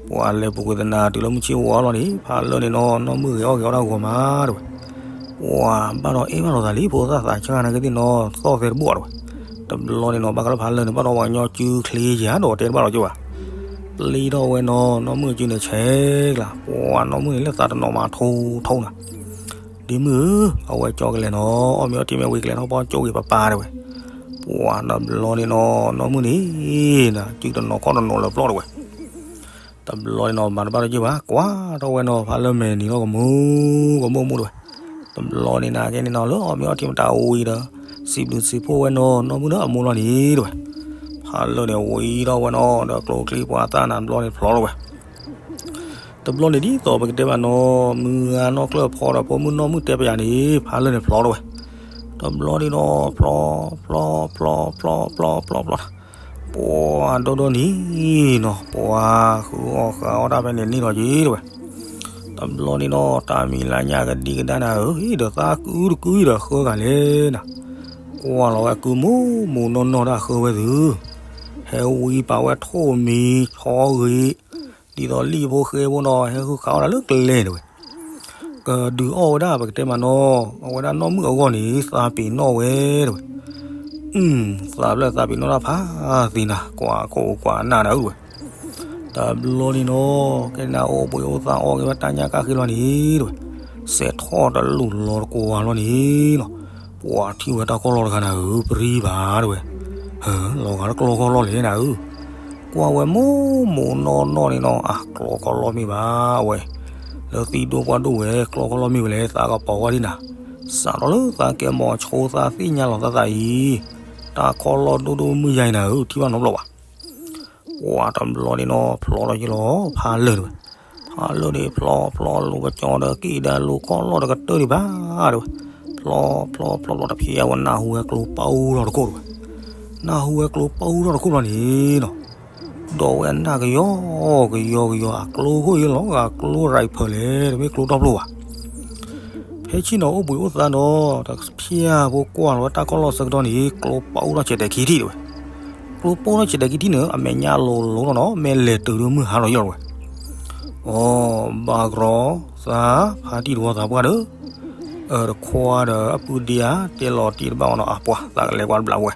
ပှၤလဲၤပူၤကွံာ်သနၤတုၤလၢမုၢ်ဆ့ၣ်ဝါလီၤန့ၣ် ဖးလၢာ်န့ၣ်နီၤ နီၢ်မုၣ်ဂ့ၤအီၣ်ဂ့ၤအီၣ်တၢ်ဂီၤမးတဲဝဲ ပှၤဘၣ်ဒီးအဲၣ်ဘၣ်လိာ်သးလံ ဖိသၣ်သးဆါနာ်က့သ့ၣ်နီၤ သီၣ်သဲတဘိၣ်တဲဝဲ, တဘျီန့ၣ်နီၤ ဘၣ်ဃးလၢဖးလၢာ်န့ၣ် ဘၣ်ဒီးပှၤကညီစုချ့ယၤဒီးတဲတဘၣ်ဒီးကၠိဘၣ်, ပျံၤထီၣ်ဝဲနီၤ, နီၢ်မုၣ်အစုန့ၣ်ဆဲးကျါ, ပှၤနီၢ်မုၣ်န့ၣ်လၢသးတနီၤမးထိထိနၤ, ဒ်မုၣ်ဧၢ, အဝဲကၠီကလဲၤနီၤ, အီၣ်မ့ၤအီထံမ့ၢ်ဝံၤကလဲၤထီၣ်ပီၣ်ကၠိဂ့ၤ ပပၢ်တဲဝဲ, ပှၤတဘျီန့ၣ်နီၤ, နီၢ်မုၣ်န့ၣ် နစုတနီၤခီၣ်တနီၤလၢပျီၢ်တဲဝဲ, တဘျီန့ၣ်နီၤ မၤတဘၣ်တယုၢ်ဘၣ်, ကွၢ်ထီၣ်ဝဲနီၤ ဖးလၢမဲာ်နံၤလီၤကမူကမူကမူတဲဝဲ, တဘျီန့ၣ်နာ်က့န့ၣ်နီၤ လၢအီၣ်မ့ၤအီထံမတၤဝံၤဒီး စံးဘျုးစံးဖှိၣ်ဝဲနီၤ, နီၢ်မုၣ်ဒီးအမိၢ်လီၤန့ၣ်တဲဝဲ, ဖးလၢန့ၣ်ဝံၤထီၣ်ဝဲနီၤ ဒီးကျိချံပှၤသၣ်နၤတဘျီန့ၣ်ဖျီထီၣ်ဝဲ တဘျီန့ၣ်ဒ်သိးပကတဲဘၣ်နီၤ, မုၢ်ဂၤနီၢ်ကျၢၢ်ဖီဒီးဖိမုၣ်နီၢ်မုၣ်တဲပယၤန့ၣ် ဖးလၢန့ၣ်ဖျီထီၣ်ဝဲ, တဘျီန့ၣ်နီၤ ဖျီ ဖျီ ဖျီ ဖျီ ဖျီ ဖျီ ဖျီ ဖျီ ပှၤဒီဒီနံၤနီၤ ပှၤဃုအီၣ်ဃုအီၣ်တၢ်ဖဲန့ၣ်န့ၣ်လီၤက့တဲဝဲ, တဘျီန့ၣ်နီၤ တၢ်မံၤလၢညါကဒံကဒါနၤဧၢ, ဒီးသးကုတကုဒီးဃၢဂၤလဲၣ်နၤ, ကွၢ်လီၤဝဲကုမိၢ်မိၢ်နီၢ်နီၢ်တၢ်ဃၢဝဲသု, ဟဲဝံပာ်ဝဲထိၣ်မံၤဆီဂ့ၤ, ဒ်သိးလံၣ်ဖိဃဲဖိနီၤ ဟဲဃုခးအီၣ်တၢ်လၢကျဲတဲဝဲ, ကဒုးအီၣ်ဝဲဒၣ်ပကတဲမးနီၤ, အဝဲဒၣ်နီၢ်မုၣ်အဂီၢ်န့ၣ် သးပ့ၤနီၣ်ဝဲတဲဝဲ, သးဖျၢၣ်သးပ့ၤနီၣ်တၢ်ဖးသ့နၤ, ကွၢ်ခိၣ်ကွၢ်နၢ်နၤဧၢတဲဝဲ, တဘျီန့ၣ်နီၤ ကဲနၤအိၣ်ဘှံးအိၣ်သါအီၣ်က့ၤဝဲတၢ်ညၣ်ကၣ်ဃ့လီၤန့ၣ်တဲဝဲ, စဲးထီၣ်တလူၢ်လီၤတကွၢ်လီၤန့ၣ်နီၤ, ပှၤထံၣ်ဝဲတၢ်ကီၢ်လီၢ်တခါနၤဧၢ ပရံဘၣ်တဲဝဲ, လီၤဂာ်လၢကျီကီၢ်လီၢ်လဲၣ်နၤဧၢ, ကွၢ်ဝဲမိၢ်မိၢ်နီၢ်နီၢ်န့ၣ်နီၤ အကျီကီၢ်လီၢ်မ့ၢ်ဘၣ်ဝဲ, လၢသံဒိၣ်ပှၢ်ဒိၣ်ဝဲ ကျီကီၢ်လီၢ်မ့ၢ်ဝဲလဲၣ် သးကပီၤဝဲဒၣ်နၤ, စးထီၣ်လၢသးကဲမီၤဆိသးသ့ၣ်ညါလီၤသးသးအံၤ, တၢ်ကီၢ်လီၢ်ဒိၣ်ဒိၣ်မုၢ်ယါအံၤနၤဧၢ ထံၣ်ဘၣ်နီတဘျီဘၣ် ပှၤတဘျီန့ၣ်နီၤ ဖျီထီၣ်ယ့ၢ်လီၤ ဖးလၢာ်တဲဝဲ, ဖးလၢာ်န့ၣ် ဖျီဖျီလူၤကစီဒီး က့ၣ်ဒၢလူၤကီၢ်လီၢ်တကတၢၢ်ဒံးဘၣ်တဲဝဲ, ဖျီဖျီဖျီဖျီတဖျဲဝဲနၢ်ဟူဝဲကျိပာ်အူထီၣ်တခိၣ်တဲဝဲ, နၢ်ဟူဝဲကျိပာ်အူထီၣ်တခိၣ်ဘျီန့ၣ်နီၤ, ဒီးဝဲနၢ်ကယီကယီကယီ အကျိခိၣ်ယ့ၢ်လီၤဂာ်ကျိရၤဖၢၣ်လဲၣ် တမ့ၢ်ကျိတီၢ်ဖျိဘၣ် ဖဲဆ့ၣ်နီၤအိၣ်ဘှံးအိၣ်သါဒီး တဖျဲၣ်ဖိကွၢ်လီၤဝဲတၢ်ကီၢ်လီၢ်ဆၢကတီၢ်န့ၣ် ကျိပာ်အူထီၣ်ဆဲးတဲာ်ခံထံၣ်တဲဝဲ, ကျိပာ်အူထီၣ်ဆဲးတဲာ်ခံထံၣ်န့ၣ် အမဲာ်ညါလိၤလိၤလီၤနီၤ မ့ၢ်လဲၤတုၤဒုမုၢ်ဟါလီၤယီၢ်တဲဝဲ, အိ ဘၣ်ကရီ သး ဖါတံၢ်တဝီသးပှၢ်ဒီး အတခွါဒီးအပုၢ်ဒ့ဧါ တဲလီၤတံၢ်တဘၣ်အီၤနီၤ အပှၤသးကလဲၤကွၢ်တဘျီဝဲ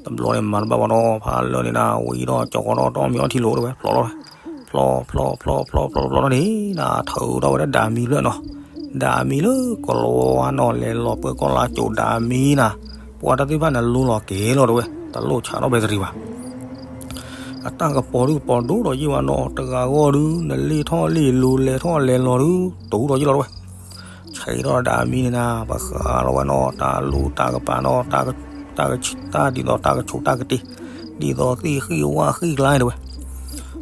တဘျီန့ၣ်မၤတဘၣ်ဘၣ်ဒီး ဖးလၢာ်န့ၣ်နၤ ဝံၤထီၣ်ကၠီကီးထီၣ်တီမ့ၤအီထံလိာ်တဲဝဲ ဖျီထီၣ်ဝဲ, ဖျီဖျီဖျီဖျီဖျီဖျီထီၣ်န့ၣ် နၤထုးထီၣ်ဝဲဒၣ်ဒၣ်မံဖျၢၣ်နီၤ, ဒၣ်မံလၢကလီဝါနီၤ လဲၤလီၤပှဲၤကီၢ်လါကိၤဒၣ်မံနၤ, ပှၤတၢ်သ့ၣ်တဖၣ်န့ၣ်လိၤလီၤကဲၤလီၤတဲဝဲ တလိၣ်ဆးထီၣ်ဘဲတရံးဘၣ် အတၢ်ကပီၤဒုကပီၤဒိၣ်ဒီးယ့ၢ်ဝဲနီၤ တဂၤဂီၢ်ဒု နလ့ၣ်ထီၣ်လ့ၣ်လိၤ လဲၤထီၣ်လဲၤလီၤဒု တူၢ်ဒီးယ့ၢ်လီၤတဲဝဲ, ဆဲးထီၣ်ဒၣ်မံန့ၣ်နၤ ပဃးလီၤဝဲနီၤ တၢ်လူၤတၢ်ကပၤနီၤ တၢ်ဒ်သိးတၢ်ကဆိးတၢ်ကတ့ၢ် ဒ်သိးသ့ၣ်ဃံၣ်ဝၣ်ဃံၣ်ကျါတဲဝဲ,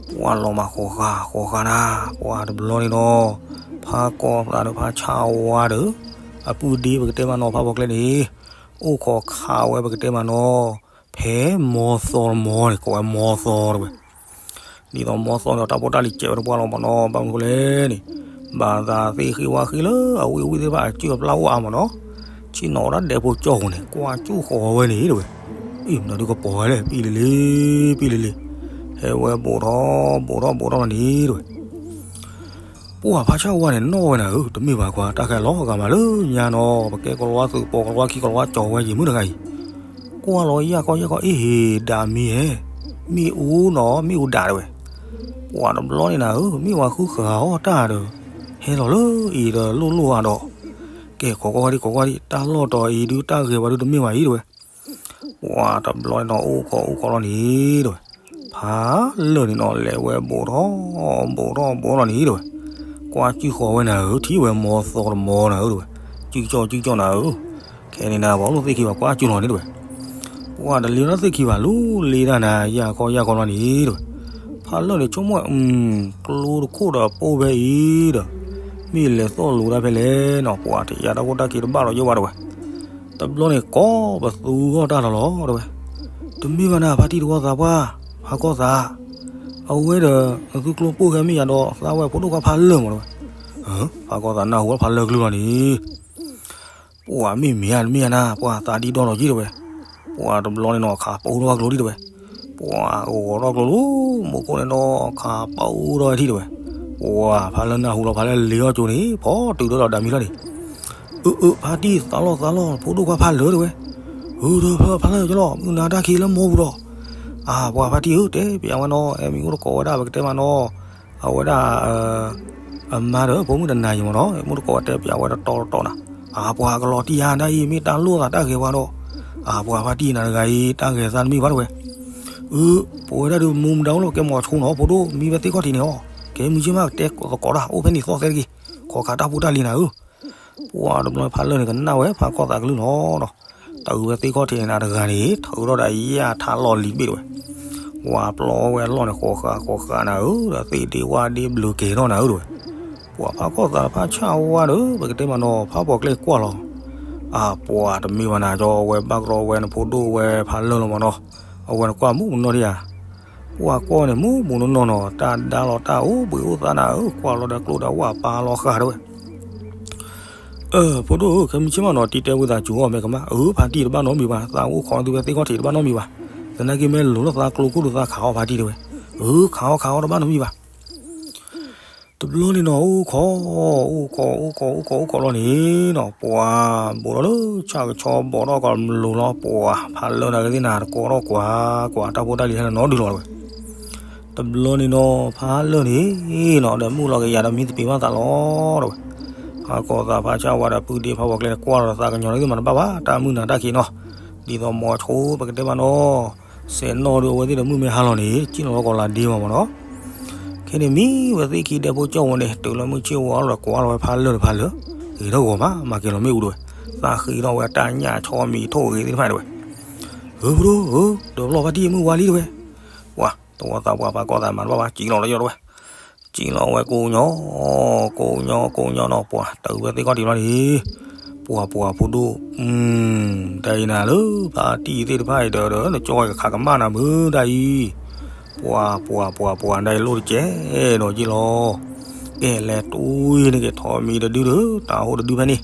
ပှၤလီၤမးဃီဃာ်ဃီဃာ်နၤ ပှၤတဘျီန့ၣ်နီၤ, ဖးကီၢ်သးဒီးဖးဆါဝါဒီး အပုၢ်ဒ့ပကတဲမးနီၤ ဖးဖီကျဲန့ၣ် အိၣ်ခိးခးဝဲပကတဲမးနီၤ, ဖဲမီသီတမီန့ၣ် ကိးဝဲမီသီတဲဝဲ ဒ်သိးမီသီန့ၣ် တၢ်ဖိတၢ်လံၤစဲးဝဲတပှၢ်လီၤမးနီၤ ဘၣ်မနုၤဃိလဲၣ်န့ၣ်, ဘၣ်သးသ့ၣ်ဃံၣ်ဝၣ်ဃံၣ်လၢအဝံၣ်အဝံၣ်သ့ၣ်တဖၣ်အစုအပျၢ်အိၣ်အါမးနီၤ, ဆ့ၣ်နီၤဝဲဒၣ်ဒဲဖိကၠီၢ်ဃိန့ၣ် ကွၢ်ကၠူၣ်ဃီဝဲန့ၣ်တဲဝဲ, အံၤမနုၤဒုကပီၤဝဲလဲၣ် ပံၣ်လံလံ ပံၣ်လံလံ, ဟဲဝဲဘူးထီၣ်ဘူးထီၣ်ဘူးထီၣ်လီၤန့ၣ်တဲဝဲ ပှၤဖးဆၣ်ဝါန့ၣ်နီၣ်ဝဲနၤဧၢ, တမ့ၢ်ဘၣ်ကွၢ် တၢ်ခဲလီၤဂာ်မးလၢညါနီၤ, ပကဲကိးလီၤဝါသုးပီၤကိးလီၤဝါခံကိးလီၤဝါကၠီၤဝဲယံာ်မုၢ်တဂၤအံၤ, ကွၢ်လီၤယၢ်ကီယၢ်ကီ အ့ၣ်ဟ့ၣ် ဒၣ်မံဧဲ, မ့ၣ်အူနီၤ မ့ၣ်အူဒၣ်တဲဝဲ, ပှၤတဘျီန့ၣ်နၤဧၢ, မ့ၢ်ဝဲဃုဃာ်အီၣ်တၢ်ဒီး ဟဲလီၤလၢအံၤဒီးလိၣ်လိၣ်အါဒီး, ကဲခိးကွၢ်ဒံးခိးကွၢ်ဒံး တၢ်လီၢ်တီၤအံၤဒု တၢ်ဂဲၤပှၤဒုတမ့ၢ်ဘၣ်အံၤတဲဝဲ ပှၤတဘျီန့ၣ်နီၤ အိၣ်ခိးအိၣ်ခိးလီၤန့ၣ်တဲဝဲ, ဖးလၢာ်န့ၣ်နီၤ လဲၤဝဲဘူးထီၣ်ဘူးထီၣ်ဘူးထီၣ်လီၤန့ၣ်တဲဝဲ, ကွၢ်ကၠူၣ်ဃီဝဲနၤဧၢ, ထံၣ်ဝဲမီသီတမီနၤဧၢတဲဝဲ, ကၠူၣ်ကၠီၣ်ကၠူၣ်ကၠီၣ်နၤဧၢ, ခဲန့ၣ်နၤ ပှၤလိၣ်သ့ၣ်ခံဘၣ် ကွၢ်ကၠူၣ်လီၤန့ၣ်တဲဝဲ, ပှၤတလ့ၤလီၤသ့ၣ်ခံဘၣ် လူၤလ့တၢ်နၤ ယၢ်ခီယၢ်ခီလီၤန့ၣ်တဲဝဲ, ဖးလၢာ်န့ၣ်ဆိကမိၣ်ဝဲ ကျိတခိၣ်ဒီးပိၢ်ဖဲအံၤဒီး မ့ၢ်လဲၤသီၣ်လိၤတၢ်ဖဲလဲၣ်နီၤ, ပှၤတယါတၢ်ဖိတၢ်ခံတဘၣ်လီၤယိၣ်ဘၣ်တဲဝဲ, တဘျီန့ၣ်ကိးပသူဂီၢ်တၢ်လီၤလီၤတဲဝဲ, တမ့ၢ်ဘၣ်နၤ ဖါတံၢ်တဝီသးပှၢ်, ဖးကီၢ်သး, အဝဲဒီး အသုကျိပိၢ်ဖဲမ့ၢ်ယၤဒီး သးဝဲဖိဒိၣ်ခွါဖးလၢာ်မးတဲဝဲ, ဖးကီၢ်သးနၢ်ဟူဖးလၢာ်ကလုၢ်လီၤန့ၣ် ပှၤမ့ၢ်မ့ၢ်ဧါတမ့ၢ်ဧါနၤ ပှၤသးဒံၣ်ဒီၣ်ဒီးယံာ်တဲဝဲ, ပှၤတဘျီန့ၣ်နီၤ ခးပူထီၣ်ဝဲကျိထံၣ်တဲဝဲ, ပှၤဂီၤထီၣ်ကျိလၢ မူခိၣ်န့ၣ်ဒီး ခးပူထီၣ်ဝဲထံၣ်တဲဝဲ, ပှၤဖးလၢာ်နၢ်ဟူလီၤ ဖးလၢာ်လ့အီၣ်ကၠိန့ၣ် ဖီတုၤဒီးလီၤဒၣ်မံလီၤန့ၣ်, အၢ အၢ ဖါတံၢ်သးလီၤသးလီၤ ဖိဒိၣ်ခွါဖးလၢာ်တဲဝဲ, အၢ ဒီးဖးလၢာ်ကလီၤ မုၢ်နၤတၢ်ခံလၢမီပူၤဒီး, အၢ ပှၤဖါတံၢ်ဧၢ, တဲပျးဝဲနီၤ, အဲ မ့ၢ်အိၣ်တကိးဝဲဒၣ် ပကတဲမးနီၤ, အဝဲဒၣ် အမါဒီးဖိမုၣ်တနၤယံၤမးနီၤ, မ့ၢ်အိၣ်တကိးဝဲတဲပျးဝဲတတီတတီနီၤ, အၢ ပှၤကလီၤတံၢ်ယါဒၣ်အံၤ မ့ၢ်တၢ်လိၣ်သးတၢ်ဂဲၤပှၤဒီး, အၢ ပှၤဖါတံၢ်နၤတဂၤအံၤ တၢ်ဂဲၤသးတမ့ၢ်ဘၣ်တဝဲ, အၢ ပဝဲဒၣ်ဒုးမူမတၤအိၣ်လၢကဲမီၤဆိနီၤ, ဖိဒိၣ်မံဝဲသ့ၣ်ခီၣ်ထံးန့ၣ်အီၤ, ကဲမုၢ်ဆ့ၣ်မးကတဲသကိးတၢ် အိၣ်ဖဲန့ၣ်သီၣ်သဲတဂ့ၤ, ခီခးတၢ်ဖိတၢ်လံၤနၤဧၢ. ပှၤတဘျီဖါလၢာ်န့ၣ် ကနၣ်ဝဲဖးကီၢ်သးကလုၢ်နီၤနီၤ, တၢ်အုးဝဲသ့ၣ်ခီၣ်ထံးန့ၣ်နၤတဂၤန့ၣ် ထုးထီၣ်ဒီးအယၣ်ထးလီၢ်လံၤဘ့ၣ်တဝဲ, ဝၤပျီဝဲအလီၢ်န့ၣ် ဃီဃာ်ဃီဃာ်နၤဧၢ, ဒီးသ့ၣ်ဒ့ဝၣ်ဒ့ဘျုးကဲၤထီၣ်နၤဧၢတဝဲ, ပှၤဖးကီၢ်သးဖးဆၣ်ဝါဒီး ပကတဲမးနီၤ ဖးပီၤကျဲကွၢ်လီၤ, အၢ ပှၤတမ့ၢ်ဘၣ်နၤ ကၠီဝဲဘၣ်ကရီဝဲနဖိဒိၣ်ဝဲဖးလၢာ်လီၤမးနီၤ, အဝဲနကွၢ်မူးမနီၢ်ဒံးဧါ ပှၤကွၢ်န့ၣ် မူးမူးနီၢ်နီၢ်နီၤ, တၢ်ဒါလီၤတၢ်အိၣ်ဘှံးအိၣ်သါနၤဧၢ, ကွၢ်လီၤဒီးကျိၣ်ဒီးဝၣ်ပာ်လီၤဃာ်တဝဲ, အၢ ဖိဒိၣ်ဧၢ, ခဲမုၢ်ဆ့ၣ်မးနီၤ တံၤတဲဝဲသးစူၤအီၣ်မဲာ်ကမၣ်, အၢ ဖါတံၢ်တဘၣ်နီတမံၤဘၣ်, သးအိၣ်ခိးသုဝဲသ့ၣ်ခီၣ်ထံးတဘၣ်နီတမံၤဘၣ်, သနာ်က့မ့ၢ်လိၤလၢသးကျိခိၣ်ဒီးသးခးအီၣ်ဖါတံၢ်တဝဲ, အၢ ခးအီၣ်ခးအီၣ်တဘၣ်နီတမံၤဘၣ် တဘျီန့ၣ်နီၤ အိၣ်ခိး အိၣ်ခိး အိၣ်ခိး အိၣ်ခိး အိၣ်ခိးလီၤန့ၣ်နီၤ, ပှၤဘိးထီၣ်လၢဆၣ်ကဆီဘိးထီၣ်ကီးမလိၤလီၤ, ပှၤဖးလၢာ်နၤကသ့ၣ်နၤ တကိးထီၣ်ကွၢ်ကွၢ် တၢ်ဖိတၢ်လံၤဟဲလီၤနီတဒုလီၤတဝဲ, တဘျီန့ၣ်နီၤ ဖးလၢာ်န့ၣ်နီၤ ဒီးမုၢ်လီၤကယၤဒီးမံသပ့ၤဘၣ်သးလီၤတဝဲ, ဖးကီၢ်သးဖးဆၣ်ဝါဒီးပုၢ်ဒ့ဖးပီၤကျဲန့ၣ် ကွၢ်လီၤဒီးသးကညီၤန့ၣ်သ့ၣ်မးတဘၣ်ဘၣ်, တၢ်မုၢ်နၤတၢ်ခံးနီၤ, ဒ်သိးမီၤဆိပကတဲမးနီၤ စဲးနီၣ်ဒီးအဝဲသ့ၣ်ဒီးမုၢ်မ့ၢ်ဟါလီၤန့ၣ် ကံၣ်လီၤလီၤကီးလါဒ့မးမးနီၤ, ခဲန့ၣ်မံဝဲသ့ၣ်ခံဒဲဖိကၠီၣ်ဝဲန့ၣ် တုၤလၢမုၢ်ဆ့ၣ်ဝါလီၤဒီးကွၢ်လီၤဝဲဖးလၢာ်တဖးလၢာ်, ဂ့ၤထီၣ်ဂီၤမး မၤက့ၤလီၤမ့ၣ်အူတဝဲ, သးဃ့ထီၣ်ဝဲတၢ်ညၣ်ဆီမံၤထိၣ်ဂ့ၤသ့ၣ်တဖၣ်တဝဲ, ဧၢ ဖိဒိၣ်ဧၢ, ဒီးဘျီဖါတံၢ်မုၢ်ဝါလံတဝဲ, ပှၤတဝီသးပှၢ်ဖးကီၢ်သးမၤတဘၣ်ဘၣ် ကံၣ်လီၤလၢယီၢ်တဝဲ ကံၣ်လီၤဝဲကိးညီ, ကိးညီကိးညီနီၤ ပှၤတၢ်အုးဝဲသ့ၣ်ခီၣ်ထံးလီၤန့ၣ်, ပှၤပှၤဖိဒိၣ်, တၢ်အံၤနၤလၢ ဖါတံၢ်သ့ၣ်တဖၣ်အံၤဒီးဒီး နကၠီဝဲကခးကမၣ်နၤမုၢ်တၢ်အံၤ, ပှၤပှၤပှၤပှၤ တၢ်အံၤလိၣ်တကဲးဒီးယ့ၣ်လီၤ, ကဲလဲၤတွံၢ်န့ၢ်က့ၤထိးမံၤတဒုဒီး တၢ်ဟိၣ်တဒုဖဲန့ၣ်,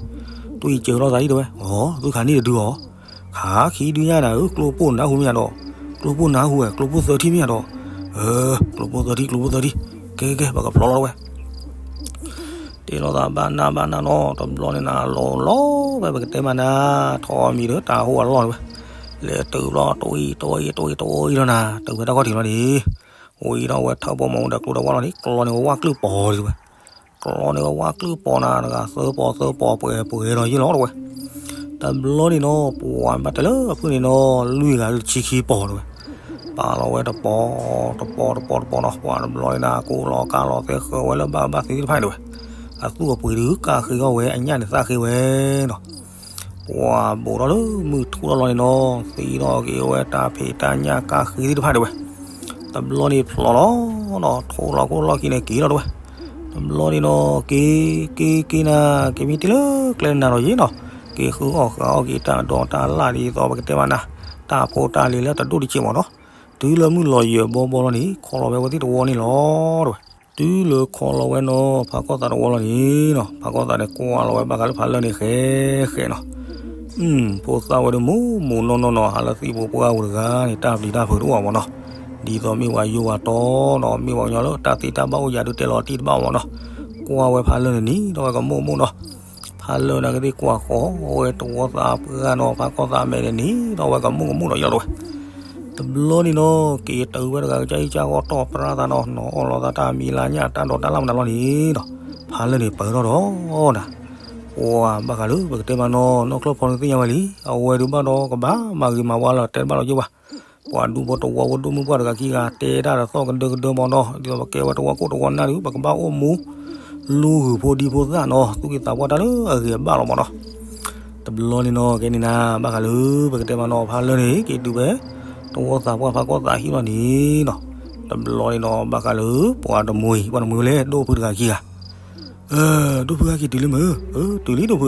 တွံၢ်စၢၤထီၣ်သးဒံးတဝဲ, အီ သုခးန့ၢ်တဒုအီၤ ခးခံဒုညါနၤဧၢ, ကျိပိၢ်နၢ်ဟူမ့ၢ်ဧါဒီး, ကျိပိၢ်နၢ်ဟူဝဲ ကျိပိၢ်သၢထံၣ်မ့ၢ်ဧါဒီး, အၢ ကျိပိၢ်သၢထံၣ် ကျိပိၢ်သၢထံၣ်, ကဲကဲကဲ ပကဖျီလီၤဝဲ, တ့ၢ်လီၤသးဘၣ်နၢ်ဘၣ်နၢ်နီၤ တဘျီန့ၣ်နၤ လီၤလီၤဝဲ ပကတဲမးနၤ, ထိးမံၤဒီးတၢ်ဟိၣ်အလီၢ်ဝဲ, လဲၤတုၤဘျီ တဝံၤတဝံၤတဝံၤတဝံၤလီၤနၤ တုၤဖဲတၢ်ခီၣ်ထံးလီၤန့ၣ်, ဝံၤဒီးဝဲထၢၣ်ပိာ်မုၣ်ဒီးကျိဒီးဝၣ်လီၤန့ၣ် ကျီန့ၢ်ဝဲဝၣ်ကျုၢ်ပီၤလံဝဲ ကျီန့ၢ်ဝဲဝၣ်ကျုၢ်ပီၤနၤတဂၤ သၢပီၤသၢပီၤပှဲၤပှဲၤဒီးယ့ၣ်လီၤတဝဲ, တဘျီန့ၣ်နီၤ ပှၤဘၣ်တဲလၢအဖုၣ်န့ၣ်နီၤ လွံၢ်ဂၤလၢဆံခံပီၤတဝဲ, ပာ်လီၤဝဲတပီၤ တပီၤတပီၤတပီၤနီၤ ပှၤတဘျီန့ၣ်နၤ ကိးလီၤကါလီၤသဲဃၢၤဝဲလၢဘၣ်ဘၣ်သ့ၣ်တဖၣ်တဝဲ, အသူၣ်အပှ့ၤဒုးကၢ်ဃ့အီၣ်ဝဲ အညၣ်န့ၣ်သၣ်ဃ့ဝဲနီၤ ပှၤဘိးထီၣ်လၢမုၢ်ထူၣ်ထီၣ်လီၤန့ၣ်နီၤ သံထီၣ်က့ၤဝဲတၢ်ဖံးတၢ်ညၣ်ကၢ်ဃ့သ့ၣ်တဖၣ်တဝဲ, တဘျီန့ၣ်ဖျိးလီၤနီၤ ထိးလီၤခိၣ်လီၢ်ခံန့ၣ်က့ၤလီၤတဝဲ, တဘျီန့ၣ်နီၤ က့ၤ က့ၤ က့ၤနၤ က့ၤမ့ၢ်တ့ၢ်လၢကျဲနၤဒီးယ့ၣ်နီၤ, က့ၤဃုအီၣ်ဃုအီၣ်က့ၤတၢ်ဒိးတၢ်လၣ်ဒ်သိးပကတဲမးနၤ, တၢ်ဖိတၢ်လံၤလၢတဒိၣ်တဆံးမးနီၤ, တုၤလၢမုၢ်လီၤယၢၤဘီဘီလီၤန့ၣ် ခီလီၤဝဲဝဲသ့ၣ်တဝီန့ၣ်လီၤတဝဲ တုၤလၢခီလီၤဝဲနီၤ ဖးကီၢ်သးတဝီလီၤန့ၣ်နီၤ ဖးကီၢ်သးန့ၣ်ကွၢ်လီၤဝဲဘၣ်ဃးလၢဖးလၢာ်န့ၣ်ဃဲဃဲနီၤ, ဖိသၣ်ဝဲဒၣ်မူးမူးနီၢ်နီၢ်နီၤ ဟးလၢသံၣ်ပူၤပှၢ်ပူၤတဂၤန့ၣ် တၢ်ပျံၤတၢ်ဖုးတအိၣ်ဘၣ်မးနီၤ, ဒ်သိးမ့ၢ်ဝဲယိဝဲတီနီၤ မ့ၢ်ဝဲကညီလၢတၢ်သ့တၢ်ဘၣ်အိၣ်ယၤဒုးတဲလီၤတံၢ်တဘၣ်မးနီၤ, ကွၢ်ဝဲဖးလၢာ်န့ၣ်နံၤဒီးဝဲကမိၣ်မိၣ်နီၤ ဖးလၢာ်နၤကသ့ၣ်ကွၢ်ဃီဝဲတဝီသးပှၢ်နီၤ ဖးကီၢ်သးမဲာ်န့ၣ်နံၤဒီးဝဲကမိၣ်ကမိၣ်ဒီးယလီၤတဝဲ, တဘျီန့ၣ်နီၤ က့ၤတုၤဝဲတဂၤကစၢ်အံၤကၢ်ဂီၢ်တီၢ်ပြၢသးနီၤ နီၤအီၣ်လီၤသးတၢ်မံၤလါညၣ်တၢ်ဒိးတၢ်လၣ်မနုၤလီၤန့ၣ်ဒီး ဖးလၢာ်န့ၣ်ပၢၢ်ထီၣ်ဒီးနၤ, ပှၤဘၣ်ဃးလၢပကတဲမးနီၤ နီၢ်ကျီၢ်ဖီန့ၣ်သ့ၣ်ညါဝဲလံ အဝဲဒုးဘၣ်ဒီးကဘၣ်မၤဂ့ၤမၤဝါလီၤ တဲတဘၣ်လီၤက့ၤဘၣ် ပှၤဒူဖိတဝီဖိဒိၣ်မုၢ်ပှၢ်တဂၤခံဂၤ တဲတၢ်ဒီးသီၣ်ကဒၢကဒၢမးနီၤ ဒ်သိးပကဲဝဲတဝီခိၣ်တဝီနၢ်ဒုး ပကဘၣ်အိၣ်မူ လူၤဂုာ်ဖိဒံဖိသၣ်နီၤ သူၣ်က့သးပှၢ်တၢ်လၢအဂ့ၤအဘၣ်လီၤမးနီၤ, တဘျီန့ၣ်နီၤ ကဲန့ၣ်နၤ ဘၣ်ဃးလၢပကတဲမးနီၤ ဖးလၢာ်န့ၣ် က့ၤတုၤဖဲ တဝီသးပှၢ်ဖးကီၢ်သးဟံၣ်လီၤန့ၣ်နီၤ, တဘျီန့ၣ်နီၤ ဘၣ်ဃးလၢ ပှၤတမှံၤ ပှၤတမှံၤဝဲလဲၣ် ဒိၣ်ဖုတဂၤခံဂၤ ဒိၣ်ဖုဟဲက့ၤတုၤလံမ့ၢ်, တုၤလံဒိၣ်ဖု, ဒိၣ်ဖု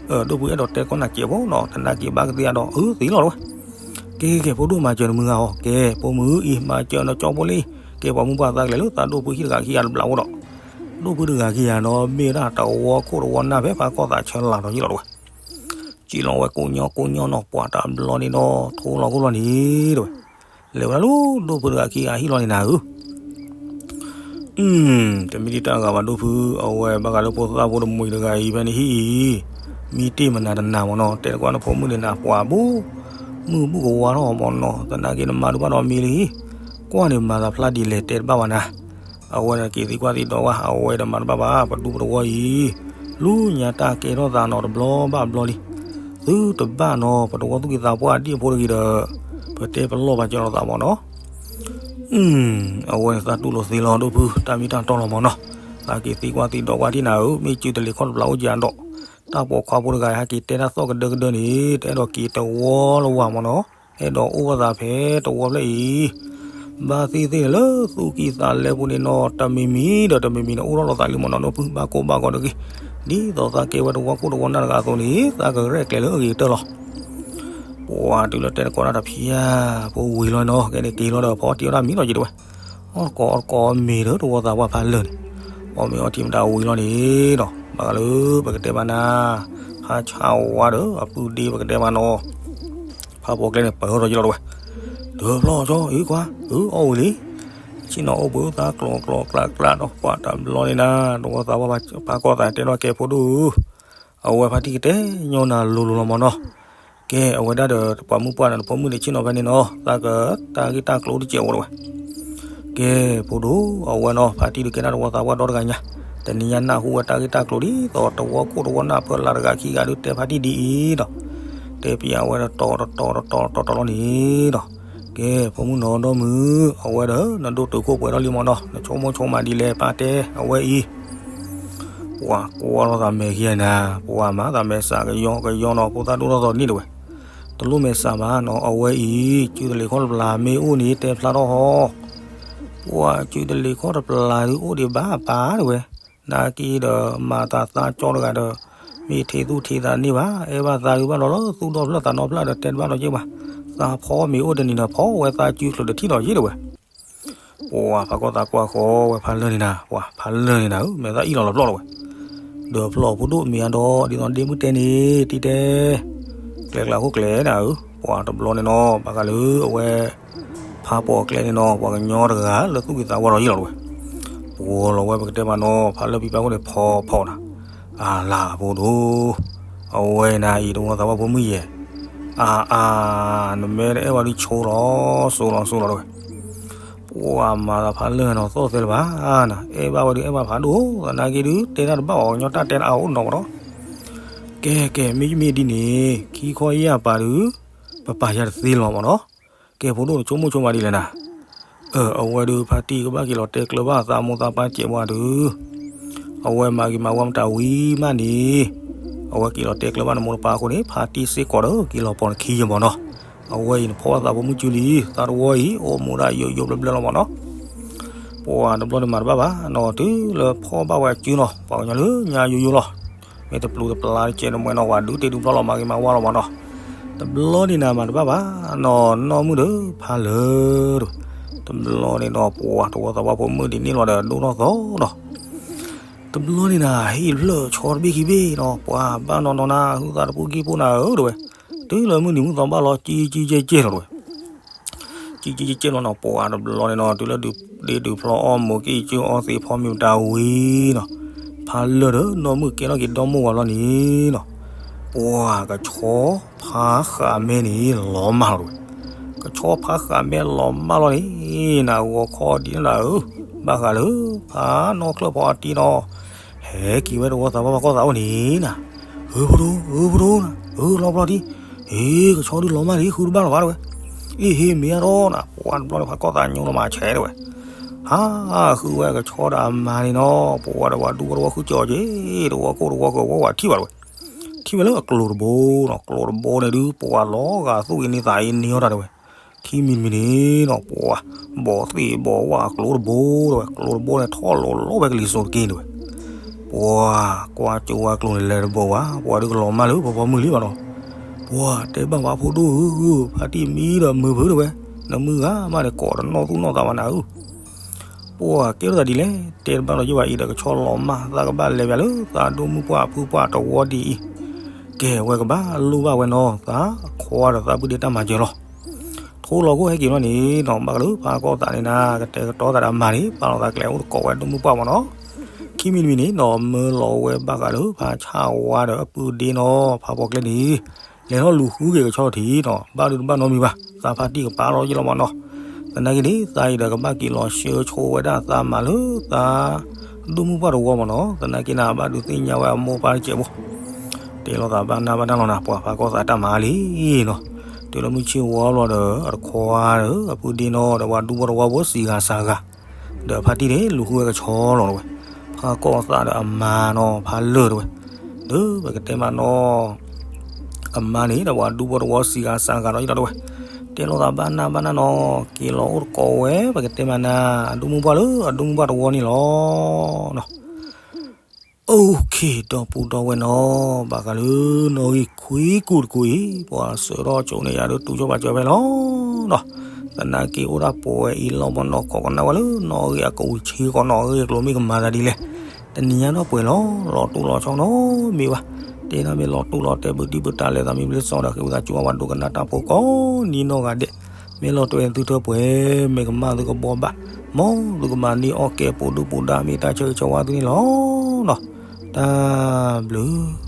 အဲၣ်ဒိးတဲကီးနၤကဲးဖိနီၤ တနာ်က့ၤဘၣ်ကသ့အဒီး အၢ သ့လီၤတဝဲ, ကဲကဲကဲ ဖိဒိၣ်မၤစၢၤနမုၢ်ဂၤအီၤ ကဲ ဖိမုၣ်အံၤ မၤစၢၤနကၠီဖိလံ, ကဲပှၤမုၢ်ပှၢ်သးကလဲၤလၢသးဒိၣ်ဖုဟံၣ်တဂၤခံဂၤတဘျီဖိဒီး, ဒိၣ်ဖုတဂၤခံဂၤနီၤ မ့ၢ်ဝဲဒၣ်တဝီခိၣ်တဝီနၢ်ဖဲဖးကီၢ်သးဆၢလီၤဒီးယ့ၣ်လီၤတဝဲ, ကံၣ်လီၤဝဲကိးညီကိးညီနီၤ ပှၤတဘျီန့ၣ်နီၤ ထိလီၤခိၣ်လီၤန့ၣ်တဝဲ, လဲၤဝဲဒၣ်လၢဒိၣ်ဖုတဂၤခံဂၤဟံၣ်လီၤန့ၣ်နၤဧၢ တမ့ၢ်ဒံးတၢ်ဂၤဘၣ်ဒိၣ်ဖု, အဝဲဘၣ်ဃးလၢဖိသၣ်ဖိတမှံၤတဂၤအံၤဖဲန့ၣ်ဟံၣ်အံၤ, မံတ့ၢ်မနၤတနၤမ့ၢ်နီၤ တဲသကိးနဖိမုၣ်န့ၣ်နၤ ပှၤဘိ, မုၢ်ဘူၣ်ကဝါထီၣ်မ့ၢ်နီၤ, သနာ်က့နမါဒုးဘၣ်ဒီးမ့ၢ်လံ, ကွၢ်န့ၣ်မၤသးဖျါဒ်လဲၣ်တဲတဘၣ်ဘၣ်နၤ, အဝဲန့ၣ်က့ၤသံကွၢ်သံဒိးဝဲ, အဝဲဒီးမၤတဘၣ်ဘၣ် ပဒူပတဝီအံၤ, လူညါတၢ်ကဲထီၣ်သးနီၤတဘျီဘၣ်ဘျီလံ, သုတဘၣ်နီၤ ပတဝီသူၣ်က့သးပှၢ်ဒံၣ်အဖိတဂ့ၤဒီး, ပတဲပလီၢ်ပာ်စၢၤလိာ်သးမ့ၢ်နီၤ အဝဲန့ၣ်သးတူၢ်လိာ်သ့လီၤဒိၣ်ဖု တၢ်မ့ၢ်တၢ်တီလီၤမ့ၢ်နီၤ, သးက့ၤသံကွၢ်သံဒိးကွၢ်ထံၣ်နၤဧၢ, မ့ၢ်စုတလ့ၤခီၣ်တပျၢ်အိၣ်ကယၤဒီး, တၢ်ပိာ်ခွါဖိတဂၤဟဲက့ၤတဲတၢ်သီၣ်ကဒၢကဒၢန့ၣ် တအဲၣ်ဒိးက့ၤတဝီလၢၤဝဲမ့ၢ်နီၤ, အဲၣ်ဒိးအိၣ်ဝဲသးဖဲတဝီဖျၢၣ်အံၤ ဘၣ်သ့ၣ်သ့ၣ်န့ၣ်လၢသူၣ်ကံၢ်သးလဲပူၤန့ၣ်နီၤ တမံၤမံၤဒီးတမံၤမံၤန့ၣ် အိၣ်ထီၣ်လိာ်သးလံမ့ၢ်နီၤ ဒိၣ်ဖုဘၣ်ကိၢ်ဘၣ်ဂီၤတဂ့ၤ, ဒ်သိးသးကဲဝဲတဝီခိၣ်တဝီနၢ်တဂၤအသိးန့ၣ် သးကရဲၣ်ကျဲၤလၢအဂ့ၤကတၢၢ်လီၤ. ပှၤတုၤလၢတဲတကိးတၢ်တဖျၢၣ် ဖိဝံၤလီၤနီၤ ကဲန့ၣ်က့ၤလီၤဒီးဖီအီၣ်တံၢ်အီၣ်တၢ်မံနီၤက့ၤတဝဲ, အီၣ်တကိးအီၣ်တကိးမ့ၤဒီးတဝီသးပှၢ်ဖးလၢာ်န့ၣ်, အီၣ်မ့ၤအီထံမတၤဝံၤလီၤန့ၣ်ဒီး ဘၣ်ဃးလၢပကတဲဘၣ်နၤ, ဖးဆါဝါဒီးအပုၢ်ဒ့ပကတဲဘၣ်နီၤ ဖးပိာ်ကျဲန့ၣ် ပၢၢ်ထီၣ်ယလီၤတဝဲ, တဖျီၣ်ကၠီ အုကွၢ် အုအီၣ်ဝံၤလံ, ဆ့ၣ်နီၤအိၣ်ဘှံးအိၣ်သါကျိးကျိးကျးကျးဒီး ပှၤတဘျီန့ၣ်နၤ တဝီသးပှၢ်ဖးကီၢ်သးတဲလီၤ ကဲဖိဒိၣ်ဧၢ, အဝဲဖါတံၢ်ကတဲညီနၤလိၤလိၤလီၤမ့ၢ်နီၤ, ကဲအဝဲဒၣ်ဒီးပှၤမုၣ်ပှၢ်န့ၣ် နဖိမုၣ်န့ၣ်ဆ့ၣ်နီၤဖဲန့ၣ်နီၤ သးကတၢ်ဂ့ၢ်တၢ်ကျိၤတစဲးဝဲတဝဲ ကဲ ဖိဒိၣ် အဝဲနီၤ ဖါတံၢ်ဒုးကဲနၢ်တဝီသးပှၢ်ဒီတဂၤညါ, တနံၤညါနၢ်ဟူဝဲတၢ်ဂ့ၢ်တၢ်ကျိၤဒ်သိး တဝီခိၣ်တဝီနၢ်ဖၢလၢ်တဂၤခံဂၤဒုးတဲဖါတံၢ်ဒ်အံၤဒီး, တဲပၠးဝဲတတီၤတတီၤတတီၤတတီၤလီၤန့ၣ်ဒီး, ကဲ ဖိမုၣ်နီၤဒီမုၣ် အဝဲဒီး နဒိၣ်တုာ်ခိၣ်ပှဲၤထီၣ်လံမ့ၢ်နီၤ နဆိကမိၣ်ဆိကမးဒ်လဲၣ် ပၢ်တဲ အဝဲအံၤ ပှၤကွၢ်ထီၣ်သးမဲာ်ခံဂၤနၤ, ပှၤမၤသးမဲာ်ဆှးကယီကယီနီၤ ဖိသၣ်ဒိၣ်ထီၣ်သီနံၣ်တဝဲ, တလိၣ်မဲာ်ဆှးဘၣ်နီၤ အဝဲအံၤ စုတလ့ၤခီၣ်တပျၢ်မ့ၢ်အိၣ်န့ၣ် တဲဖျါထီၣ်ဟီ, ပှၤစုတလ့ၤခီၣ်တပျၢ်ဒုးအိၣ်ဒံးဘၣ်ပၢ်တဝဲ, နာ်က့ဒီးမၤသးသးကၠီတဂၤဒီး, မ့ၢ်ထံၣ်သူၣ်ထံၣ်သးန့ၢ်ဘၣ် အဲၣ်ဘၣ်သးဒုးဘၣ်လီၤလၢသူၣ်ဒီဖျၢၣ်သးနီဖျၢၣ်ဒီး တဲတဘၣ်လီၤက့ဘၣ်, သးဖီမ့ၢ်အိၣ်တနံၤဒီး ဖီဝဲသးစုချုးတထံၣ်ဒီးယ့ၣ်တဝဲ ပှၤဖးကီၢ်သးကွၢ်ဃီဝဲဖးလၢာ်န့ၣ်နၤ ပှၤဖးလၢာ်န့ၣ်နၤဧၢ မဲာ်သၣ်အံၣ်လီၤလီၤပျီၢ်လီၤဝဲ, ဒီးဖျီၣ်ဖိဒိၣ်မ့ၢ်အဒီး ဒ်သိးဒ့မုၢ်တဲန့ၣ် တံၤတဲ, ကျဲကျါခိၣ်ကျဲနၤဧၢ, ပှၤတဘျီန့ၣ်နီၤ ဘၣ်ဃးလၢအဝဲ ဖးပိာ်ကျဲန့ၣ်နီၤ ပှၤကညီတဂၤလၢသူၣ်ကံၢ်သးဝါလီၤယ့ၣ်လီၤတဝဲ, ပှၤလီၤဝဲပကတဲမးနီၤ ဖးလၢာ်ဖံးဖးခိၣ်န့ၣ်ဖီဖီနၤ, အလၤဖိဒိၣ်, အဝဲနၤအံၤတဝီသးဝါဖိမုၣ်ယဲၢ်, အါအါ, နမ့ၢ်တအဲၣ်ဝဲဒုးဆိလီၤ ဆိလီၤဆိလီၤတဝဲ ပှၤမၤသးဖးလၢာ်နီၤ သီၣ်သဲလၢၤဘၣ်နၤ, အဲၣ်ဘၣ်ဝဲဒုးအဲၣ်ဘၣ်ဖးဒိၣ်, သနာ်က့ဒုး တဲတၢ်တဘၣ်အီၤ ကညီတၢ်တဲတၢ်အါအိၣ်နီၤမ့ၢ်နီၤ, ကဲကဲ မ့မ့ၢ်ဒ်န့ၣ် ခံခီယၢ်ပာ်ဒုး ပပာ်ယၤတသ့လီၤမ့ၢ်နီၤ, ကဲဖိဒိၣ်နဆိကမိၣ်ဆိကမးဒ်လဲၣ်နၤ, အဝဲဒုးဖါတံၢ်ကဘၣ်က့ၤလီၤတဲကျၢၤဘၣ်သးမိၢ်သးပၢ်စဲးဝါဒုး အဝဲမၤဂ့ၤမၤဝါမတၤဝံၤမးန့ၣ်, အဝဲက့ၤလီၤတဲကျၢၤဘၣ်နမိၢ်နပၢ်အဃိန့ၣ် ဖါတံၢ်စ့ၢ်ကီးဒီးက့ၤလီၤပိာ်နခံယမ့ၢ်နီၤ, အဝဲအံၤနဖီၣ်ဘၣ်သးဖိမုၣ်စုလံ, သးတဝီအံၤ အိၣ်မူဒၣ်ယိယိဘျၢဘျၢလီၤမ့ၢ်နီၤ, ပှၤတဘျီန့ၣ်မၤတဘၣ်ဘၣ်နီၤ, တုၤလၢဖီၣ်ဘၣ်ဝဲအစုနီၤ ပှၤကညီလၢညါယိယိလီၤ, မ့ၢ်တပျူၤတပျါတကဲးတမှဲၤနီၤ ပှၤဒုးတ့ဒုးဖျီၣ်လီၤမၤဂ့ၤမၤဝါလီၤမ့ၢ်နီၤ, တဘျီန့ၣ်နၤမၤတဘၣ်ဘၣ်နီၤ နီၢ်မုၣ်ဒီးဖးလၢာ်တဝဲ, တဘျီန့ၣ်ဒီး ပှၤတဝီသးပှၢ်ဖိမုၣ်ဒ်န့ၣ်လီၤဒီးဒိၣ်ထီၣ်သီနီၤ, တဘျီန့ၣ်နၤ ဟ့ၣ်ဖျၢၣ်ဆီတဘ့ၣ်ခံဘ့ၣ်နီၤ ပှၤဘၣ်နီၢ်နီၢ်နၤ ဟုသးတပူၤကံၢ်ပူၤနၤဧၢတဝဲ, တုၤလၢမုၢ်နံၤမုၢ်သီဘၣ်လီၤ ကံကံကဲကဲလီၤတဝဲ ကံကံကဲကဲလီၤနီၤ ပှၤတဘျီန့ၣ်နီၤ တုၤလၢဒုးဒ့ဒုးဖျီၣ်အီၣ်မူးကံၢ်ကၠူအီသံးဖီမ့ၤမတၤဝံၤနီၤ, ဖးလၢာ်ဒီးနီၢ်မုၣ်ကဲထီၣ်က့ၤဒီမိၢ်ဝၤလီၤန့ၣ်နီၤ, ပှၤကဆီဖးဃာ်မဲန့ၣ်လီၤမၢ်လီၤတဝဲ, ကဆီဖးဃာ်မဲလီၤမၢ်လီၤန့ၣ် နဂီၤခီဒ်န့ၣ်နၤဧၢ, ဘၣ်ဃးလၢ ဖးနီၢ်ချၢၣ်ဖီအတံၢ်နီၤ ဟဲက့ၤဝဲတဝီသးပှၢ်ဖးကီၢ်သးအိၣ်န့ၣ်နၤ, ဧၢဖိဒိၣ် ဧၢဖိဒိၣ်နၤ ဧၢလီၤပျီၢ်တံၢ်, ဟ့ၣ်ကဆီဒုးလီၤမၢ်လံ ဃုတဘၣ်လီၤဘၣ်တဝဲ, အ့ၣ်ဟ့ၣ်မ့ၢ်အါထီၣ်နၤ ပှၤတဘျီန့ၣ် ဖးကီၢ်သးညိလီၤမၤဆဲးတဝဲ, ဟးဃုဝဲကဆီဒီးအမါန့ၣ်နီၤ ပှၤဒီးပှၤဒူပှၤတဝီဃုကၠီက့ၤ တဝီခိၣ်တဝီခိၣ်ဝီဝၤထံၣ်ဘၣ်တဝဲ, ထံၣ်ဝဲလၢအကျိၤတဘိနီၤ ကျိၤတဘိန့ၣ်ဒုး ပှၤလီၤဂာ်သူၣ်ဂ့ၤန့ၢ်သးအ့န့ၢ်အီၣ်တၢ်တဝဲ ခံမံၤတမံၤန့ၣ်နီၤ ပှၤ ဘီးသ့ၣ်ဘီးဝၣ်ကျိၤတဘိတဝဲ ကျိၤတဘိန့ၣ် ထီၣ်လိၤလိၤဝဲကလံၤစိးတက့ၢ်တဝဲ, ပှၤ ကွၢ်ကၠိဝါကျိၤန့ၣ်လဲၤတဘိဝဲ ပှၤဒုးကလီၤမၢ်လၢပဖီမုၢ်လံဘၣ်နီၤ, ပှၤတဲဘၣ်ဝဲဖိဒိၣ်ဧၢ ဖါတံၢ်မံဒီးမုာ်ဖုတဝဲ, နမုၢ်ဂၤမးန့ၣ် ကိးတနီၣ်သူၣ်နီၣ်သးဘၣ်နၤဧၢ ပှၤကဲထီၣ်သးဒ်လဲၣ် တဲတဘၣ်လီၤယ့ၢ်ဘၣ်အံၤဒီး ကဆီလီၤမၢ် သးကဘၣ်လဲၤဘၣ်လၢသးဒိၣ်မုၣ်ပှၢ်အဖုပှၢ်တဝီဒ်အံၤ, ကဲဝဲကဘၣ်လိၣ်ဘၣ်ဝဲနီၤ သးခွါဒီးသးပုၢ်ဒ့တၢ်မၤစၢၤလီၤ. ထိလီၤခိၣ်ဟဲက့ၤလီၤန့ၣ်နီၤ ဘၣ်ကလၢဖးကီၢ်သးန့ၣ်နၤ ကတဲာ်ကတီၤသးဒီးအမါန့ၣ် ပာ်လီၤသးကျဲအိၣ်တကိးဝဲဒိၣ်မုၣ်ပှၢ်မ့ၢ်နီၤ, ခံမံၤတမံၤန့ၣ်နီၤ မၢလီၤဝဲဘၣ်ဃးလၢဖးဆၣ်ဝါဒီးအပုၢ်ဒ့နီၤ ဖးပိာ်ကျဲန့ၣ် လဲၤထီၣ်လူၤဃုက့ၤကဆီထံးနီၤ, ဘၣ်ဒုးတဘၣ်နီတမံၤဘၣ်, သးဖါတံၢ်ကပာ်လီၤယ့ၣ်လီၤမးနီၤ. သနာ်က့န့ၣ် သးအံၤဒီးကဘၣ်က့ၤလီၤဆှၢဆိဝဲဒၣ်သးမၤလၢသး ဒိၣ်မုၢ်ပှၢ်တဝီမးနီၤ. သနာ်က့န့ၣ် ဘၣ်ဒုးသ့ၣ်ညါဝဲအမိၢ်ပၢ်တစဲးဖိ, တဲလိာ်သးဘၣ်နၢ်ဘၣ်နၢ်လီၤနၤ, ပှၤဖးကီၢ်သးတၢ်မၤလံနီၤ. တုၤလၢမုၢ်ဆ့ၣ်ဝီဘျီဒီး အတခွါဒီး အပုၢ်ဒ့နီၤ ဒီးပှၤဒူဖိတဝီဖိစံးဂၤစၢ်ဂၤ, ဒီးဖါတံၢ်န့ၣ် လူၤဃုဝဲကဆီလီၤတဝဲ, ဖးကီၢ်သးဒီးအမါနီၤ ဖးလၢာ်တဝဲ, ဒီးပကတဲမးနီၤ အမါန့ၣ်ဒီးပှၤဒူဖိတဝီစံးဂၤစၢ်ဂၤနီၤ ယ့ၣ်လီၤတဝဲ, တဲလိာ်သးဘၣ်နၢ်ဘၣ်နၢ်နီၤ, က့ၤလီၤအိၣ်တကိးဝဲ ပကတဲမးနၤ အဒိၣ်မုၢ်ပှၢ်လၢအဒိၣ်မုၢ်ပှၢ်တဝီန့ၣ်လီၤနီၤ. အိၣ်ခ့ ဒီပုၢ်ဒီဝဲၢ်နီၤ, ဘၣ်ဃးလၢနီၣ်ဂံၢ်ခွံကူာ်တကူာ်အံၤ ပှၤစၢၤထီၣ်ကၠိန့ၣ် ယၤဒုးတူၢ်ကၠီၣ်ပာ်စၢၤဖဲလီၤနီၤ. သနာ်က့အိၣ်ဒၣ်ပဝဲအံၤလီၤမးနီၤ, ခိးကနၣ်ဝဲလၢနီၣ်ဂံၢ်အကူာ်ဆံဃီ နီၣ်ဂံၢ်အကျိၤမ့ၢ်ကမၤသးဒ်လဲၣ်, တနံၤညါဒီးပှဲၤလီၤ, လီၤတိၢ်လီၤဆီနီတမံၤဘၣ်. တဲဒၣ်မ့ၢ်လီၤတိၢ်လီၤတဲာ်ဘုဒံးဘုတၢ်လဲၤသးမံဘျ့စီဒီး ဃ့ဝံသးစူၤဝဲဒိကနၣ်တၢ်ဖိကိးနံၤနီၢ်ဂၤဒဲး, မ့ၢ်လီၤတဲာ်သုထၢပှဲၤ မ့ၢ်ကမၣ်သုကဘှီဘၣ်, မ်သုကမၤန့ၢ်အီၣ်ကဲ ပူၤဒုၣ်ပူၤဒါမ့ၢ်တၢ်ဆၢဂ့ၤဆၢဝါသုန့ၣ်လီၤနီၤ. တၢ်ဘျုး